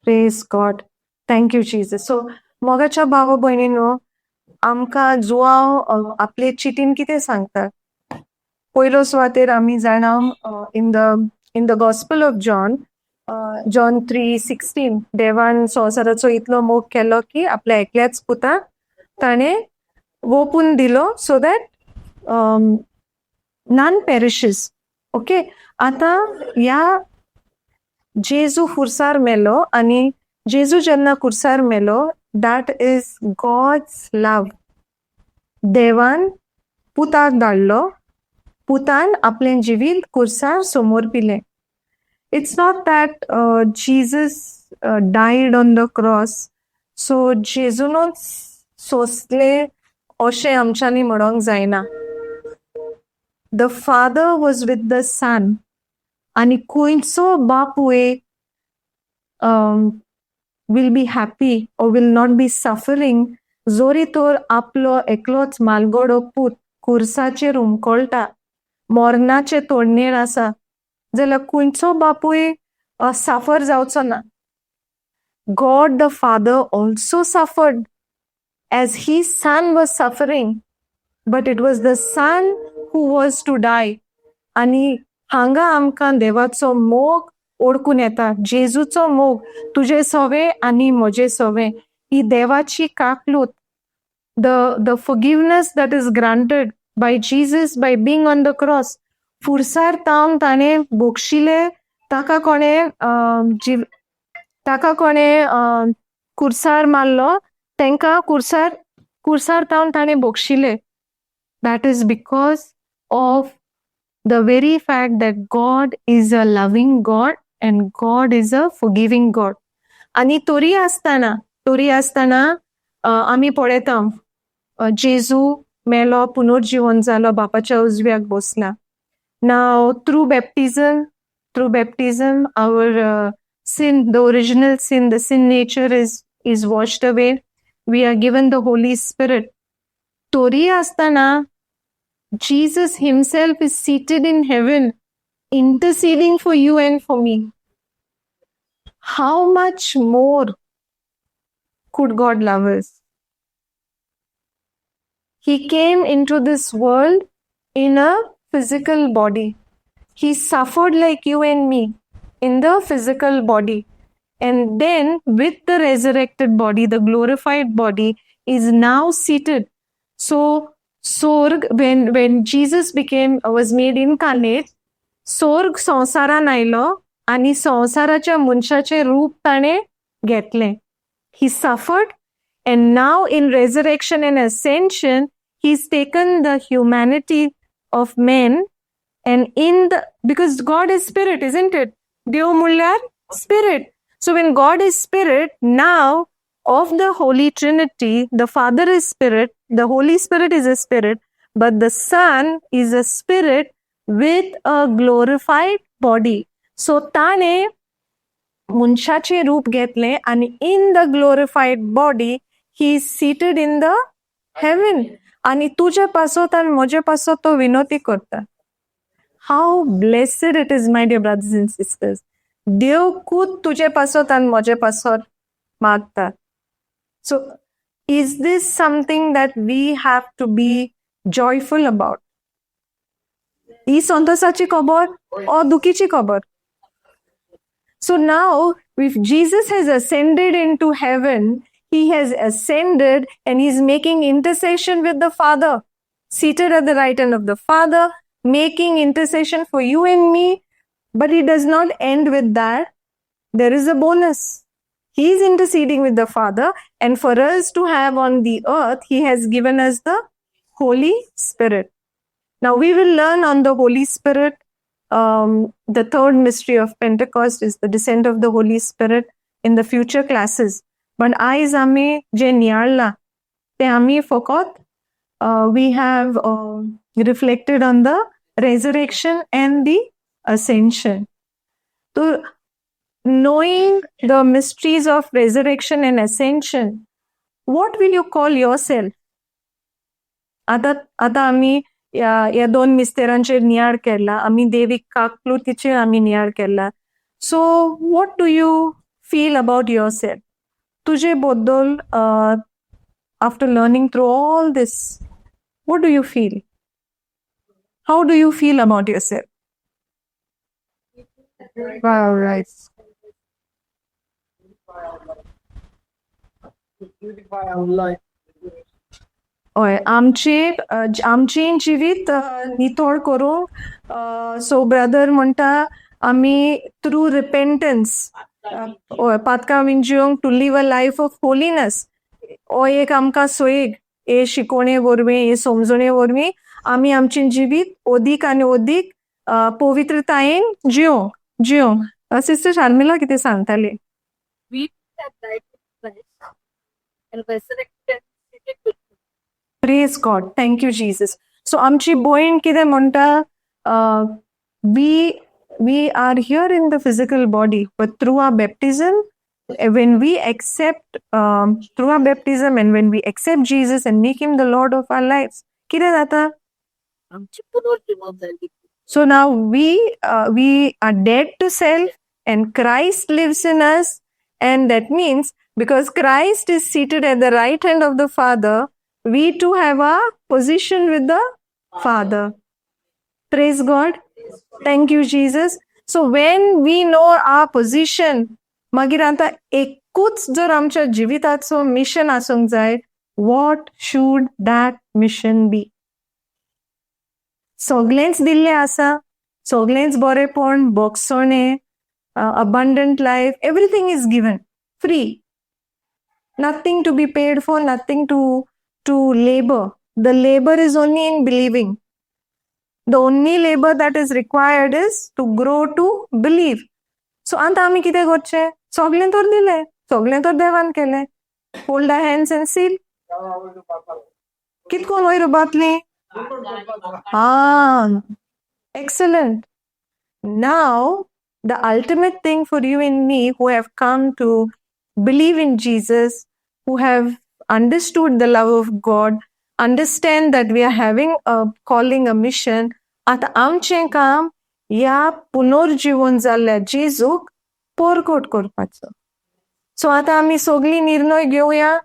Praise God. Thank you, Jesus. So, मोगाच्या भावा भयणीनो, आमकां जुवांव आपले चिटीन कितें सांगता? पयलो सुवातेर आमी जाणा, in the Gospel of John, John 3:16, देवान संवसाराचो इतलो मोग केलो की आपल्या एकल्याच पुताक ताणें ओंपून दिलो, so that none perishes, okay? आतां ह्या जेजू खुर्सार मेलो आनी जेजू जेन्ना खुर्सार मेलो, that is God's love. देवान पुताक धाडलो, पुतान आपलें जिवीत खुर्सार समर्पिलें. It's not that Jesus died on the cross, so जेजूनच सोंसले अशें आमच्यांनी म्हणोंक जायना. The Father was with the Son. आनी खंयचो बापूय will be happy or will not be suffering जोरी तर आपलो एकलोच मालगडो पूत खुर्साचेर हुमकळटा, मरणाचे तोडणेर आसा जाल्यार खंयचो बापूय साफर जावचो ना? God the Father also suffered as his Son was suffering, but it was the Son who was to die. आनी हांगा आमकां देवाचो मोग ओळखून येता, जेजूचो मोग तुजे सवे आनी म्हजे सवे. ही देवाची काकलूत, the forgiveness that is granted by Jesus by being on the cross. फुरसार तावन ताणें भोगशिले. ताका कोणें कुर्सार मारलो, तांकां कुर्सार तावन ताणें भोगशिले. That is because of the very fact that God is a loving God and God is a forgiving God. आनी तरी आसतना आमी पळयता, जेजू मेलो, पुनर्जिवन जालो, बापाच्या उजव्याक बसला. Now, through baptism, our sin, the original sin, the sin nature is washed away. We are given the Holy Spirit. तरी आसतना Jesus himself is seated in heaven, interceding for you and for me. How much more could God love us? He came into this world in a physical body. He suffered like you and me in the physical body. And then, with the resurrected body, the glorified body, is now seated. So, Sorg, when Jesus became, was made incarnate, सोर्ग संवसारान आयलो आनी संवसाराच्या मनशाचें रूप ताणें घेतलें. He suffered, and now in resurrection and ascension, he's taken the humanity of men and in the because God is spirit, isn't it? देव म्हणल्यार spirit. So when God is spirit, now of the Holy Trinity, the Father is spirit, the Holy Spirit is a spirit, but the Son is a spirit with a glorified body. So ताणे मनशाचें रूप घेतलें आनी in the glorified body he is seated in the heaven. आनी तुजे पासत आनी म्हजे पासत तो विनवती करता. How blessed it is, my dear brothers and sisters. देव खूद तुजे पासत आनी म्हजे पासत मागता. So is this something that we have to be joyful about? ही संतोषाची खबर or दुखीची खबर? So now, if Jesus has ascended into heaven, he has ascended and he's making intercession with the Father, seated at the right hand of the Father, making intercession for you and me. But he does not end with that. There is a bonus. He is interceding with the Father, and for us to have on the earth, he has given us the Holy Spirit. Now we will learn on the Holy Spirit. The third mystery of Pentecost is the descent of the Holy Spirit in the future classes. But आयज आमी जे नियाळला ते आमी फकत we have reflected on the resurrection and the ascension. So knowing the mysteries of resurrection and ascension, what will you call yourself? आतां आतां आमी ह्या ह्या दोन मिस्तेरांचेर नियाळ केला, आमी देवीक काकलुतीचेर आमी नियाळ केला. So what do you feel about yourself? तुजे बद्दल, after learning through all this, what do you feel? How do you feel about yourself? Wow, right. Beautify our life. हय, आमचे आमचें जिवीत नितळ करूंक. सो ब्रदर म्हणटा, आमी थ्रू रिपेंटन्स, हय, पातकां विंजोवंक, to live a life of holiness, हो एक आमकां सोयीग. हे शिकोवणे वरवीं, हे समजणे वरवीं आमी आमचें जिवीत अदीक आनी अदीक पवित्रतायेन जिवंक जिवंक. सिस्टर शार्मिला कितें सांगताली? We have died with Christ and resurrected and seated with him. Praise God. Thank you, Jesus. So आमची भयण कितें म्हणटा, we are here in the physical body, but through our baptism, when we accept, through our baptism and when we accept Jesus and make him the Lord of our lives, कितें जाता? आमची पुनर्जीवन जाली. So now we are dead to self and Christ lives in us, and that means because Christ is seated at the right hand of the Father, we too have a position with the Father. Praise God. Thank you, Jesus. So when we know our position, मागीर आतां एकूच जर आमच्या जिविताचो mission आसूंक जाय, what should that mission be? सगळेंच दिल्लें आसा, सगळेंच बरेपण, भोगसणें, abundant life, everything is given free, nothing to be paid for, nothing to labor. The labor is only in believing. The only labor that is required is to grow to believe. So आतां आमी कितें करचें? सगळें तर दिलें, सगळें तर देवान केलें. Hold hands and seal. कितकोन वयर उबातली. Ah, excellent. Now, the ultimate thing for you and me who have come to believe in Jesus, who have understood the love of God, understand that we are having a calling, a mission. आतां आमचें काम ह्या पुनर्जीवन जाल्ल्या जेजूक परगट करपाचो. So आतां आमी सगळीं निर्णय घेवया.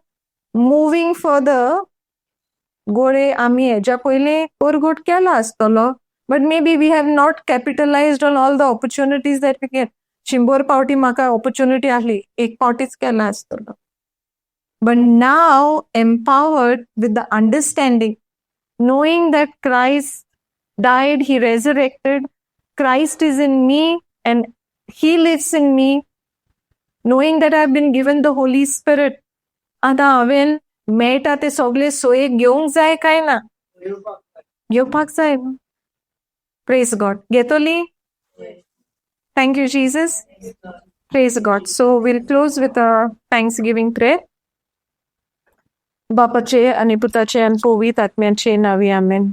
मुवींग फर्दर, गोळे आमी हेज्या पयलीं परगट केला आसतलो, but maybe we have not capitalized on all the opportunities that we get. 100 पावटी म्हाका ऑपॉर्च्युनिटी आहली, एक पावटीच केला आसतलो. But now, empowered with the understanding, knowing that Christ died, he resurrected, Christ is in me and he lives in me, knowing that I've been given the Holy Spirit, आतां हांवें मेळटा ते सगळे सोयेक घेवंक जाय काय ना? घेवपाक जाय. Praise God. घेतोली? Thank you, Jesus. Praise God. So we'll close with a thanksgiving prayer. बापाचे आणि पुताचे आणि पवित्र आत्म्याचे नावी, आमेन.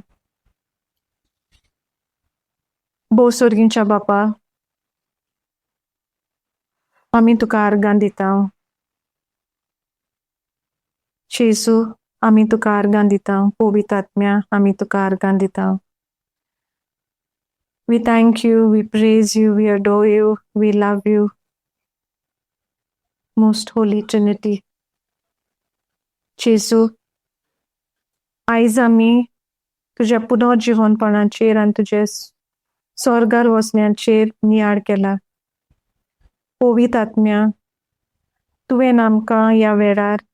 भोव सोर्गींच्या बापा, आमी तुका आर्गां दिता. जेजू, आमी तुका आर्गां दिता. पवित्र आत्म्या, आमी तुका आर्गां दिता. We We thank you, we praise you, we adore you, we love you. Most Holy Trinity. जेजू, आयज आमी तुज्या पुनर्जिवनपणाचेर आनी तुजे स्वर्गार वचण्याचेर नियाळ केला. पवित्र आत्म्या, तुवें आमकां ह्या वेळार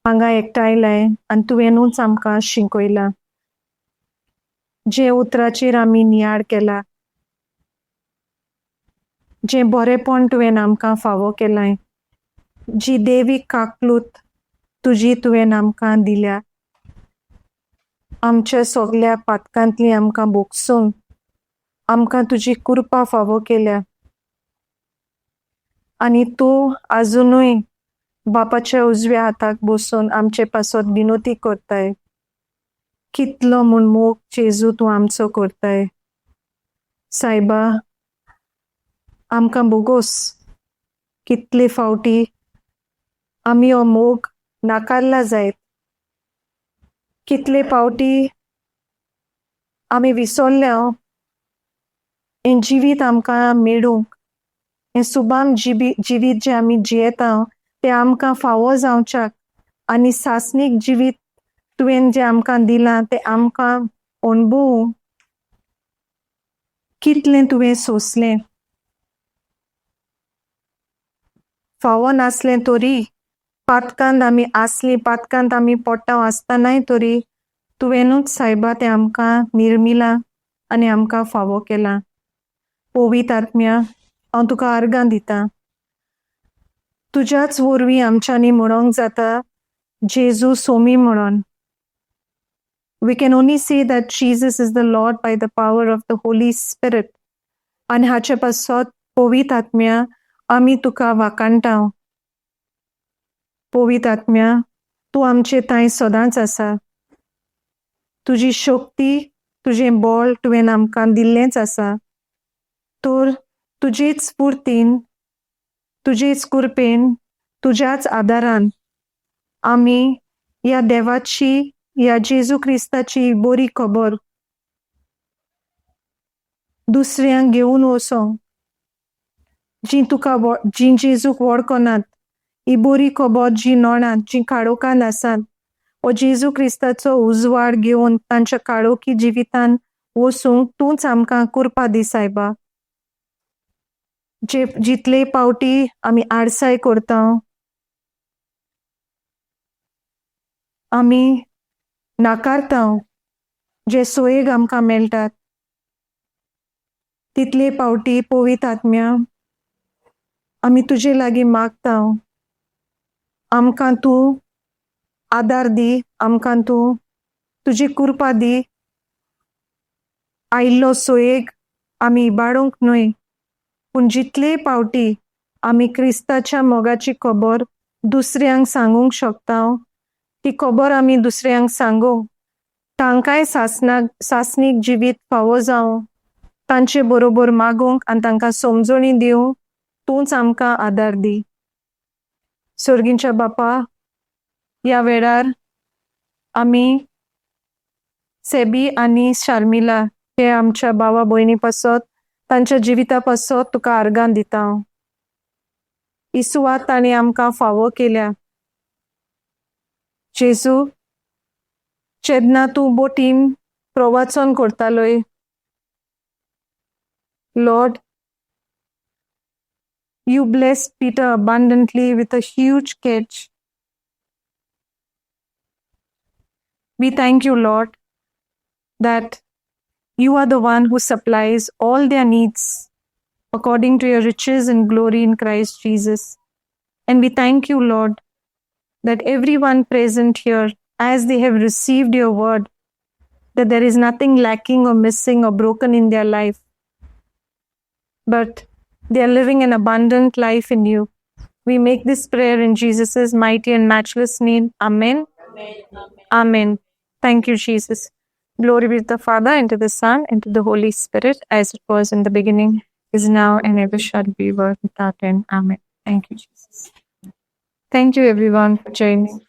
हांगा एकठांयलें आनी तुवेंनूच आमकां शिकयलां. जे उतराचेर आमी नियाळ केला, जें बरेंपण तुवें आमकां फावो केलां, जी देवीक काकलूत तुजी तुवें आमकां दिल्या, आमच्या सगल्या पातकांतली आमकां भोगसून आमकां तुजी कृपा फावो केल्या आनी तूं आजुनूय बापाच्या उजव्या हाताक बसून आमचे पासत विनोती करताय. कितलो म्हूण मोग जेजू तूं आमचो करताय. सायबा, आमकां बोगोस कितले फावटी आमी हो मोग नाकारला जायत, कितले फावटी आमी विसरल्या हें जिवीत आमकां मेळूंक, हें सुबाम जिवीत जें आमी जियेता तें आमकां फावो जावच्याक आनी सासणीक जिवीत तुवें जें आमकां दिलां तें आमकां अणभवूंक कितलें तुवें सोंसलें. फावो नासलें तरी पातकांत आमी आसलीं, पातकांत आमी पोडटा आसतनाय तरी तुवेंनूच सायबा तें आमकां निर्मिलां आनी आमकां फावो केलां. पवित्र आत्म्या, हांव तुका आर्गां दितां. तुज्याच वरवीं आमच्यांनी म्हणोंक जाता जेजू सोमी म्हणून. We can only say that Jesus is the Lord by the power of the Holy Spirit. आनी हाचे पासत पवित्र आत्म्या आमी तुका वाखाणटा. पवित्र आत्म्या, तूं आमचे थंय सदांच आसा. तुजी शक्ती, तुजें बळ तुवें आमकां दिल्लेंच आसा. तर तुजेच स्फुर्तीन, तुजेच कृपेन, तुज्याच आदारान आमी ह्या देवाची, ह्या जेजू क्रिस्ताची बरी खबर दुसऱ्यांक घेवन वचोंक, जीं तुका जीं जेजूक वळखनात, ही बरी खबर जीं नोणात, जीं काळोखान आसात, हो जेजू क्रिस्ताचो उजवाड घेवन तांच्या काळोखी जिवितान वचूंक तूंच आमकां कृपा दी सायबा. जे जितले पावटी आमी आडसाय करता, आमी नाकारता जे सोयेग आमकां मेळटात, तितले पावटी पवित्र आत्म्या आमी तुजे लागीं मागता, आमकां तूं आदार दी, आमकां तूं तुजी कृपा दी. आयिल्लो सोयेग आमी इबाडूंक न्हय, पूण जितले पावटी आमी क्रिस्ताच्या मोगाची खबर दुसऱ्यांक सांगूंक शकता, ती खबर आमी दुसऱ्यांक सांगूंक, तांकांय सासनाक सासणीक जिवीत फावो जावं, तांचे बरोबर मागूंक आनी तांकां समजणी दिवंक तूंच आमकां आदार दी. सर्गींच्या बापा, ह्या वेळार आमी सेबी आनी शार्मिला हे आमच्या भावा भयणी पासत, तांच्या जिविता पासत तुका आर्गां दिता. ही सुवात तांणी आमकां फावो केल्या. जेजू, जेन्ना तूं बोटीन प्रवाचन करतालोय, Lord, you blessed Peter abundantly with a huge catch. We thank you, Lord, that you are the one who supplies all their needs according to your riches and glory in Christ Jesus. And we thank you, Lord, that everyone present here, as they have received your word, that there is nothing lacking or missing or broken in their life, but they are living an abundant life in you. We make this prayer in Jesus' mighty and matchless name. Amen. Amen. Thank you, Jesus. Glory be to the Father, and to the Son, and to the Holy Spirit, as it was in the beginning, is now, and ever shall be, world without end. Amen. Thank you, Jesus. Thank you, everyone, for joining.